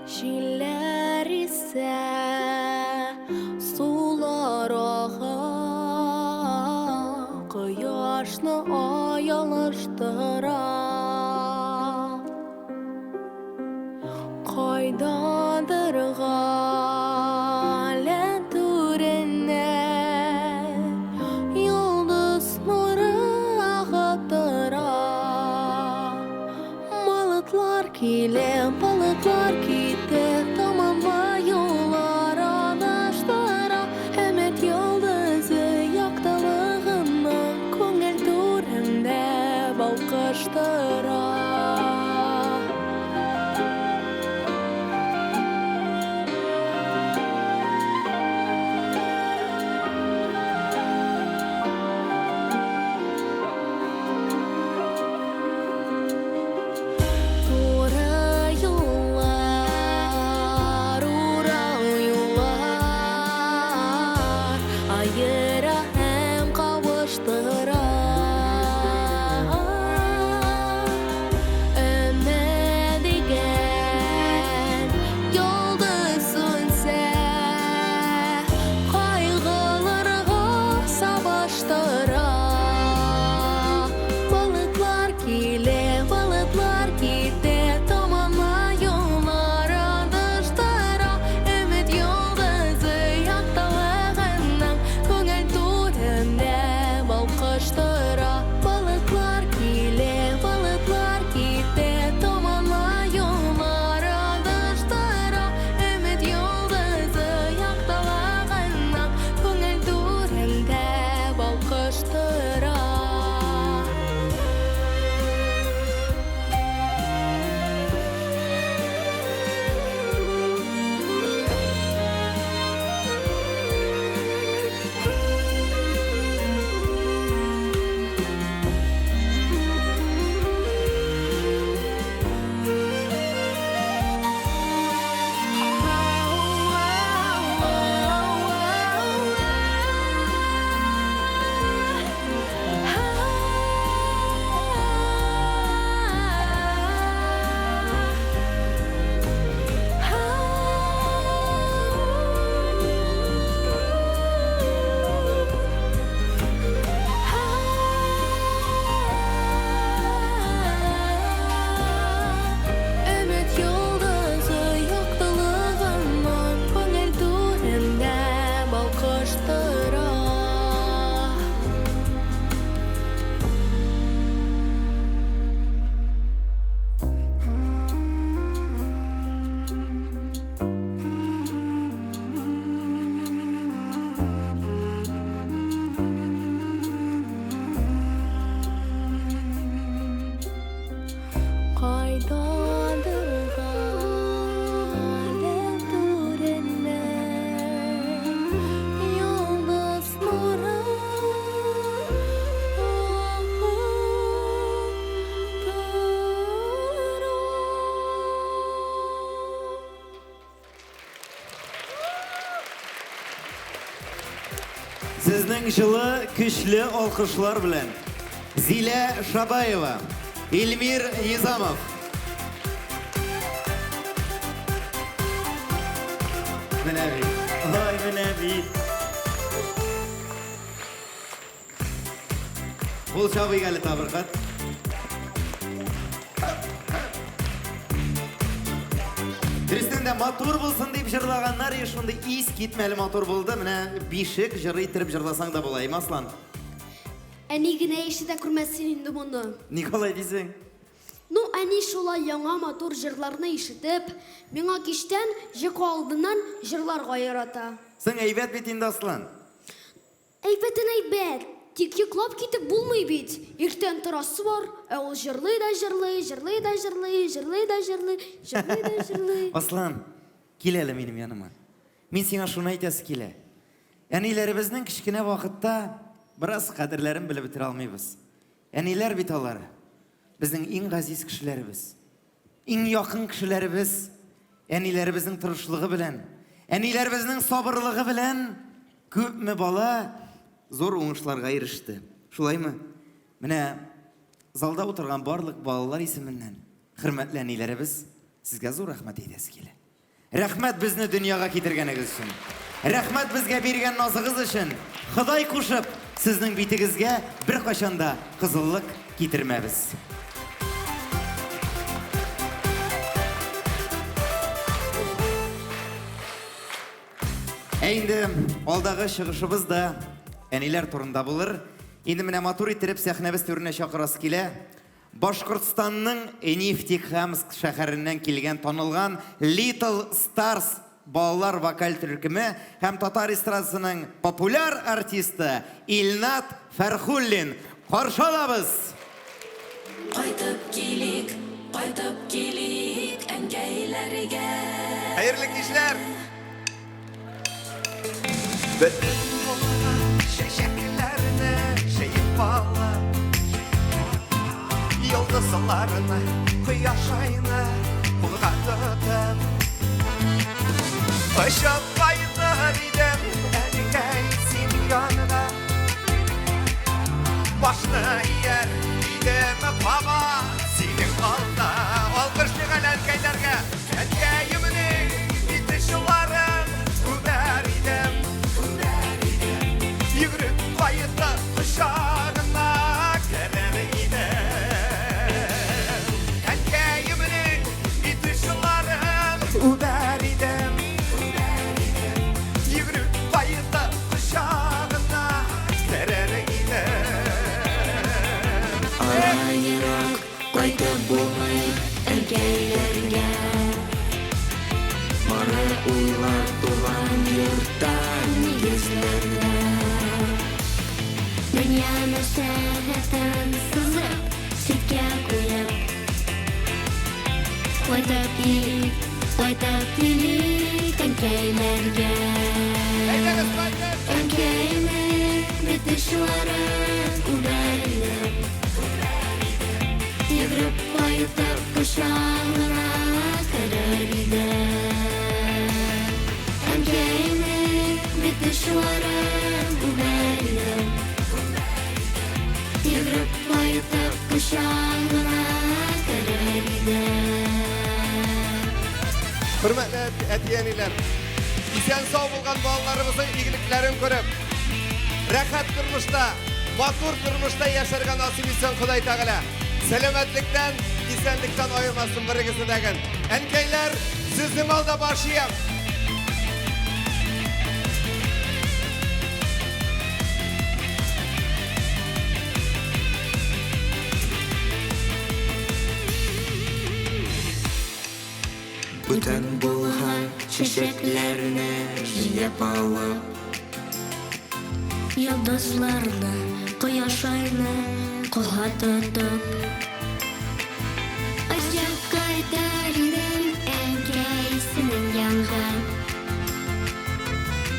Җилләр исә, сулар ага, Кояшны ай алыштыра. Кайдадыр галәм түреннән Йолдыз нуры агып тора. Болытлар килә, болытлар китә, Томанлы юллар адаштыра. Өмет йолдызы яктылыгыннан Күңел түрендә балкыштыра. Туры юллар, урау юллар Аера һәм кавыштыра. Сезнең җылы, көчле алкышлар белән Зилә Шабаева, Эльмир Низамов. Менә бит. Ай, менә бит. Кул чабыйк әле табыркат. Дөрестән дә матур булсын дип җырлаганнар, и шундый ис китмәле матур булды. Менә бишек җыры иттереп җырласаң да була, әйме, Аслан? Әни генә ишетә күрмәсен инде моны. Ник алай дисең? Ну, әни шулай яңа матур җырларны ишетеп, миңа кичтән, җокы алдыннан җырларга ярата. Соң әйбәт бит инде, Аслан. Әйбәтен әйбәт, тик йоклап китеп булмый бит. Иртән торасы бар, ә ул җырлый да җырлый, җырлый да җырлый, җырлый да җырлый, җырлый да җырлый. Аслан, кил әле минем яныма. Мин сиңа шуны әйтәсе килә. Әниләребезнең кечкенә вакытта бераз кадерләрен белеп бетерә алмыйбыз. Әниләр бит алар, безнең иң газиз кешеләребез. Иң якын кешеләребез, әниләребезнең тырышлыгы белән, әниләребезнең сабырлыгы белән күпме бала зур уңышларга иреште. Шулаймы? Менә залда утырган барлык балалар исеменнән, хөрмәтле әниләребез, сезгә зур рәхмәт әйтәсе килә. Рәхмәт безне дөньяга китергәнегез өчен. Рәхмәт безгә биргән назыгыз өчен. Ходай кушып, сезнең битегезгә беркайчан да кызыллык китермәбез. Ә инде алдагы чыгышыбыз да әниләр турында булыр. Инде менә матур иттереп сәхнәбез түренә чакырасы килә. Башкортстанның Нефтекамск шәһәреннән килгән танылган Little Stars балалар вокаль төркеме һәм татар эстрадасының популяр артисты Илнат Фәрхуллин. Каршы алабыз! Кайтып килик, кайтып килик әнкәйләргә. Хәерле кичләр! Бөтен булган чәчәкләрне җыеп алып, Йолдызларны, кояш айны кулга тотып, Очып кайтыр идем, әнкәй, синең яныңа. Башны ияр идем кабат синең алда. Алкыш миңа әнкәйләргә, әнкәемнең бите чуларын үбәр идем. Йөгереп кайтып кочагына керер идем. Әнкәемнең бите чуларын үбәр идем. Йөгереп кайтып кочагына керер идем. Ара ерак, кайтып булмый әнкәйләргә. Бары уйлар туган йортта нигезләрдә. Дөнья мәшәкатен сызып, читкә куеп. Кайтып килик, кайтып килик әнкәйләргә. Әнкәйнең бите чуларын үбәр идем. Йөгереп кайтып кочагына керер идем. Әнкәйнең бите чуларын үбәр идем. Йөгереп кайтып кочагына керер идем. Хөрмәтле әти-әниләр, исән-сау булган балаларыбызның игелекләрен күреп, рәхәт тормышта, матур тормышта яшәргә насыйп итсен Ходай Тәгалә. Сәламәтлектән, исәнлектән аермасын берегезне дәген. Әнкәйләр, сезнең алда баш иям. Бүтән булган чәчәкләрне җыеп алып, Йолдызларны, кояш айны кулга тотып. Очып кайтар идем, әнкәй, синең янга.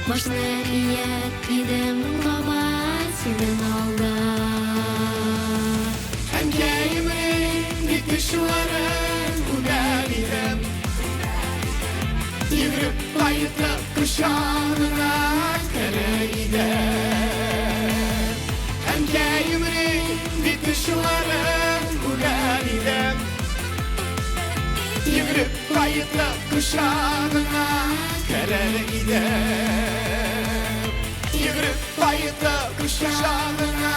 Башны ияр идем кабат синең алда. Әнкәйнең бите чуларын үбәр идем. Йөгереп кайтып кочагына керер идем. кайтып кочагыңа керер идем. Йөгереп кайтып кочагыңа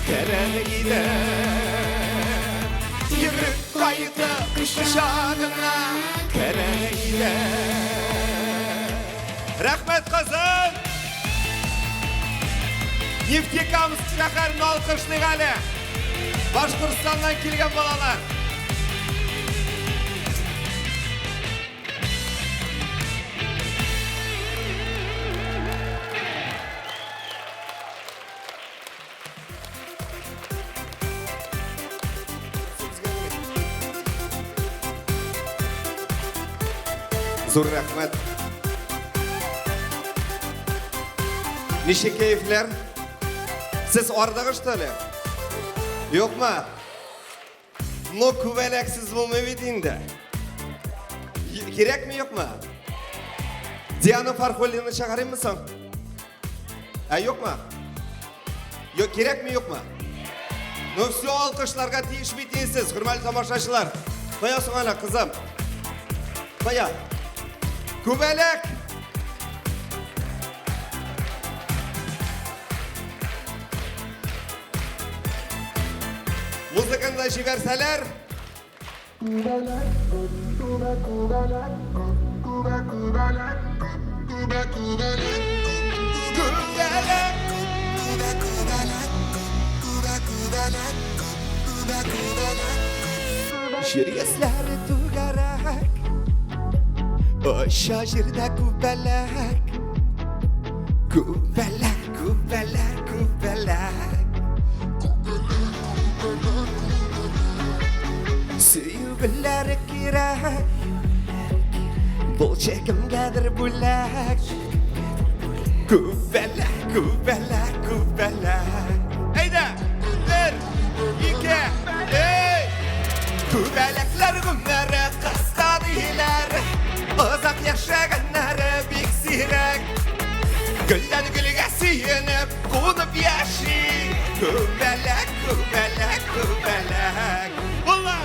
керер идем. Йөгереп кайтып кочагыңа керер идем. Рәхмәт, Казан! Нефтекамск шәһәрен алкышлыйк әле. Башкортстаннан килгән балалар. Зур рәхмәт. Ничек кәефләр? Сез ардыгыз что ли? Юкмы? Но күбәләксез булмый бит инде. Кирәкме, юкмы? Диана Фархуллина чыгарыйммы соң? Ә юкмы? Юк, кирәкме, юкмы? Ну все, алкышларга тиеш бит сез, хөрмәтле тамашачылар. Кая соң әле, кызым? Кая? Күбәләк! Музыканы да җибәрсәләр. Күбәләк, күбә, күбәләк, күбә, күбәләк, күбә, күбәләк, күбәләк, күбә, күбәләк, күбә, күбәләк, күбә, күбәләк. Җир йөзләре түгәрәк, оча җирдә күбәләк. Күбәләк, күбәләк, күбәләк. Сөю гөлләре кирәк, булчы кемгәдер бүләк. Күбәләк, күбәләк, күбәләк. Әйдә, бер, ике, өч. Күбәләкләр гомере кыска диләр, озак яшәгәннәре бик сирәк. Гөлдән гөлгә сөенеп, кунып яши. Күбәләк, күбәләк, күбәләк. Булла!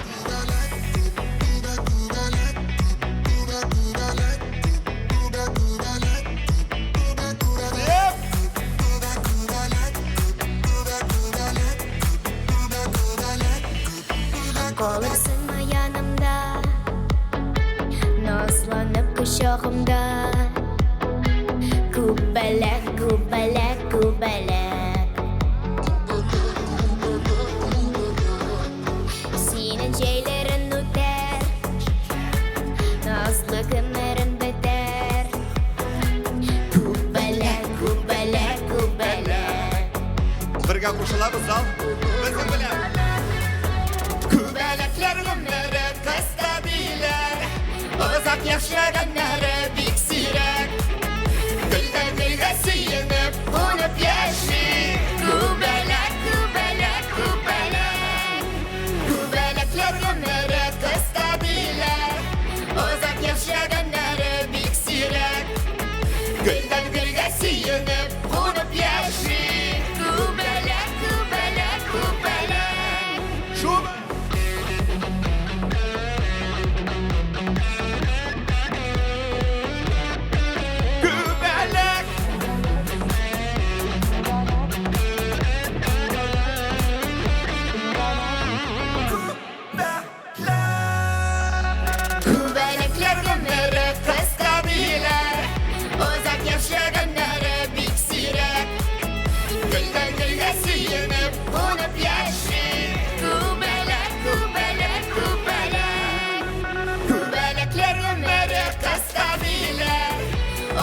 Калырсыңмы янымда, назланып кочагымда? Күбәләк, күбәләк, күбәләк. Синең җәйләрең үтәр, назлы гомерең бетәр. Күбәләк, күбәләк, күбәләк. Бергә кушылабыз, зал. Безнең белән. Күбәләкләр гомере кыска диләр, озак яшәгәннәре бик сирәк. Гөлдән гөлгә сөенеп, кунып яши. Күбәләк, күбәләк, күбәләк. Күбәләкләр гомере кыска диләр, озак яшәгәннәре бик сирәк. Гөлдән гөлгә сөенеп, кунып яши. Күбәләк, күбәләк, күбәләк. Шуба! Күбәләк! Күбәләкләр гомере кыска диләр, озак яшәгәннәре бик сирәк. Гөлдән гөлгә сөенеп, кунып яши. Күбәләк, күбәләк, күбәләк. Күбәләкләр гомере кыска диләр,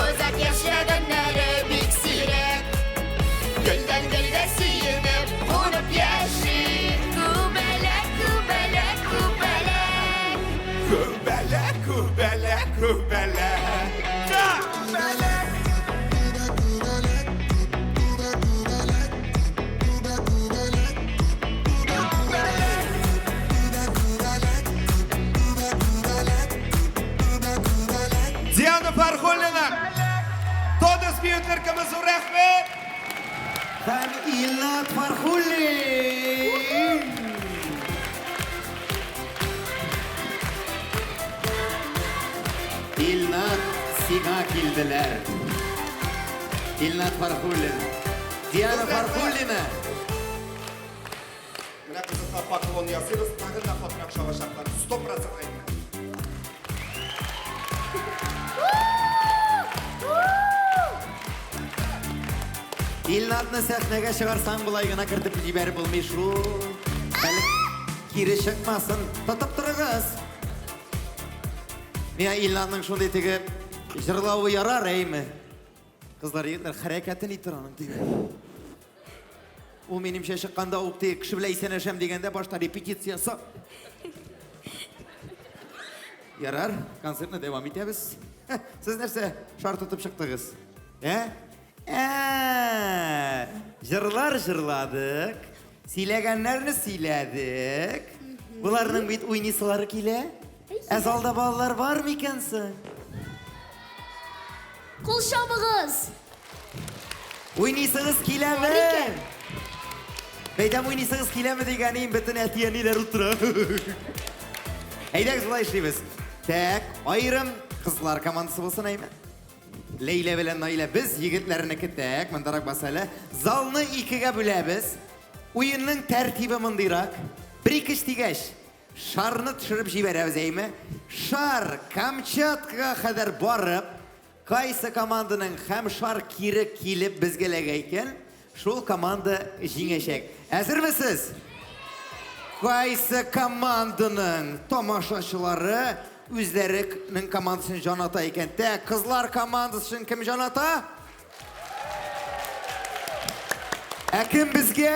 озак яшәгәннәре бик сирәк. Гөлдән гөлгә сөенеп, кунып яши. Күбәләк, күбәләк, күбәләк. Күбәләк, күбәләк, күбәләк. Күбәләк! Диана Фархуллина! Тонус бию төркеме, зур рәхмәт! Һәм Илнат Фархуллин! сиңа килделәр. Илнат Фархуллин. Диана Фархуллина. Менә кызыкка поклон ясыйбыз, тагын да катырак чабачаклар. 100% әйтәм. Илнатны сәхнәгә чыгарсаң, болай гына кертеп җибәреп булмый шул. Әле кире чыкмасын. Тотып торыгыз. Миңа Илнатның шундый теге җырлавы ярар, әйме? Кызлар, егетләр, хәрәкәте ни тора аның теге. Ул минемчә чыкканда ук теге кеше белән исәнләшәм дигәндә башта репетиция ясап. Ярар, концертны дәвам итәбез. Сез нәрсә шар тотып чыктыгыз? Ә? Ә, җырлар җырладык, сөйләгәннәрне сөйләдек. Боларның бит уйныйсылары килә. Ә залда балалар бар микән соң? Кул чабыгыз! Уйныйсыгыз киләме? Бәйдәм уйныйсыгыз киләме дигәнем бөтен әти-әниләр утыра. Әйдәгез болай эшлибез. Так, аерым кызлар командасы булсын, әйме? Ләйлә белән Наилә без егетләрнеке тәк, мондарак бас әле. Залны икегә бүләбез. Уенның тәртибе мондыйрак. Бер ике өч дигәч, шарны төшереп җибәрәбез, әйме? Шар Камчаткага кадәр барып, кайсы команданың һәм шар кире килеп безгә эләгә икән, шул команда җиңәчәк. Әзермесез? Кайсы команданың тамашачылары үзләренең командасын җан ата икән? Тәк, кызлар командасы өчен кем җан ата? Ә кем безгә?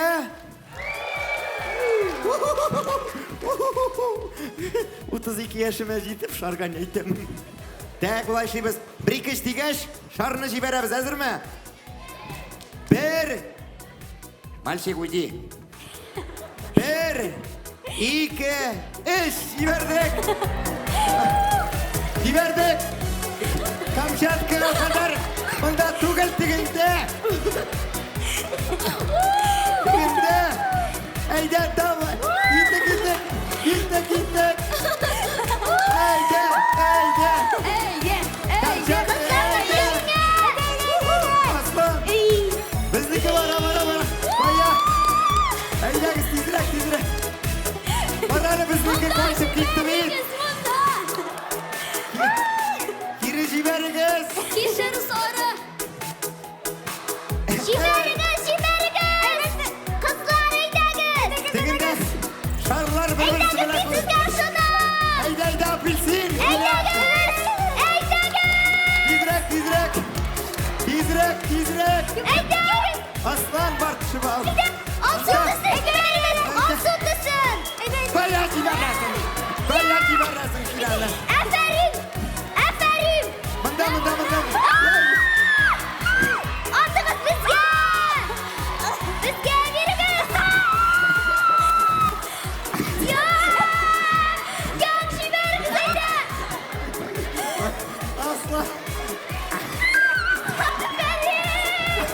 32 яшемә җитеп шарга әйтәм. Тәк, болай эшлибез. Бер ике өч дигәч, шарны җибәрәбез. Әзерме? Бер. Мальчик, уйди. Бер, ике, өч. Җибәрдек. Җибәрдек. Камчаткага кадәр монда түгел тегендә. Тегендә. Әйдә, давай. Киттек, киттек. Киттек, киттек. Әйдә, әйдә. Әйдә, әйдә. Камчатка, әйдә. Аслан. Безнеке бара, бара, бара. Кая? Әйдәгез, тизрәк, тизрәк. Бар әле безнеке кайтып китте бит. Кире җибәрегез. Кишер сары. Җибәрегез, җибәрегез! Кызлар, әйдәгез! Тегендә шарлар бер-берсе Әйдәгез, белән. мин сезгә ышанам! Әйдә, әйдә, апельсин. Әйдәгез! Әйдәгез! Тизрәк, тизрәк. Тизрәк, тизрәк. Әйдәгез! Аслан бар төшеп ал. Алсу төсен җибәрегез! Алсу төсен! Кая җибәрәсең? Кая җибәрәсең син аны? Афәрин! Афәрин! Монда, монда, монда. Атыгыз безгә! Безгә бирегез! Як! Як җибәрегез әйдә! Аслан. Афәрин!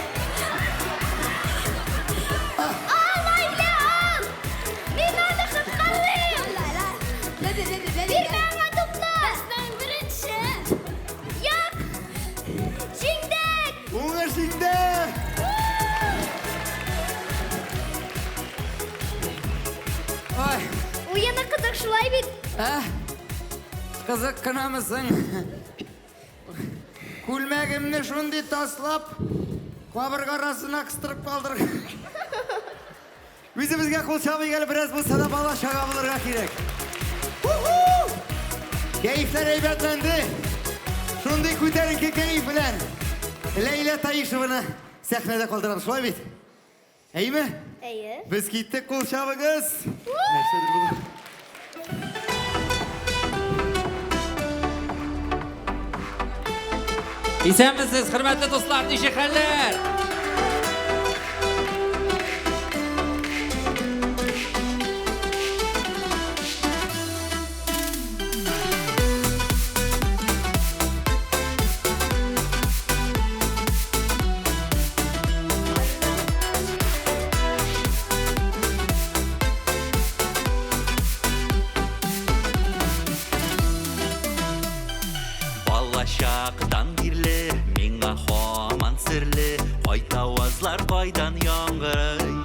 Ал, Айля, ал! Мин аны коткарыйм! Бир миңа тупны! Безнең беренче. Як! Җиңдек! Уңыш инде. Ай, Уены кызык шулай бит. ә? Кызык кынамысың? Күлмәгемне шундый таслап, кабырга арасына кыстырып калдырган. Үзебезгә кул чабыйк әле бераз булса да бала чага булырга кирәк. Кәефләр әйбәтләнде. Шундый күтәренке кәеф белән Ләйлә Таишеваны сәхнәдә калдырабыз, шулай бит? Әйме? Әйе. Без киттек, кул чабыгыз. Нәрсәдер бу? Исәнмесез, хөрмәтле дуслар, ничек хәлләр? чактан бирле миңа һаман серле кайтавазлар кайдан яңгырый.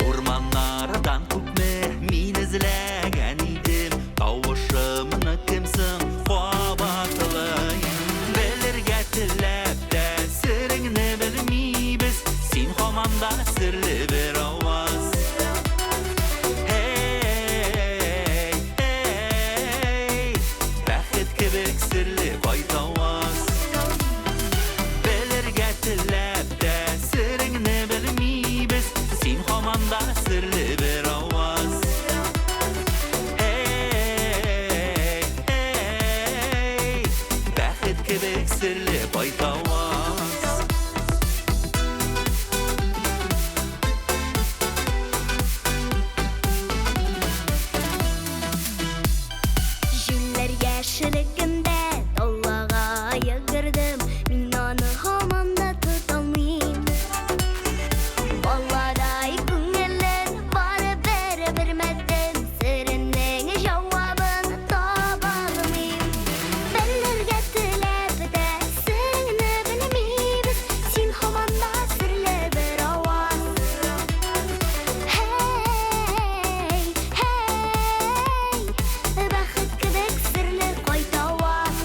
Урманнардан күпме мин эзләгән идем, тавышымны кем соң кабатлый? Белергә теләп тә сереңне белмибез, син һаман да серле бер аваз. Эй, эй, бәхет кебек серле кайтаваз. Белергә теләп тә сереңне белмибез, син һаман да серле бер аваз. Эй, эй, бәхет кебек серле кайтаваз. Җилләр яшьлегемдә далага йөгердем, мин аны һаман да тоталмыйм. Баладай күңелен барыбер белмәдем, серенең җавабын таба алмыйм. Белергә теләп тә сереңне белмибез, син һаман да серле бер аваз. Һәй, һәй, бәхет кебек серле кайтаваз.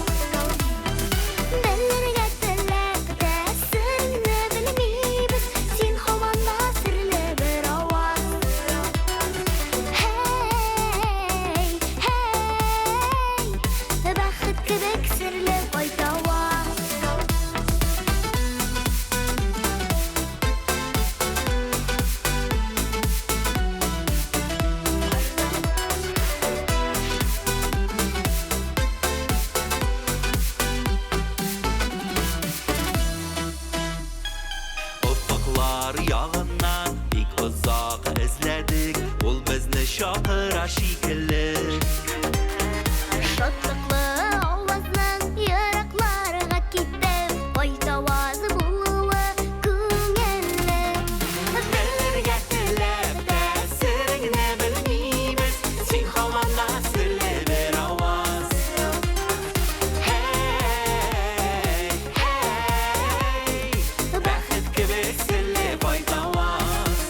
Белергә теләп тә сереңне белмибез, син һаман да серле бер аваз. Һәй, һәй, бәхет кебек серле кайтаваз. Офыклар ягыннан бик озак эзләдек, ул безне чакыра шикелле. Шатлыклы авазның еракларга киттем, кайтаваз булуы күңелле. Белергә теләп тә сереңне белмибез, син һаман да серле бер аваз. Һәй, һәй, бәхет кебек серле кайтаваз.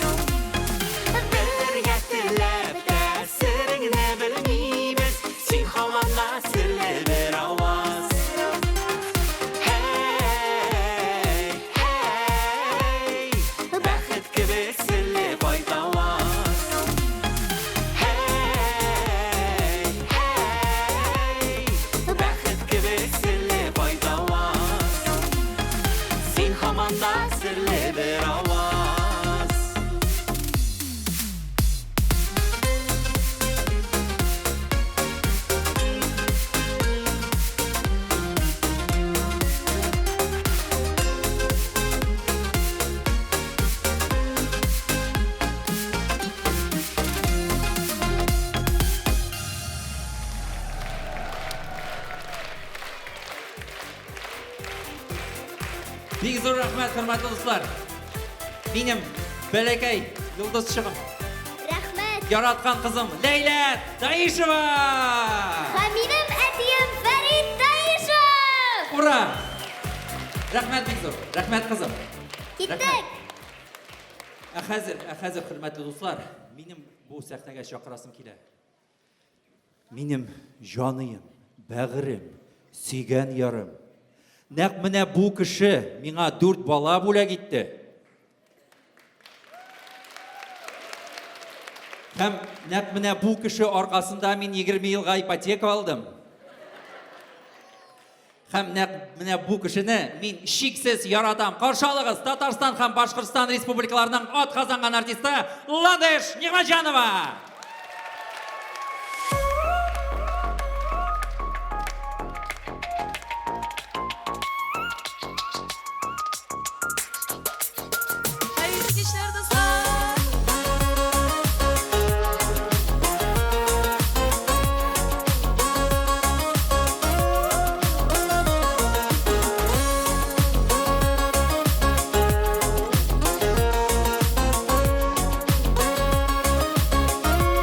Белергә теләп тә сереңне белмибез, син һаман да серле бер аваз. Һәй, һәй, бәхет кебек серле кайтаваз. Һәй, һәй, бәхет кебек серле кайтаваз. Син һаман да серле бер аваз. Бик зур рәхмәт, хөрмәтле дуслар. Минем бәләкәй йолдызчыгым, Рәхмәт. яраткан кызым Ләйлә Таишева! Һәм минем әтием Фәрит Таишев! Ура! Рәхмәт бик зур. Рәхмәт кызым. Киттек! Ә хәзер, хөрмәтле дуслар, минем бу сәхнәгә чакырасым килә. Минем җаныем, бәгырем, сөйгән ярым. Нәкъ менә бу кеше миңа 4 бала бүләк итте. Һәм нәкъ менә бу кеше аркасында мин 20 елга ипотека алдым. Һәм нәкъ менә бу кешене мин чиксез яратам. Каршы алыгыз Татарстан һәм Башкортстан республикаларының атказанган артисты Ландыш Нигъмәтҗанова! Хәерле кичләр, дуслар! Thank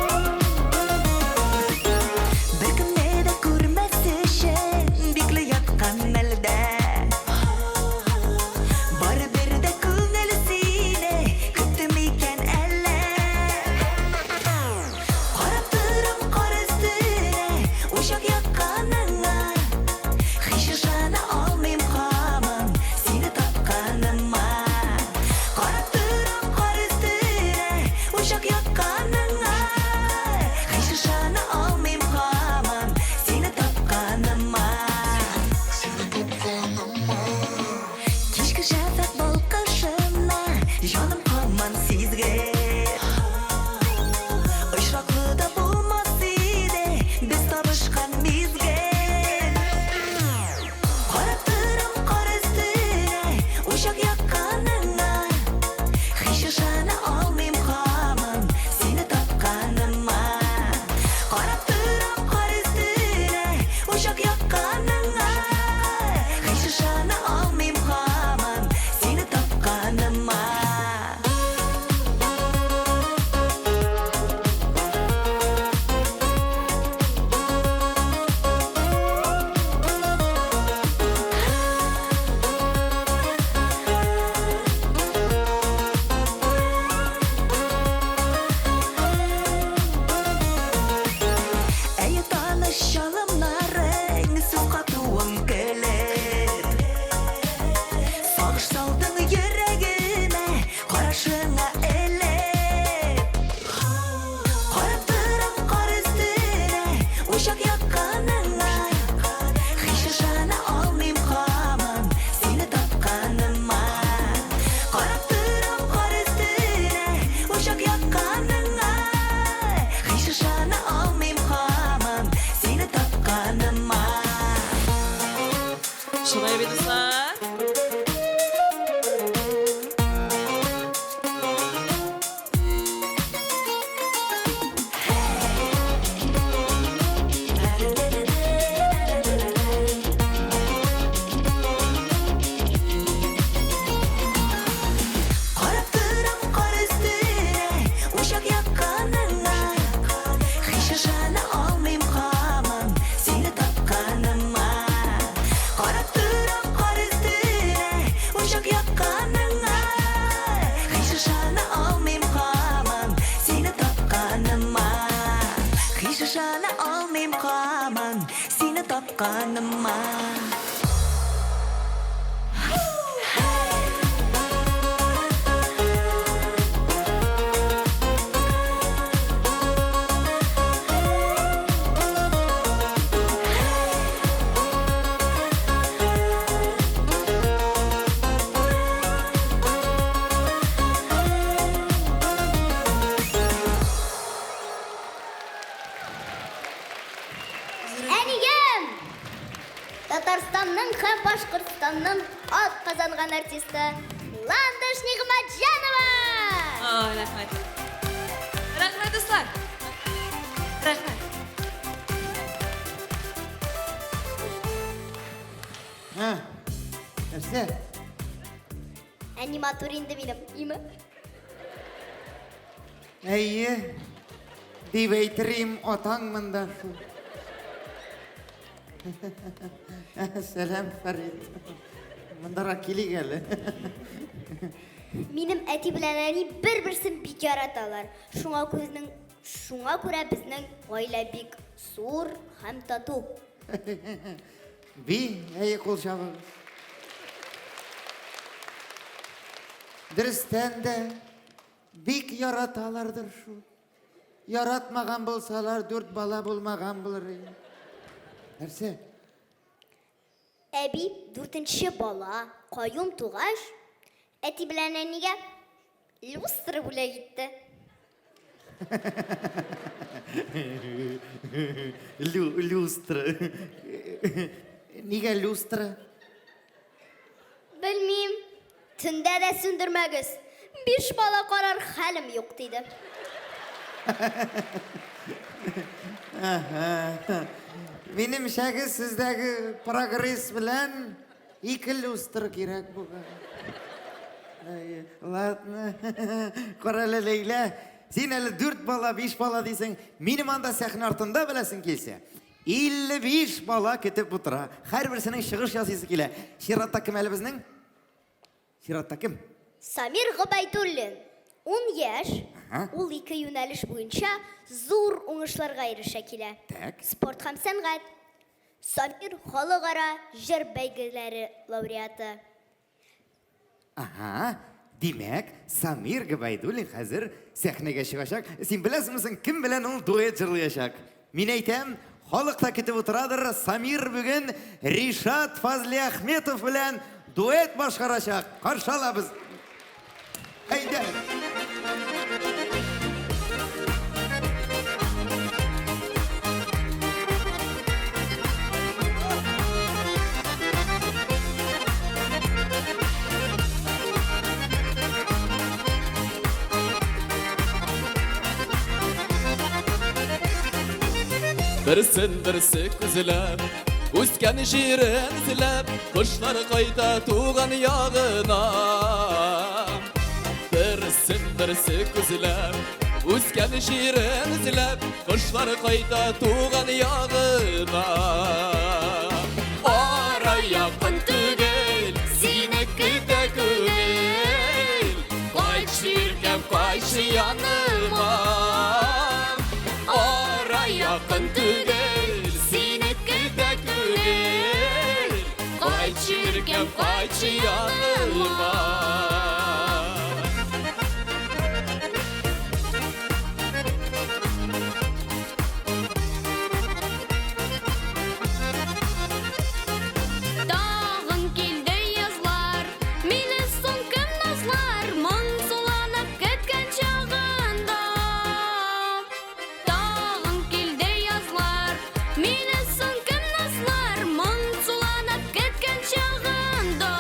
Чалымнарың, сүз катуың көлеп. Сагыш салдың йөрәгемә, карашыңа элеп. Карап торам кар өстенә, учак якканыңа. Һич ышана алмыйм һаман сине тапканыма. Карап торам кар өстенә, учак якканыңа. Һич ышана алмыйм һаман сине тапканыма. Шулай бит, дуслар. Карап торам кар өстенә, учак якканыңа. Һич ышана алмыйм һаман сине тапканыма. Карап торам кар өстенә, учак якканыңа. Һич ышана алмыйм һаман сине тапканыма. Һич ышана алмыйм һаман сине тапканыма. Әнием! Татарстанның һәм Башкортстанның ат казанган артисты Ландыш Нигъмәтҗанова! Ой, рәхмәт. Рәхмәт, дуслар. Рәхмәт. Һа, нәрсә? Әни матур инде минем, име? Әйе, дип әйтерим, атаң монда шул. Сәлам, Фәрит. Мондарак килик әле. Минем әти белән әни бер-берсен бик яраталар. Шуңа күзнең шуңа күрә безнең гаилә бик зур һәм тату. Би, әйе, кул чабыгыз. Дөрестән дә бик яраталардыр шул. Яратмаган булсалар, дүрт бала булмаган булыр иде. Нәрсә? Әби дүртенче бала Каюм тугач, әти белән әнигә люстра бүләк итте. Лю, люстра. Нигә люстра? Белмим. Төндә дә сүндермәгез. Биш бала карар хәлем юк, диде. Әһә. Минемчәге сездәге прогресс белән ике люстра кирәк бугай. Әйе, ладно. Кара әле, Ләйлә, син әле дүрт бала, биш бала дисең. Минем анда сәхнә артында беләсең килсә, 55 бала көтеп утыра. Һәрберсенең чыгыш ясыйсы килә. Чиратта кем әле безнең? Чиратта кем? Самир Гобәйдуллин, ун яшь, Ага. ул ике юнәлеш буенча зур уңышларга ирешә килә. Так. Спорт һәм сәнгать. Самир халыкара җыр бәйгеләре лауреаты. Ага. Димәк, Самир Гобәйдуллин хәзер сәхнәгә чыгачак. Син беләсеңме соң, кем белән ул дуэт җырлаячак? Мин әйтәм, халык та көтеп утырадыр, Самир бүген Ришат Фазлиахметов белән дуэт башкарачак. Каршы алабыз. Әйдә. Берсен берсе күзләп, үскән җирен эзләп, кошлар кайта туган ягына. Берсен берсе күзләп, үскән җирен эзләп, кошлар кайта туган ягына. Ара якын түгел, сине көтә күңел. Кайтшы иркәм, кайтшы яныма. Ара якын түгел, Кайтчы яныма. Тагын килде язлар, мине соң кем назлар, моңсуланып көткән чагында. Тагын килде язлар, мине соң кем назлар, моңсуланып көткән чагында.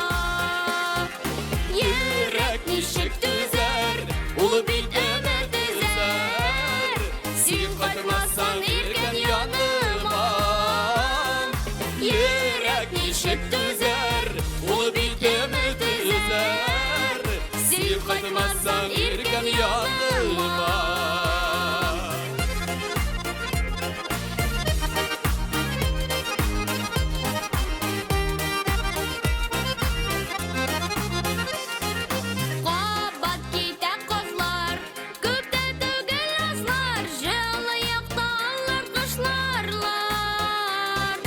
Йөрәк ничек түзәр, ул бит өмет өзәр. Син кайтмасаң иркен яныма. Йөрәк ничек түзәр, ул бит өмет өзәр. Син кайтмасаң иркен яныма. Кабат китә казлар, күп тә түгел азлар, җылы якта алар кышларлар.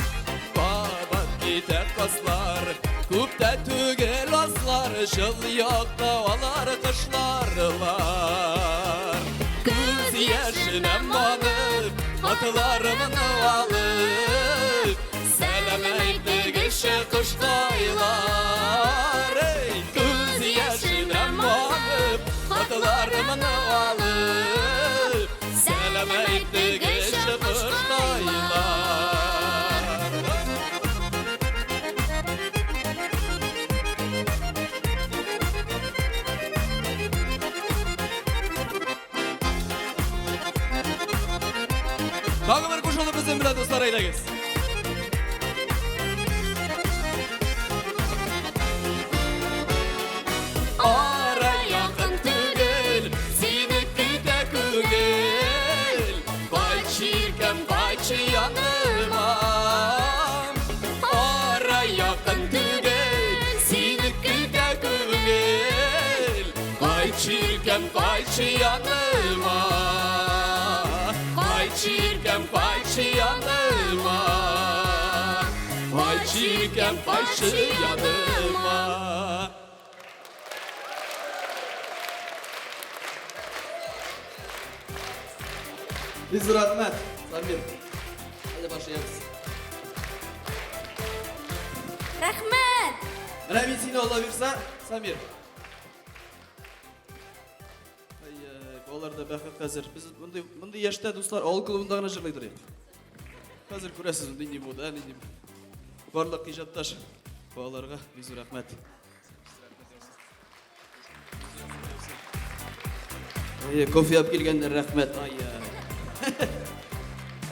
Кабат китә казлар, күп тә түгел азлар, җылы якта алар кышларлар. Күз яшенә манып, хатларымны алып, сәлам әйтте кеше кошкайлар. Эй, күз яшенә манып, хатларымны алып, сәлам әйтте кеше кошкайлар. Тагы бер кушылып безнең белән, дуслар, әйдәгез. Ара якын түгел, сине көтә күңел. Кайтчы иркәм, кайтчы яныма. Ара якын түгел, сине көтә күңел. Кайтчы иркәм, кайтчы яныма. Кайтчы иркәм, кайтчы яныма. Кайтчы иркәм, кайтчы яныма. Бик зур рәхмәт, Самир. Хәзер башлыйбыз. Рәхмәт! Менә мин сине Алла бирсә, Самир. Ай, балалар да бәхет хәзер. Без мондый мондый яшьтә, дуслар, авыл клубында гына җырлый торыйк. Хәзер күрәсез, нинди бу да, нинди. Барлык иҗатташ балаларга бик зур рәхмәт. Ай, кофе алып килгәннәр, рәхмәт. Ай.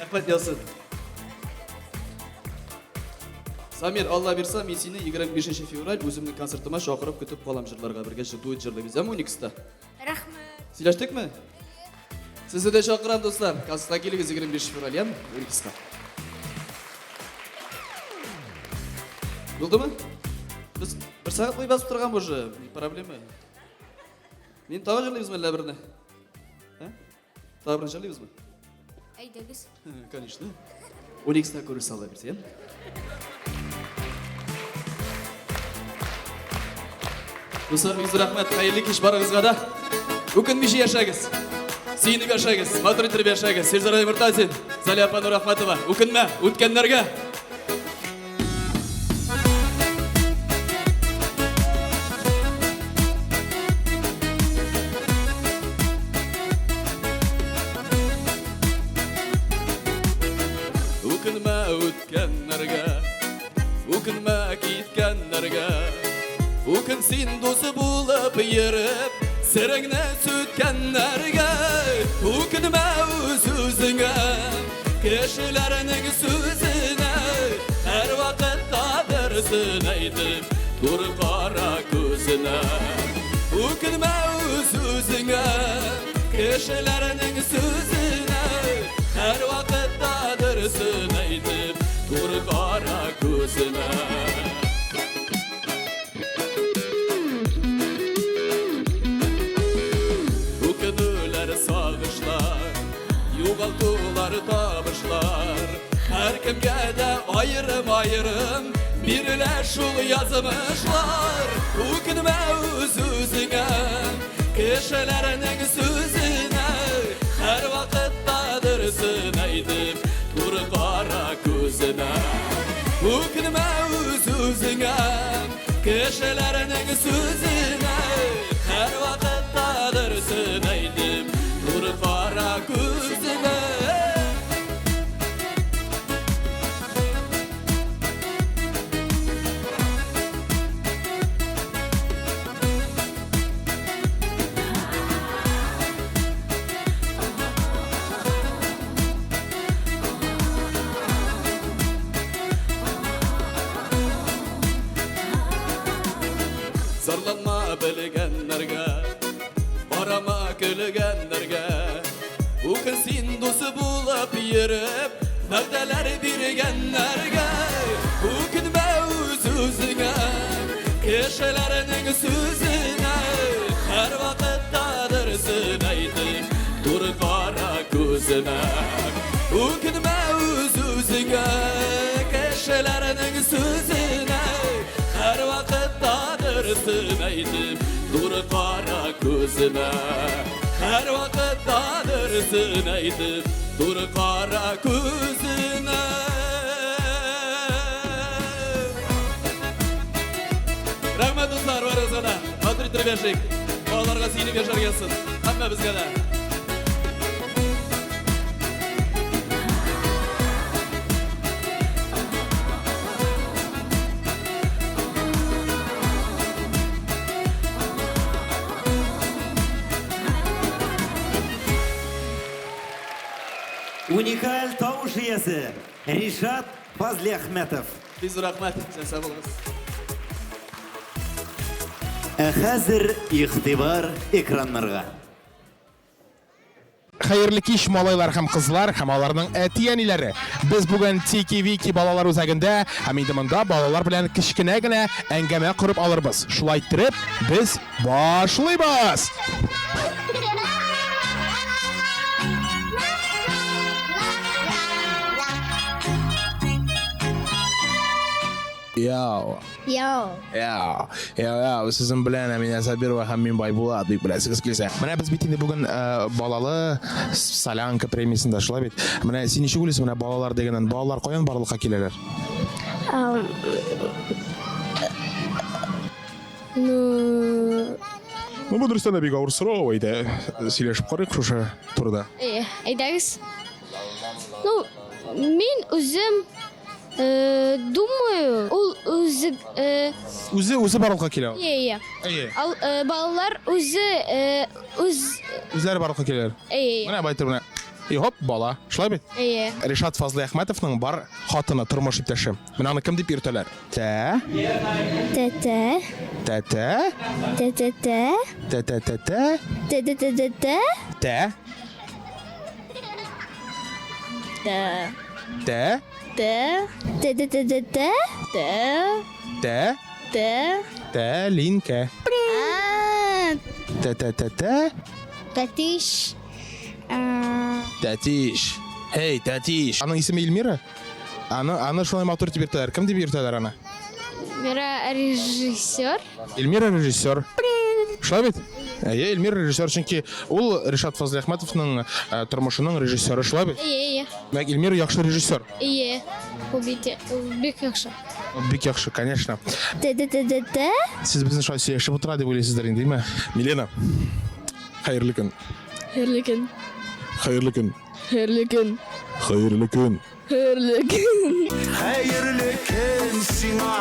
Рәхмәт яусын. Самир, Алла бирсә, мин сине 25 февраль үземнең концертыма чакырып көтеп калам җырларга. Бергә дуэт җырлыйбыз, әме Уникста. Рәхмәт. Сөйләштекме? Сезне дә чакырам, дуслар. Концертка килегез 25 февраль, яме? Уникста. Булдымы? Без бер сәгать буе басып торган уже, не проблема. Мин тагы җырлыйбызмы әллә берне? Ә? Тагы берне җырлыйбызмы? Әйдәгез. Конечно. Уникста күрерсез Алла бирсә, яме? Дуслар, бик зур рәхмәт. Хәерле кич барыгызга да. Үкенмичә яшәгез. Сөенеп яшәгез, матур итеп яшәгез. Сирзара Муртазин, Залия апа Нурахматова. Үкенмә, үткәннәргә. Үкенмә үткәннәргә, үкенмә киткәннәргә. Үкен син дусы булып йөреп, сереңне сүткәннәргә. Үкенмә үз-үзеңә, кешеләрнең сүзенә. Һәр вакытта дөресен әйтеп, туры кара күзенә. Үкенмә үз-үзеңә, кешеләрнең сүзенә. Һәр вакытта дөресен әйтеп, туры кара күзенә. Үкенүләр сагышлар, югалтулар табышлар. Һәркемгә дә аерым-аерым Бирелә шул язмышлар, үкенмә үз-үзеңә, кешеләрнең сүзенә, һәрвакытта дөресен әйтеп, туры кара күзенә. Үкенмә үз-үзеңә, кешеләрнең сүзенә, һәрвакытта дөресен әйтеп, туры кара күзенә. Зарланма белгәннәргә, карама көлгәннәргә. Үкен син дусы булып йөреп, вәгъдәләр биргәннәргә. Үкенмә үз-үзеңә, кешеләрнең сүзенә, һәрвакытта дөресен әйтеп, туры кара күзенә. Үкенмә үз-үзеңә, кешеләрнең сүзенә, һәрвакытта дөресен әйтеп, туры кара күзенә. Һәрвакытта дөресен әйтеп, туры кара күзенә. Рәхмәт, дуслар, барыгызга да. Матур итеп яшик. Балаларга сөенеп яшәргә язсын. Һәммәбезгә дә. Уникаль тавыш иясе Ришат Фазлиәхмәтов. Бик зур рәхмәт, исән сау булыгыз. Ә хәзер игътибар экраннарга. Хәерле кич, малайлар һәм кызлар һәм аларның әти-әниләре. Без бүген Тики-Вики балалар үзәгендә һәм инде монда балалар белән кечкенә генә әңгәмә корып алырбыз. Шулай иттереп, без башлыйбыз! Яу. Яу. Яу. Яу, яу, сезнең белән Әминә Сабирова һәм мин Байбулат, бик беләсегез килсә. Менә без бит инде бүген э, балалы солянка премиясендә шулай бит. Менә син ничек уйлыйсың, менә балалар дигәннән, балалар каян барлыкка киләләр? Ну, Ну, бу дөрестән дә бик авыр сорау, әйдә, сөйләшеп карыйк шушы турыда. Әйе, әйдәгез. Ну, мин үзем э, думаю, ул үзе э, Үзе, үзе барлыкка килә. ул. Әйе, әйе. Әйе. Ал, э, балалар үзе э, үз Үзләре барлыкка киләләр. Әйе. Менә байтыр менә. И хоп, бала. Шулай бит? Әйе. Ришат Фазлыәхмәтовның бар хатыны, тормыш иптәше. Менә аны кем дип йөртәләр? Тә. Тәтә. Тәтә. Тәтәтә. Тәтәтәтә. Тәтәтәтә. Тә. Тә. Тә. Тә. Тәтәтәтә. Тә. Тә. Тә. Тәлинкә. А, Тәтәтәтә. Тәтиш. Тәтиш. Һей, тәтиш. Аның исеме Эльмира? Аны, аны шулай матур дип йөртәләр. Кем дип йөртәләр аны? Мира режиссер. Эльмира режиссер. Шулай бит? Әйе, Эльмира режиссер, чөнки ул Ришат Фазлыәхмәтовның э, тормышының режиссеры, шулай бит? Әйе, әйе. Димәк, Эльмира яхшы режиссер. Әйе. Ул бит ул бик яхшы. Бик яхшы, конечно. Тәтәтәтә. Сез безне шулай сөйләшеп утыра дип уйлыйсыздыр инде, димме? Милена, хәерле көн. Хәерле көн. Хәерле көн. Хәерле көн. Хәерле көн. Хәерле көн. Хәерле көн сиңа,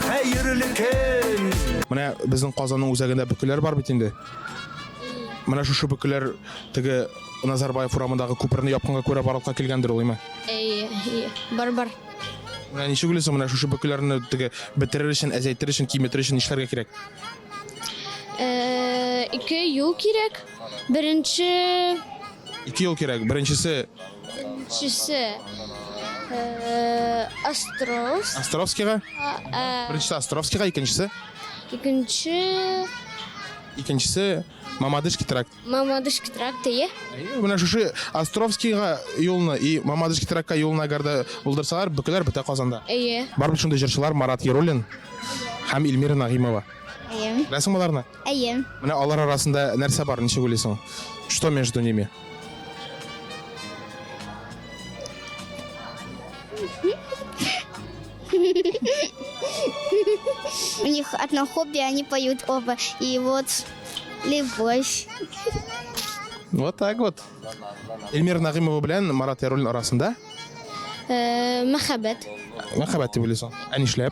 хәерле көн. Менә безнең Казанның үзәгендә бөкеләр бар бит инде. Менә шушы бөкеләр теге Назарбаев урамындагы күперне япканга күрә барлыкка килгәндер ул, име? Әйе, әйе. Бар, бар. Менә ничек уйлыйсың, менә шушы бөкеләрне теге бетерер өчен, әзәйтер өчен, киметер өчен нишләргә кирәк? Э, ике юл кирәк. Беренче Ике юл кирәк. Беренчесе беренчесе э, Островск. Островскийга, Э, беренчесе Островскийга, икенчесе Икенче Икенчесе Мамадышский тракт. Мамадышский тракт, әйе. Әйе, менә шушы Островскийга юлны и Мамадышский трактка юлны әгәр дә булдырсалар, бөкеләр бетә Казанда. Әйе. Бар бит шундый җырчылар Марат Яруллин һәм Эльмира Нагыймова. Әйе. Беләсеңме аларны? Әйе. Менә алар арасында нәрсә бар, ничек уйлыйсың? Что между ними? У них одно хобби, они поют оба. И вот любовь. Вот так вот. Эльмира Нагыймова белән Марат Яруллин арасында Э, Мәхәббәт. мәхәббәт дип уйлыйсың. Ә нишләп?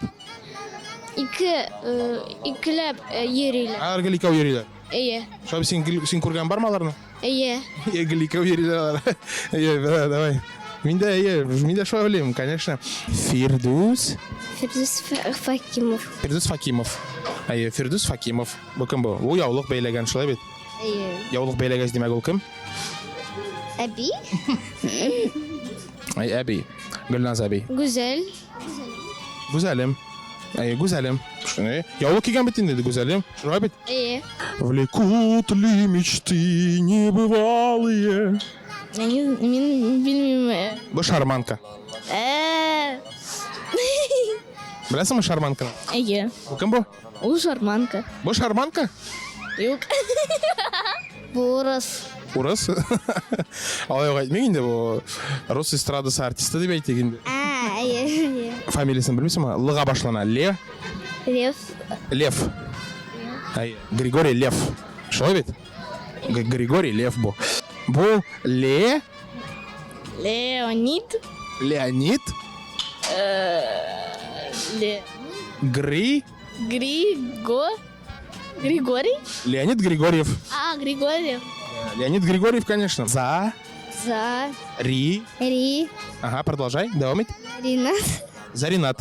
Ике, э, икеләп э, йөриләр. Алар гел икәү йөриләр. Әйе. Шулай син гел син күргән бармы аларны? Әйе. Әйе, гел икәү йөриләр алар. Әйе, да, давай. Мин дә, әйе, мин дә шулай уйлыйм, конечно. Фирдүс. Фирдүс Факимов. Фирдүс Факимов. Әйе, Фирдүс Факимов. Бу кем бу? Ул яулык бәйләгән, шулай бит? Әйе. Яулык бәйләгәч, димәк, ул кем? Әби? Әй, әби. Гөлназ әби. Гүзәл. Гүзәлем. Әйе, Гүзәлем. Шуны. Яулык кигән бит инде, Гүзәлем. Шулай бит? Әйе. Влекут ли мечты небывалые? Я не, мин белмим. Бу шарманка. Э. Беләсеңме шарманканы? Әйе. Бу кем бу? Ул шарманка. Бу шарманка? Юк. Бу урыс. Урыс? Алай ук әйтмик инде бу рус эстрадасы артисты дип әйтик инде. А, әйе, әйе. Фамилиясен белмисеңме? Лыга башлана. Ле, Лев. Лев. Әйе, Григорий Лев. Шулай бит? Г- Григорий Лев бу. Бу Ле, Леонид. Леонид, Э, Ле. Гри, Григо. Григорий? Леонид Григорьев. А, Григорьев. Леонид Григорьев, конечно. За, За. Ри. Ри. Ага, продолжай, дәвам ит. Ринат. За Ринат.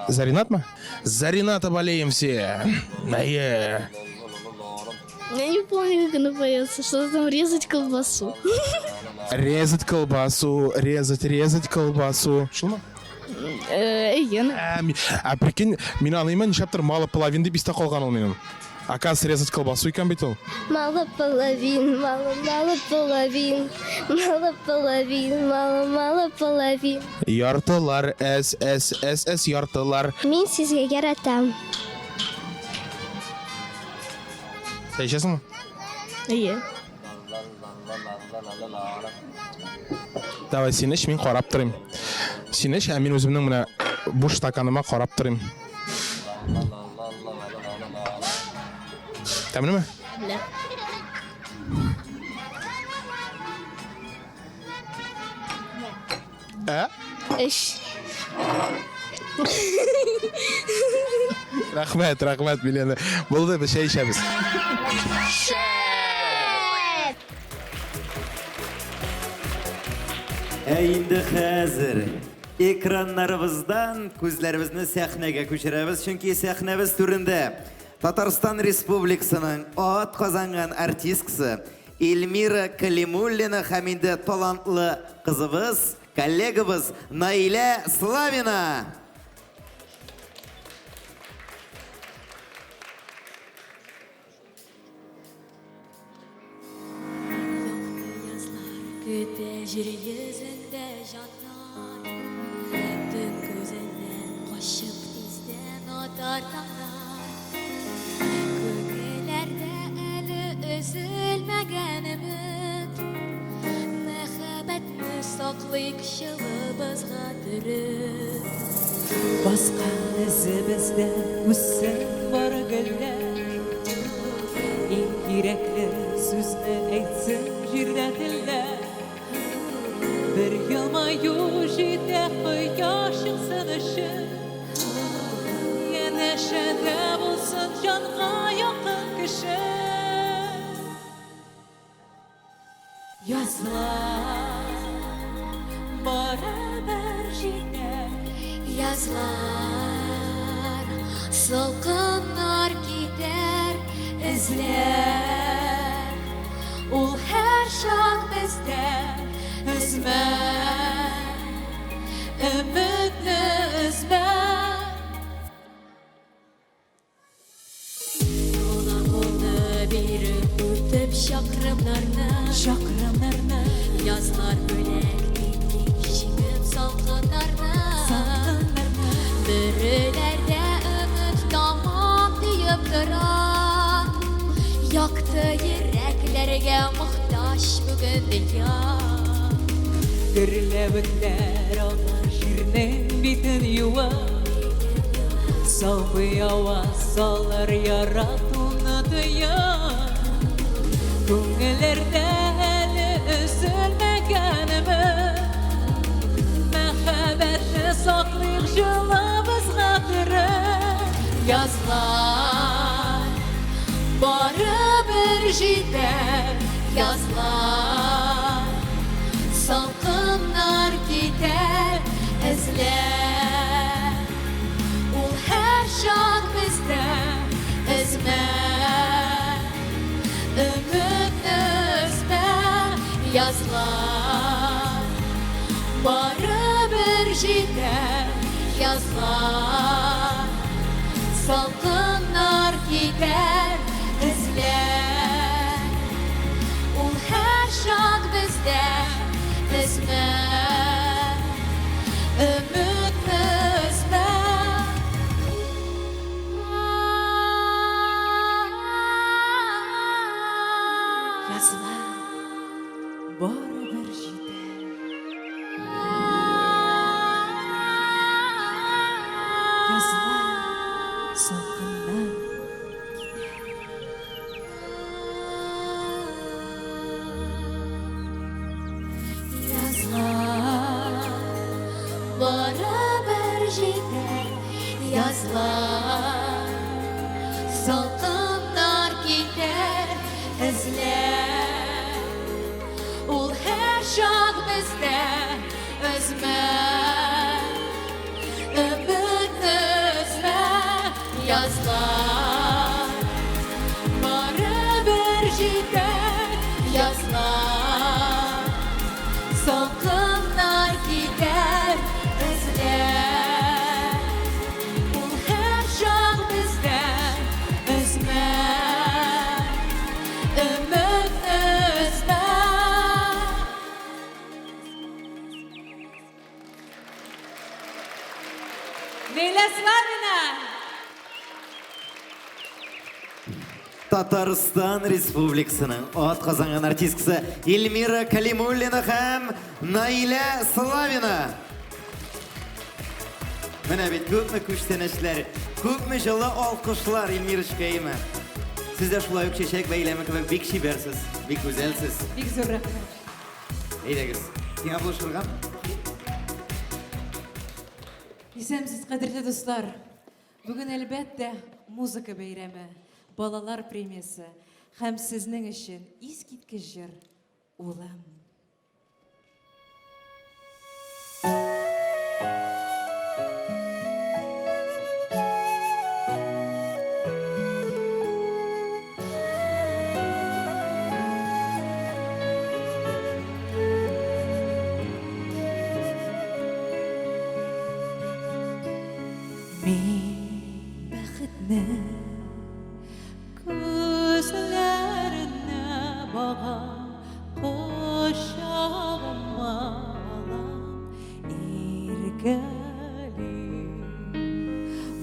За Ринатмы? За Рината болеем все. Әйе. Я не помню, как она поется. Что-то там резать колбасу. Резать колбасу, резать, резать колбасу. Шулмы? Э, Әйе. Ә, ми- ә прикинь, мин аңлыйм, нишләптер мало половин дип истә калган ул минем. Оказывается, резать колбасу икән бит ул. Мало половин, мало, мало половин, мало половин, мало, мало половин. Яртылар, С, С, С, С, яртылар. Мин сезгә яратам. Сәй эчәсеңме? Әйе. Давай, син эч, мин карап торыйм. Син эч, ә мин үземнең менә буш стаканыма карап торыйм. Тәмлеме? Тәмле. Ә? Эч. Рәхмәт, рәхмәт, Милена. Булды, без чәй эчәбез. Ә инде хәзер экраннарыбыздан күзләребезне сәхнәгә күчерәбез, чөнки сәхнәбез түрендә Татарстан Республикасының ат казанган артисткасы Эльмира Калимуллина һәм инде талантлы кызыбыз, коллегабыз Наилә Славина. Көтә җир йөзендә җаннар Төн күзеннән качып тиздән атар таңнар Күңелләрдә әле өзелмәгән өмет Мәхәббәтне саклыйк җылыбызга төреп Баскан эзебездә үссен бар гөлләр. Иң кирәкле сүзне әйтсен җирдә телләр. Бер елмаю җитә кояш чыксын өчен. Янәшәдә булсын җанга якын кеше. Язлар барыбер җитә. Язлар салкыннар китәр эзләр Ул һәрчак бездә өзмә Өметне өзмә Тула булды чакрымнарны, Чакрымнарны. Язлар бүләк итте җиңеп салкыннарны. Салкыннарны. Бөреләрдә өмет тамам диеп тора. Якты йөрәкләргә мохтаҗ бүген дөнья. Гөрләвекләр ага җирнең битен юа. Сабый аваз салыр яратуны тоя. Күңелләрдә әле өзелмәгән өмет. Мәхәббәтне саклыйк җылыбызга төреп. Язлар барыбер җитә, язлар салкыннар китәр, эзләр. Ул һәрчак бездә, өзмә, өметне өзмә, язлар барыбер җитә, язлар салкыннар китәр, эзләр. Ул һәрчак бездә, өзмә, өметне өзмә. Язлар барыбер җитә. Язлар салкыннар Язлар барыбер җитә, язлар салкыннар китәр, эзләр. Ул һәрчак бездә, өзмә, өметне өзмә, язлар барыбер җитә, язлар салкыннар китәр, эзләр. Ул һәрчак бездә, өзмә, өметне өзмә. Ләйлә Славина! Татарстан Республикасының атказанган артисткасы Эльмира Калимуллина һәм Наилә Славина. Менә бит күпме күчтәнәчләр, күпме җылы алкышлар Эльмирочка, әйме? Сез дә шулай ук чәчәк бәйләме кебек бик чибәрсез, бик гүзәлсез. Бик зур рәхмәт. Әйдәгез, сиңа булышырга. Исәнмесез, кадерле дуслар. Бүген, әлбәттә, музыка бәйрәме, балалар премиясе һәм сезнең өчен искиткеч җыр Улым. Мин бәхетне күзләренә багам, кочагыма алам, иркәлим.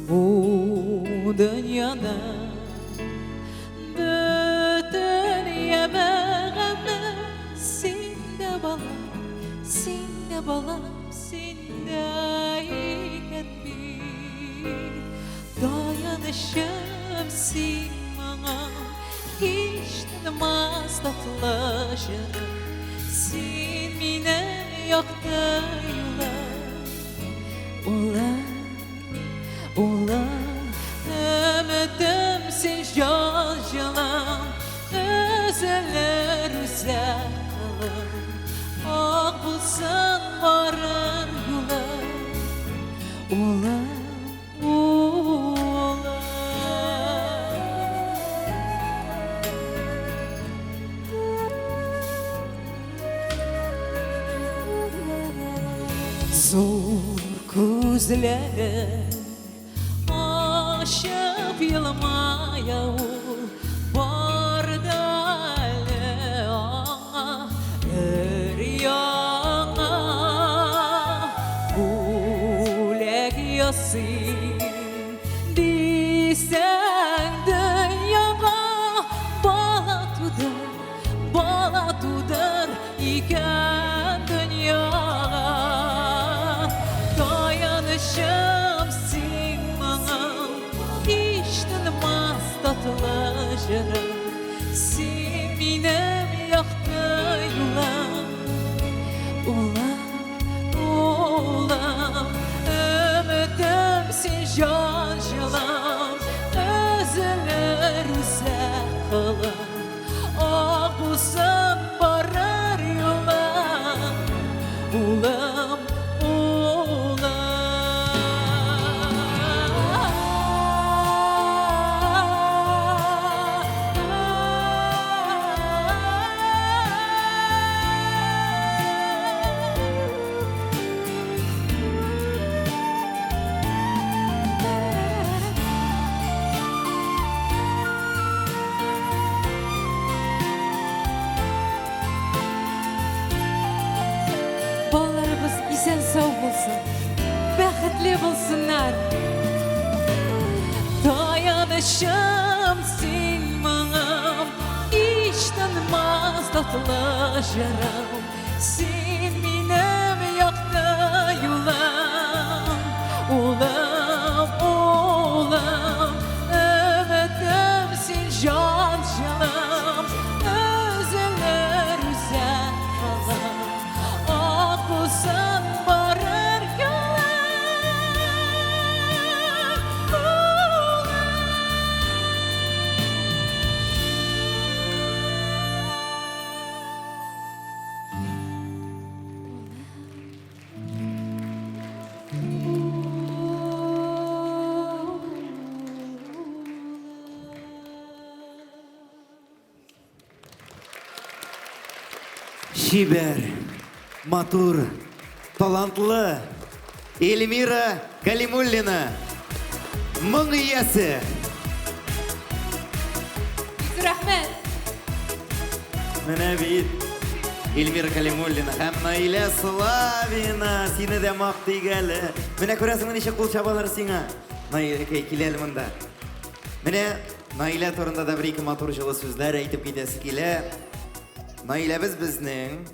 Бу дөньяда бөтен яме гаме синдә, балам, синдә, балам, синдә икән бит. Таянычым син миңа, һич тынмас татлы җырым. Син минем якты юлым, улым, улым, өметем син, җан җылым, өзелер үзәк кылым. Ак булсын барыр юлым, улым, улым. Зур күзләрен ачып елмая ул, бар да әле. ясыйм дисәң, дөньяга бала тудыр, бала тудыр икән дөньяга. Таянычым син моңым, һич тынмас татлы җырым. Син минем якты юлым, улым, улым, өметем син җан җылым, өзелер үзәк кылым. Ак булсын барыр юлым, улым, Балаларыбыз исән-сау булсын, бәхетле булсыннар. Таянычым син моңым, һич тынмас татлы җырым. Син минем якты юлым, улым, улым, өметем син җан җылым, өзелер үзәк кылым. Ак булсын барыр юлым, Чибәр, матур, талантлы Эльмира Калимуллина. Моң иясе. Рәхмәт. Менә бит Эльмира Калимуллина һәм Наилә Славина сине дә мактыйк әле. Менә күрәсеңме ничек кул чабалар сиңа. Наиләкәй, кил әле монда. Менә Наилә турында да бер-ике матур җылы сүзләр әйтеп китәсе килә. Наиләбез безнең,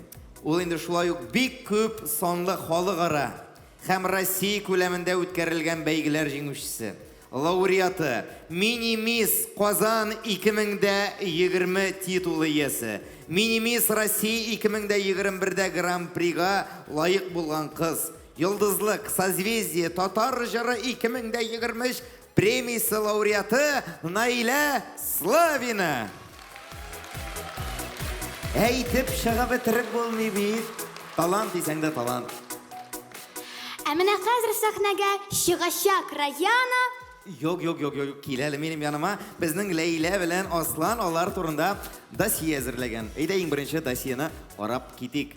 ул инде шулай ук бик күп санлы халыкара һәм Россия күләмендә үткәрелгән бәйгеләр җиңүчесе, лауреаты, Мини-мисс Казан 2020 титулы иясе, Мини-мисс Россия 2021дә Гран-прига лаек булган кыз, Йолдызлык, Созвездие, Татар җыры 2023 премиясе лауреаты Наилә Славина. Әйтеп чыгып бетереп булмый бит. Талант дисәң дә талант. Ә менә хәзер сәхнәгә чыгачак Раяна. Юк, юк, юк, юк, кил әле минем яныма. Безнең Ләйлә белән Аслан алар турында досье әзерләгән. Әйдә, иң беренче досьены карап китик.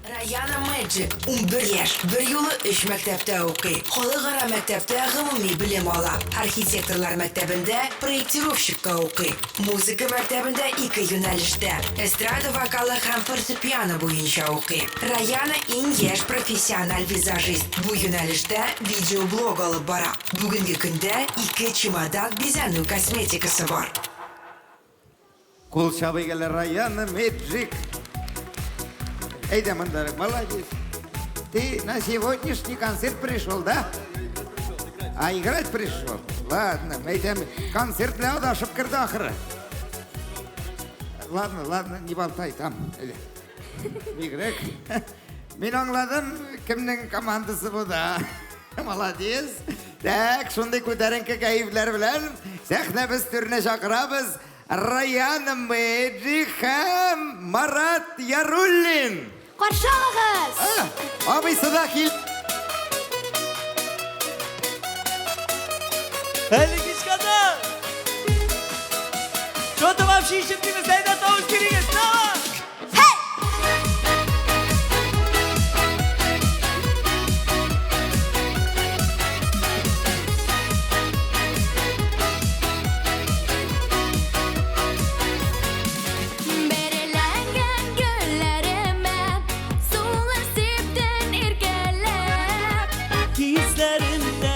Раяна Мэджик, 11 яшь, берьюлы өч мәктәптә укый. Халыкара мәктәптә гомуми белем ала. Архитекторлар мәктәбендә проектировщикка укый. Музыка мәктәбендә ике юнәлештә, эстрада вокалы һәм фортепиано буенча укый. Раяна иң яшь профессиональ визажист, бу юнәлештә видеоблог алып бара. Бүгенге көндә ике чемодан бизәнү косметикасы бар. Кул чабыйк әле Раяна Мэджик. Әйдә монда, молодец. Ты на сегодняшний концерт пришел, да? А играть пришел? Ладно, әйтәм, концерт белән адашып керде ахыры. Ладно, ладно, не болтай там. Бигрәк. Мин аңладым, кемнең командасы бу да. Молодец. Так, шундый күтәренке кәефләр белән сәхнәбез түренә чакырабыз Раяна Мэджик һәм Марат Яруллин. Каршы алыгыз! Абыйсы да кил. Әле кич кадәр! Что ты вообще ишетмибез? Әйдә тавыш бирегез! Давай! Бәреләнгән гөлләремә сулар сиптең иркәләп. Кизләрендә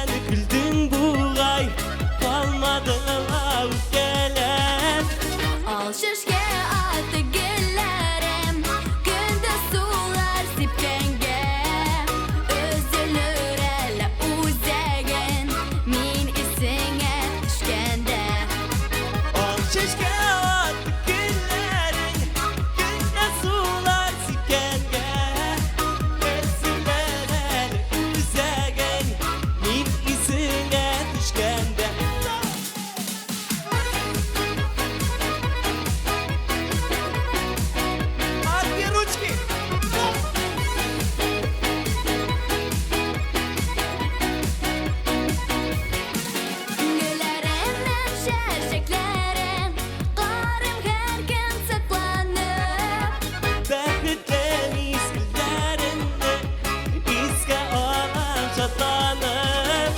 танып.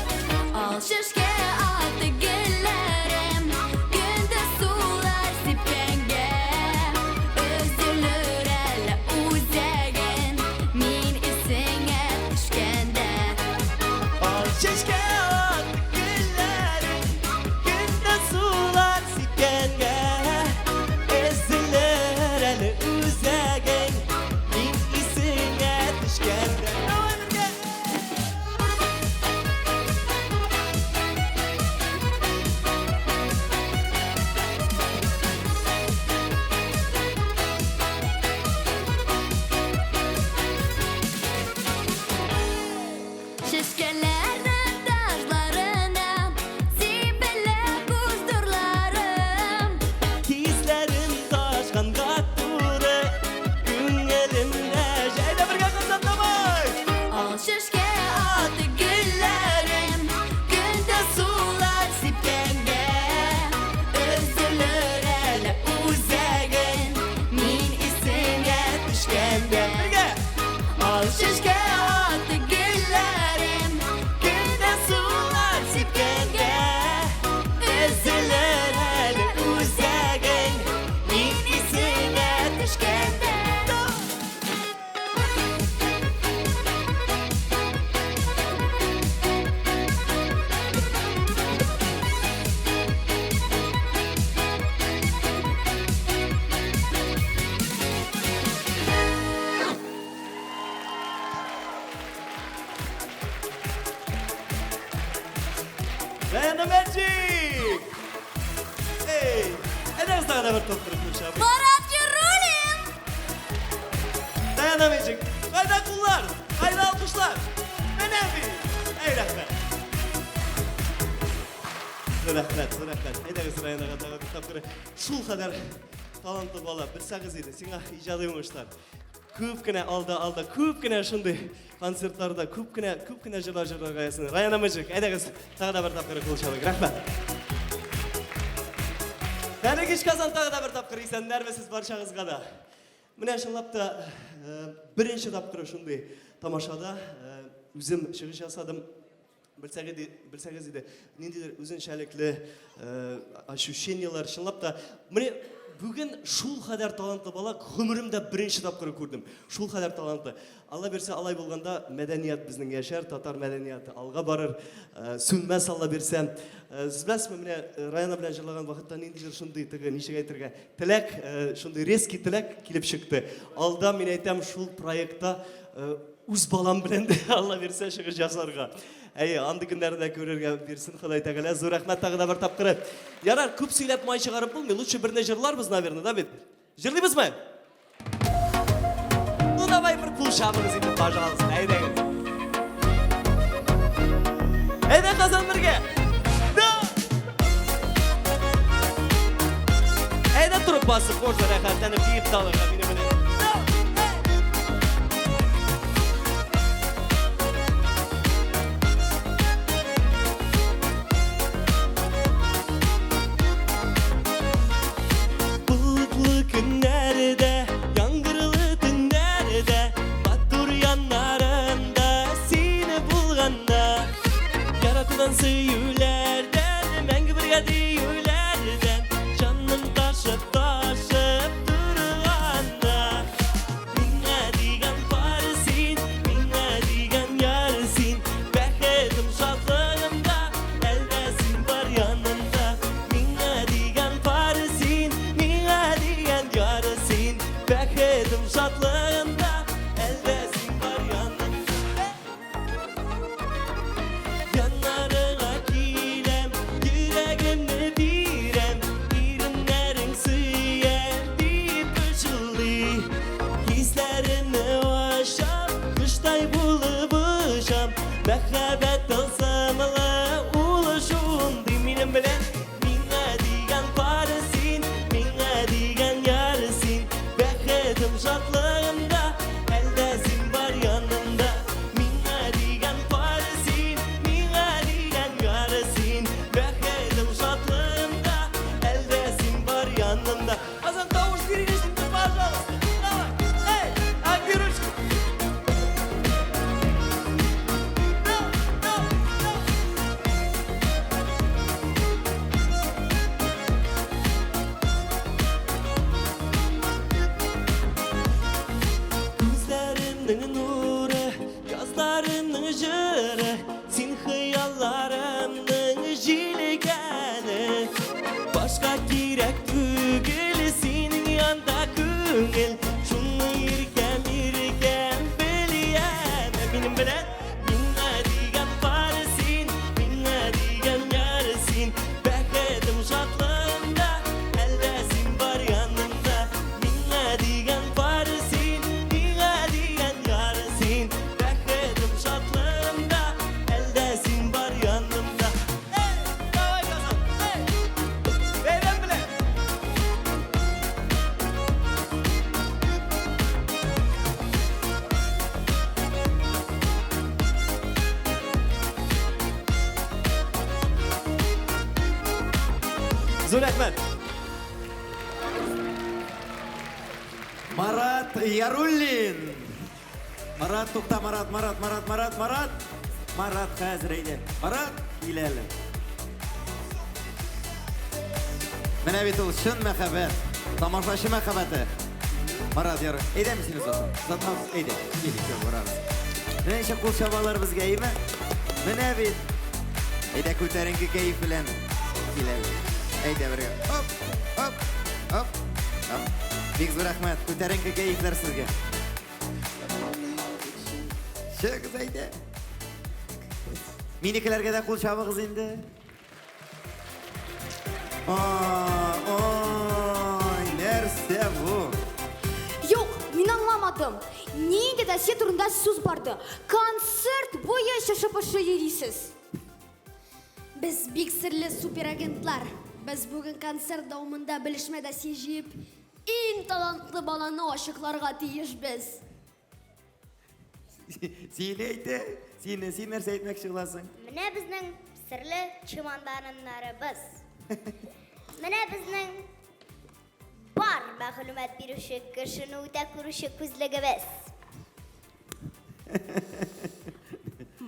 Ал чәчкә атты гөлләрем, көндез сулар сипкәнгә. Өзелер әле үзәгең, мин исеңә төшкәндә. Ал чәчкә атты гөлләрем, көндез сулар сипкәнгә. Өзелер әле үзәгең, мин исеңә төшкәндә. Давай бергә! Чәчкәләрнең таҗларына сибелә күз нурларым. Хисләрем ташканга туры, күңелемдә җәйдә бергә кызлар, давай! Ал чәчкә атты гөлләрем, көндез сулар сипкәнгә. Өзелер әле үзәгең, мин исеңә төшкәндә. Бергә! Ал чәчкә атты гөлләрем, көндез сулар сипкәнгә. Өзелер әле үзәгең, мин исеңә төшкәндә. Раяна Magic! Эй, әйдәгез тагы да бер тапкыр кушабыз. Марат Яруллин! Раяна Magic, кайда куллар? Кайда алкышлар? Менә бит! Әй, рәхмәт. Рәхмәт, рәхмәт. Әйдәгез Раянага тагы бер тапкыр. Шул кадәр талантлы бала, белсәгез иде, сиңа иҗади уңышлар. Күп кенә алда, алда, күп кенә шундый концертларда, күп кенә, күп кенә җырлар җырларга язсын. Раяна Magic, әйдәгез, тагы да бер тапкыр кул чабыйк. Рәхмәт. Хәерле кич, Казан, тагы да бер тапкыр исәннәрмесез барчагызга да. Менә чынлап та беренче тапкыр шундый тамашада үзем чыгыш ясадым. Белсәгез иде, ниндидер үзенчәлекле ощущениелар, чынлап та, менә бүген шул кадәр талантлы бала гомеремдә беренче тапкыр күрдем. Шул кадәр талантлы. Алла бирсә, алай булганда мәдәният безнең яшәр, татар мәдәнияте алга барыр, сүнмәс Алла бирсә. Сез беләсезме, менә Раяна белән җырлаган вакытта ниндидер шундый теге, ничек әйтергә, теләк, шундый резкий теләк килеп чыкты. Алда мин әйтәм, шул проектта үз балам белән дә Алла бирсә чыгыш ясарга. Әйе, андый көннәрне дә күрергә бирсен Ходай Тәгалә. Зур рәхмәт тагы да бер тапкыр. Ярар, күп сөйләп май чыгарып булмый. Лучше берне җырларбыз, наверное, да бит? Җырлыйбызмы? Ну давай бер кул чабыгыз инде, пожалуйста. Әйдәгез. Әйдә, Казан, бергә. Да! Әйдә торып басып, можно рәхәтләнеп биеп тә алырга минем белән. Bulutlu көннәрдә, яңгырлы төннәрдә, матур яннарында сине булганда, яратудан сөюләрдән, мәңге бергә диюләрдән, җаным ташып, ташып торганда. Миңа дигән пар син, миңа дигән яр син, бәхетем, шатлыгымда, әлдә син бар янымда. Миңа дигән пар син, миңа дигән яр син, бәхетем, шатлыгымда, әлдә син бар янымда. Яннарыңа киләм, йөрәгемне бирәм, иреннәрең сөям дип пышылдый. Хисләремне ашап, коштай булып очам, мәхәббәт тылсымлы ул шундый минем белән. Миңа дигән пар син, миңа дигән яр син, бәхетем, шатлыгымда, әлдә син бар янымда. Миңа дигән пар син, миңа дигән яр син, бәхетем, шатлыгымда, әлдә син бар янымда. Азан тавыш бирегез инде, пожалуйста. Давай, эй, отберушка. Зур рәхмәт. Марат Яруллин. Марат, тукта, Марат, Марат, Марат, Марат, Марат. Марат хәзер әйдә. Марат, кил әле. Менә бит ул чын мәхәббәт. Тамашачы мәхәббәте. Марат Яр, әйдә мин сине озатам. Озатмабыз, әйдә. Кил, икәү барабыз. Менә ничә кул чабалар безгә, әйме? Менә бит. Әйдә күтәренке кәеф белән кил әле. Әйдә бергә. Оп, оп, оп, оп. Бик зур рәхмәт. Күтәренке кәефләр сезгә. Чыгыз әйдә. Минекеләргә дә кул чабыгыз инде. Ой, нәрсә бу? Юк, мин аңламадым. Нинди досье турында сүз барды? Концерт буе шышы-пышы йөрисез. Без бик серле суперагентлар. Без бүген концерт дәвамында белешмә досье җыеп, иң талантлы баланы ачыкларга тиешбез. Син әйтә, син, син нәрсә әйтмәкче буласың? Менә безнең серле чемоданнарыбыз. Менә безнең бар мәгълүмат бирүче кешене үтә күрүче күзлегебез.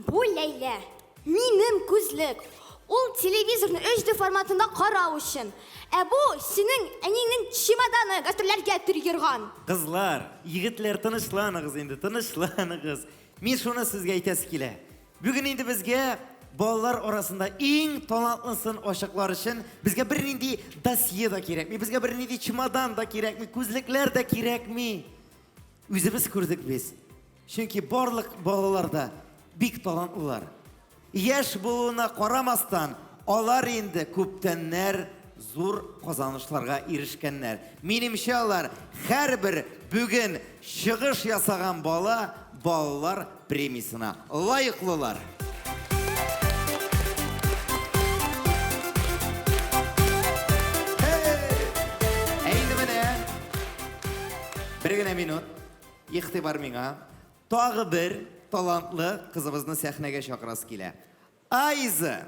Бу Ләйлә. Минем күзлек. Ул телевизорны 3D форматында карау өчен. Ә бу синең әниеңнең чемоданы, гастрольләргә йөргән. Кызлар, егетләр, тынычланыгыз инде, тынычланыгыз. Мин шуны сезгә әйтәсе килә. Бүген инде безгә балалар арасында иң талантлысын ачыклар өчен безгә бернинди досье да кирәкми, безгә бернинди чемодан да кирәкми, күзлекләр дә кирәкми. Үзебез күрдек без. Чөнки барлык балалар да бик талантлылар. Яшь булуына карамастан, алар инде күптәннәр зур казанышларга ирешкәннәр. Минемчә, алар һәрбер бүген чыгыш ясаган бала балалар премиясенә лаеклылар. Ә инде менә бер генә минут игътибар миңа. Тагы бер талантлы кызыбызны сәхнәгә чакырасы килә. Айза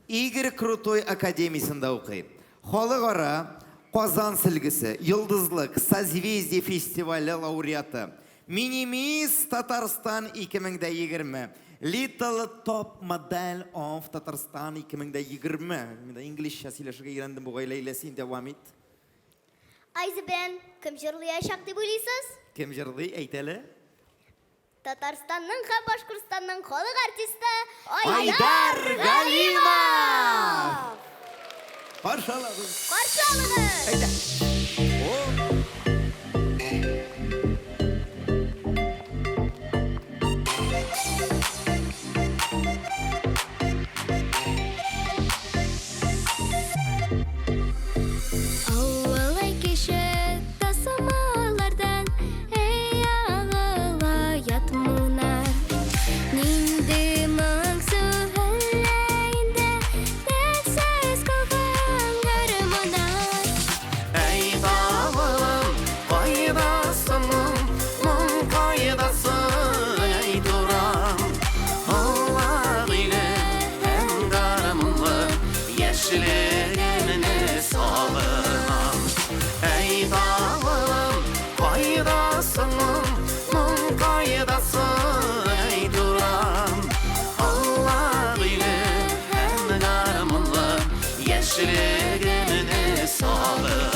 Игорь Крутой академиясендә укый. Халыкара Казан сөлгесе, Йолдызлык, Созвездие фестивале лауреаты. Мини-мисс Татарстан 2020. Little Top Model of Татарстан 2020. Мин дә инглизчә сөйләшергә өйрәндем бугай, Ләйлә, син дәвам ит. Айза белән кем җырлыячак дип уйлыйсыз? Кем җырлый, әйт әле. Татарстанның һәм Башкортстанның халык артисты Айдар Галимов! Каршы алабыз. Каршы алыгыз! Әйдә. Авылай кеше тасымалардан, Эй, агыла ятмунар. Нинди моңсу әллә инде, Телсез калган гармуннар. Әй, давылым, кайдасың, моң кайдасың, әй, туран. Аулак иле һәм гармунлы яшьлегемне сагынам. Әй, давылым, кайдасың, моң кайдасың, әй, туран. Аулак иле һәм гармунлы яшьлегемне сагынам.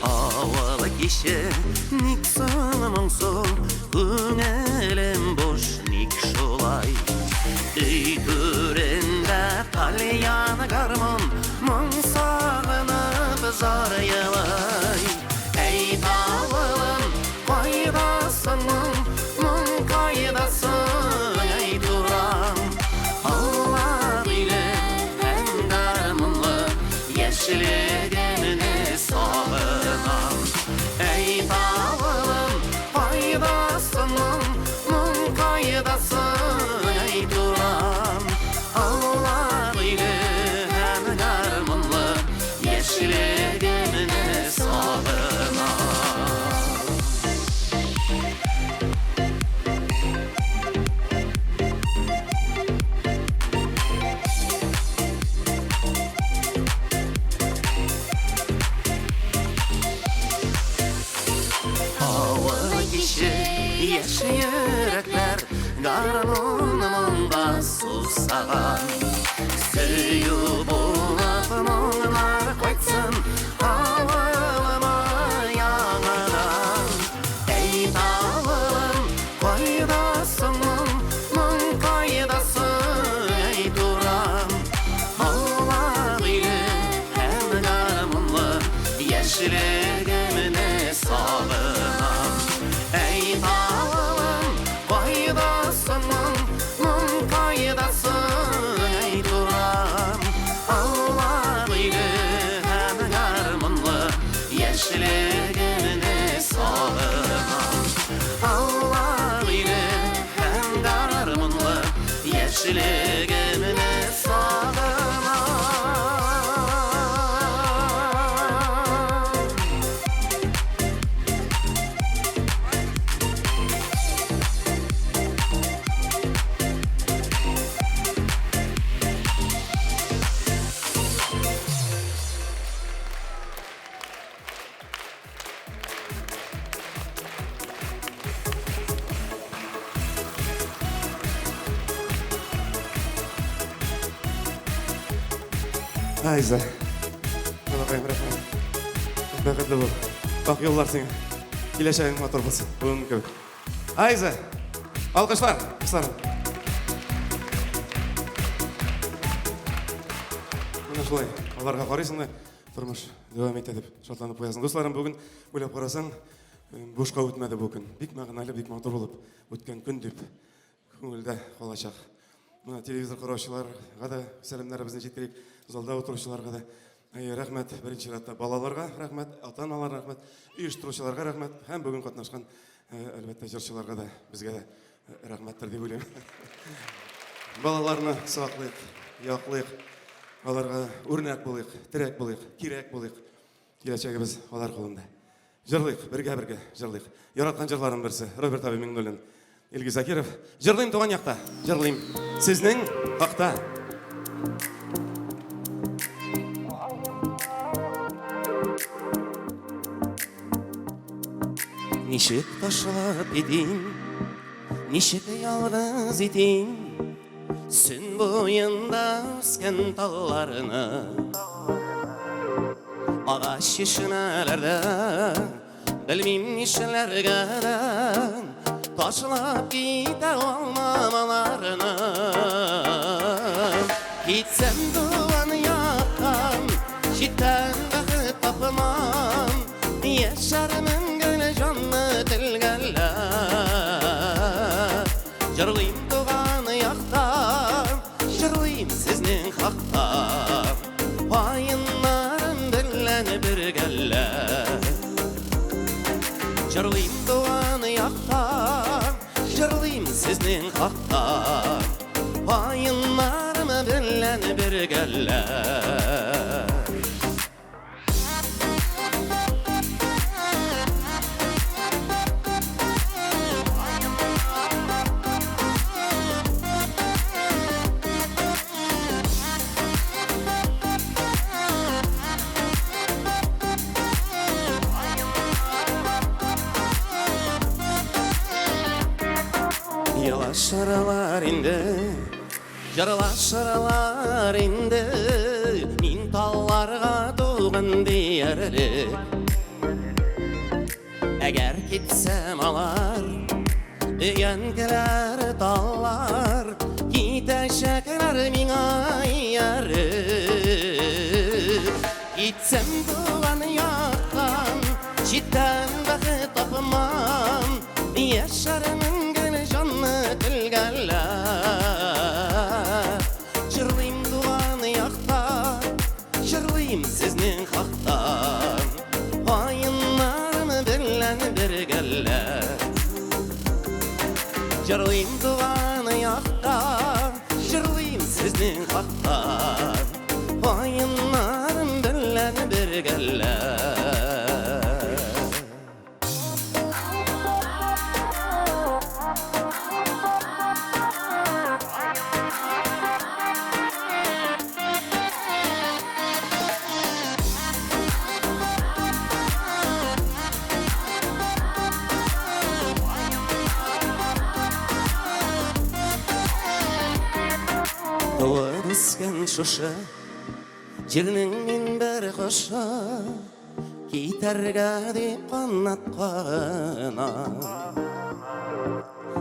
Авыл киче ник соң моңсу, күңелем буш, ник шулай? Өй түрендә тальян гармун, моң сагынып зар елый. Әй, давылым, кайдасың, моң кайдасың, әй, туран. Аулак иле һәм гармунлы яшьлегемне сагынам. Әй, давылым, кайдасың, моң кайдасың, әй, туран. Аулак иле һәм гармунлы Гармун моңга сусаган. Сөю булып моңнар кайтсын авылыма яңадан. Әйт, авылым, кайдасың, моң, моң кайдасың, әй турам. Аулак өйле һәм гармунлы яшьлегемне сагынам. Әй, авылым, кайдасың, моң, моң кайдасың, әй турам. Аулак өйле һәм гармунлы яшьлегемне сагынам. Аулак өйле һәм гармунлы яшьлегемне сагынам. Айза. Балакаем, рәхмәт. Бәхетле бул. Ак юллар сиңа. Киләчәгең матур булсын. Бүгенге кебек. Айза. Алкышлар, дусларым. Менә шулай. Аларга карыйсың да, тормыш дәвам итә дип шатланып куясың. Дусларым, бүген уйлап карасаң, бушка үтмәде бу көн. Бик мәгънәле, бик матур булып үткән көн дип күңелдә калачак. Менә телевизор караучыларга да сәламнәребезне җиткерик, залда утыручыларга да. Әй, рәхмәт, беренче чиратта балаларга рәхмәт, ата-аналарга рәхмәт, оештыручыларга рәхмәт һәм бүген катнашкан, әлбәттә, җырчыларга да, безгә дә рәхмәттер дип уйлыйм. Балаларны саклыйк, яклыйк, аларга үрнәк булыйк, терәк булыйк, кирәк булыйк. Киләчәгебез алар кулында. Җырлыйк, бергә-бергә җырлыйк. Яраткан җырларым берсе, Роберт абый Миңнуллин, Илгиз Закиров. Җырлыйм туган якта, җырлыйм сезнең хакта. Ничек ташлап китим, ничек ялгыз итим, Сөн буенда үскән талларны. Агач чишмәләрдә, белмим нишләргә дә, ташлап китә алмам аларны. Китсәм туган яктан, читтән бәхет тапмам, яшәрмен гел җанны телгәләп. Җырлыйм туган якта, җырлыйм сезнең хакта, каеннарым белән бергәләп. Җырлыйм туган якта, җырлыйм сезнең хакта, каеннарым белән бергәләп. Елашырлар инде, җырлашырлар инде, мин талларга туган диярлек. Әгәр китсәм алар, өянкеләр таллар, китәчәкләр миңа ияреп. Китсәм туган яктан, читтән бәхет тапмам, яшәрмен гел җанны телгәләп. Җырлыйм туган якта, җырлыйм сезнең хакта, каеннарым белән бергәләп. Җырлыйм туган якта, җырлыйм сезнең хакта, каеннарым белән бергәләп. Үскән шушы җирнең мин бер кошы, Китәргә дип канат кагына.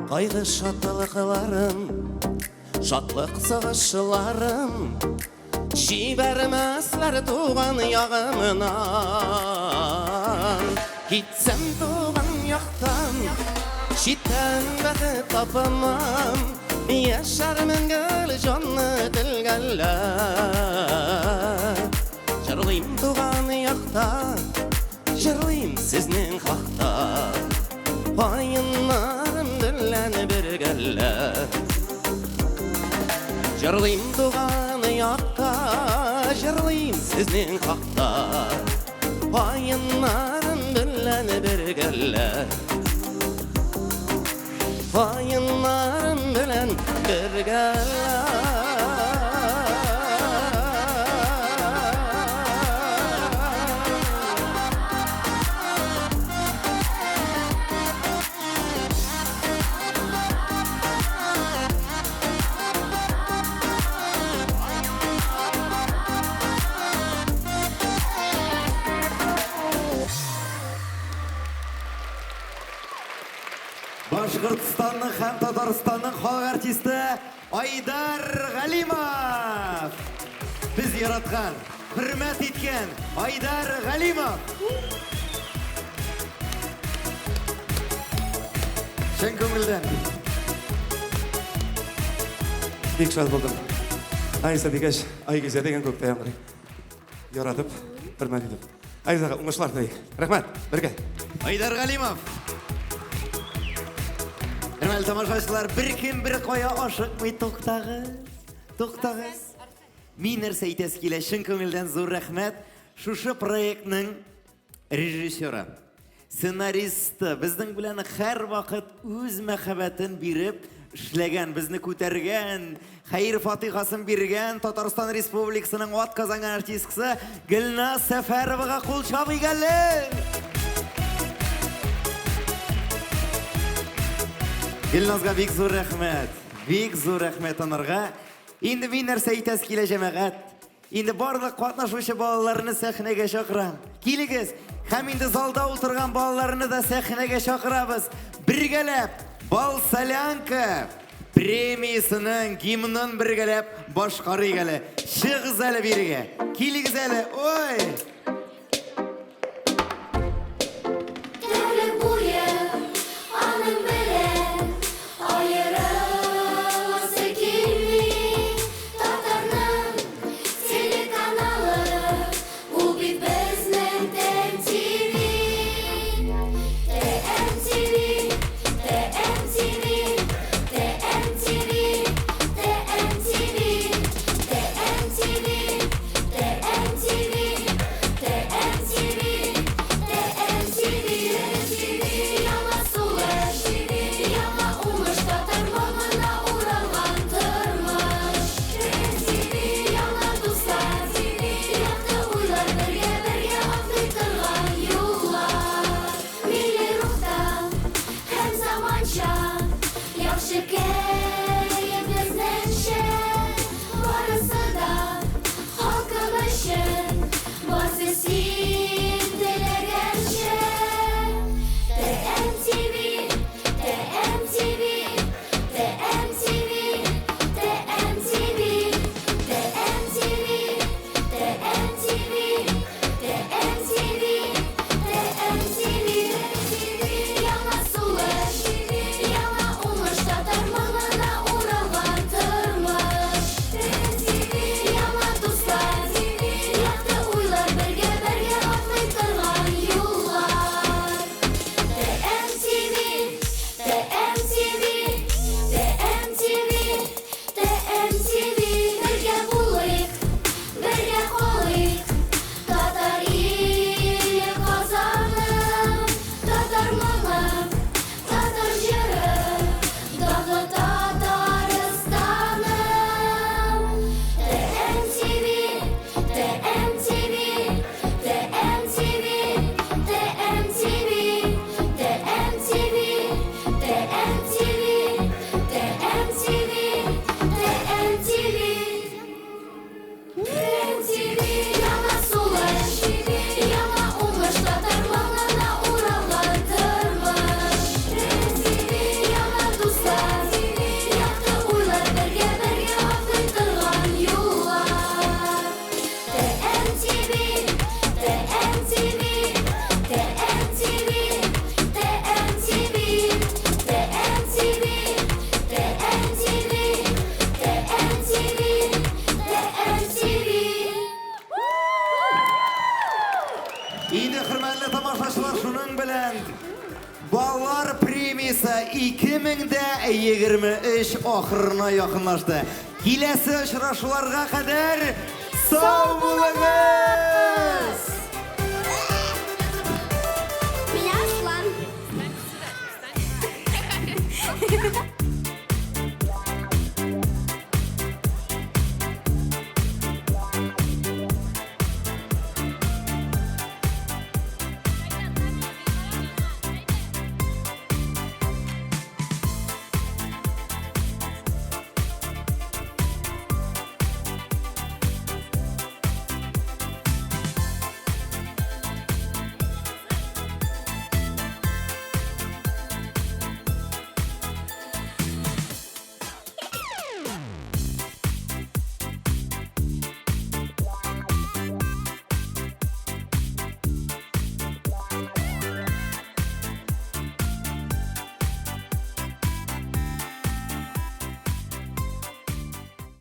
Кайгы шатлыкларым, шатлык сагышларым, Җибәрмәсләр туган ягымнан. Китсәм туган яктан, читтән бәхет тапамам. Яшәрмен гел җанны телгәләп. Җырлыйм туган якта, җырлыйм сезнең хакта. Каеннарым белән бергәләп. Җырлыйм туган якта, җырлыйм сезнең хакта. Каеннарым белән бергәләп. Каеннарым белән бергәләп. Башкортстанның һәм Татарстанның халык артисты Айдар Галимов! Без яраткан, хөрмәт иткән Айдар Галимов! Чын күңелдән. Бик шат булдым. Айза дигәч, Айгизә дигән күктә яңгырый. Яратып, хөрмәт итеп. Айзага уңышлар телик. Рәхмәт, бергә. Айдар Галимов. Хөрмәтле тамашачылар, беркем бер кая ашыкмый, туктагыз. Туктагыз. Мин нәрсә әйтәсе килә, чын күңелдән зур рәхмәт. Шушы проектның режиссеры, сценаристы, безнең белән һәрвакыт үз мәхәббәтен биреп эшләгән, безне күтәргән, хәер фатихасын биргән Татарстан Республикасының атказанган артисткасы Гөлназ Сәфәровага кул чабыйк әле! Гөлназга бик зур рәхмәт. Бик зур рәхмәт анарга. Инде мин нәрсә әйтәсе килә, җәмәгать? Инде барлык катнашучы балаларны сәхнәгә чакырам. Килегез! Һәм инде залда утырган балаларны да сәхнәгә чакырабыз. Бергәләп Бал солянка премиясенең гимнын бергәләп башкарыйк әле. Чыгыз әле бирегә. Килегез әле. Ой! Тәүлек буе аның белән аерыласы килми. Татарның телеканалы, ул бит безнең ТМТВ. ТМТВ, ТМТВ, ТМТВ, ТМТВ, ТМТВ, ТМТВ. Балалар премиясе 2023 ахырына якынлашты. Киләсе очрашуларга кадәр сау булыгыз! Меня Аслан.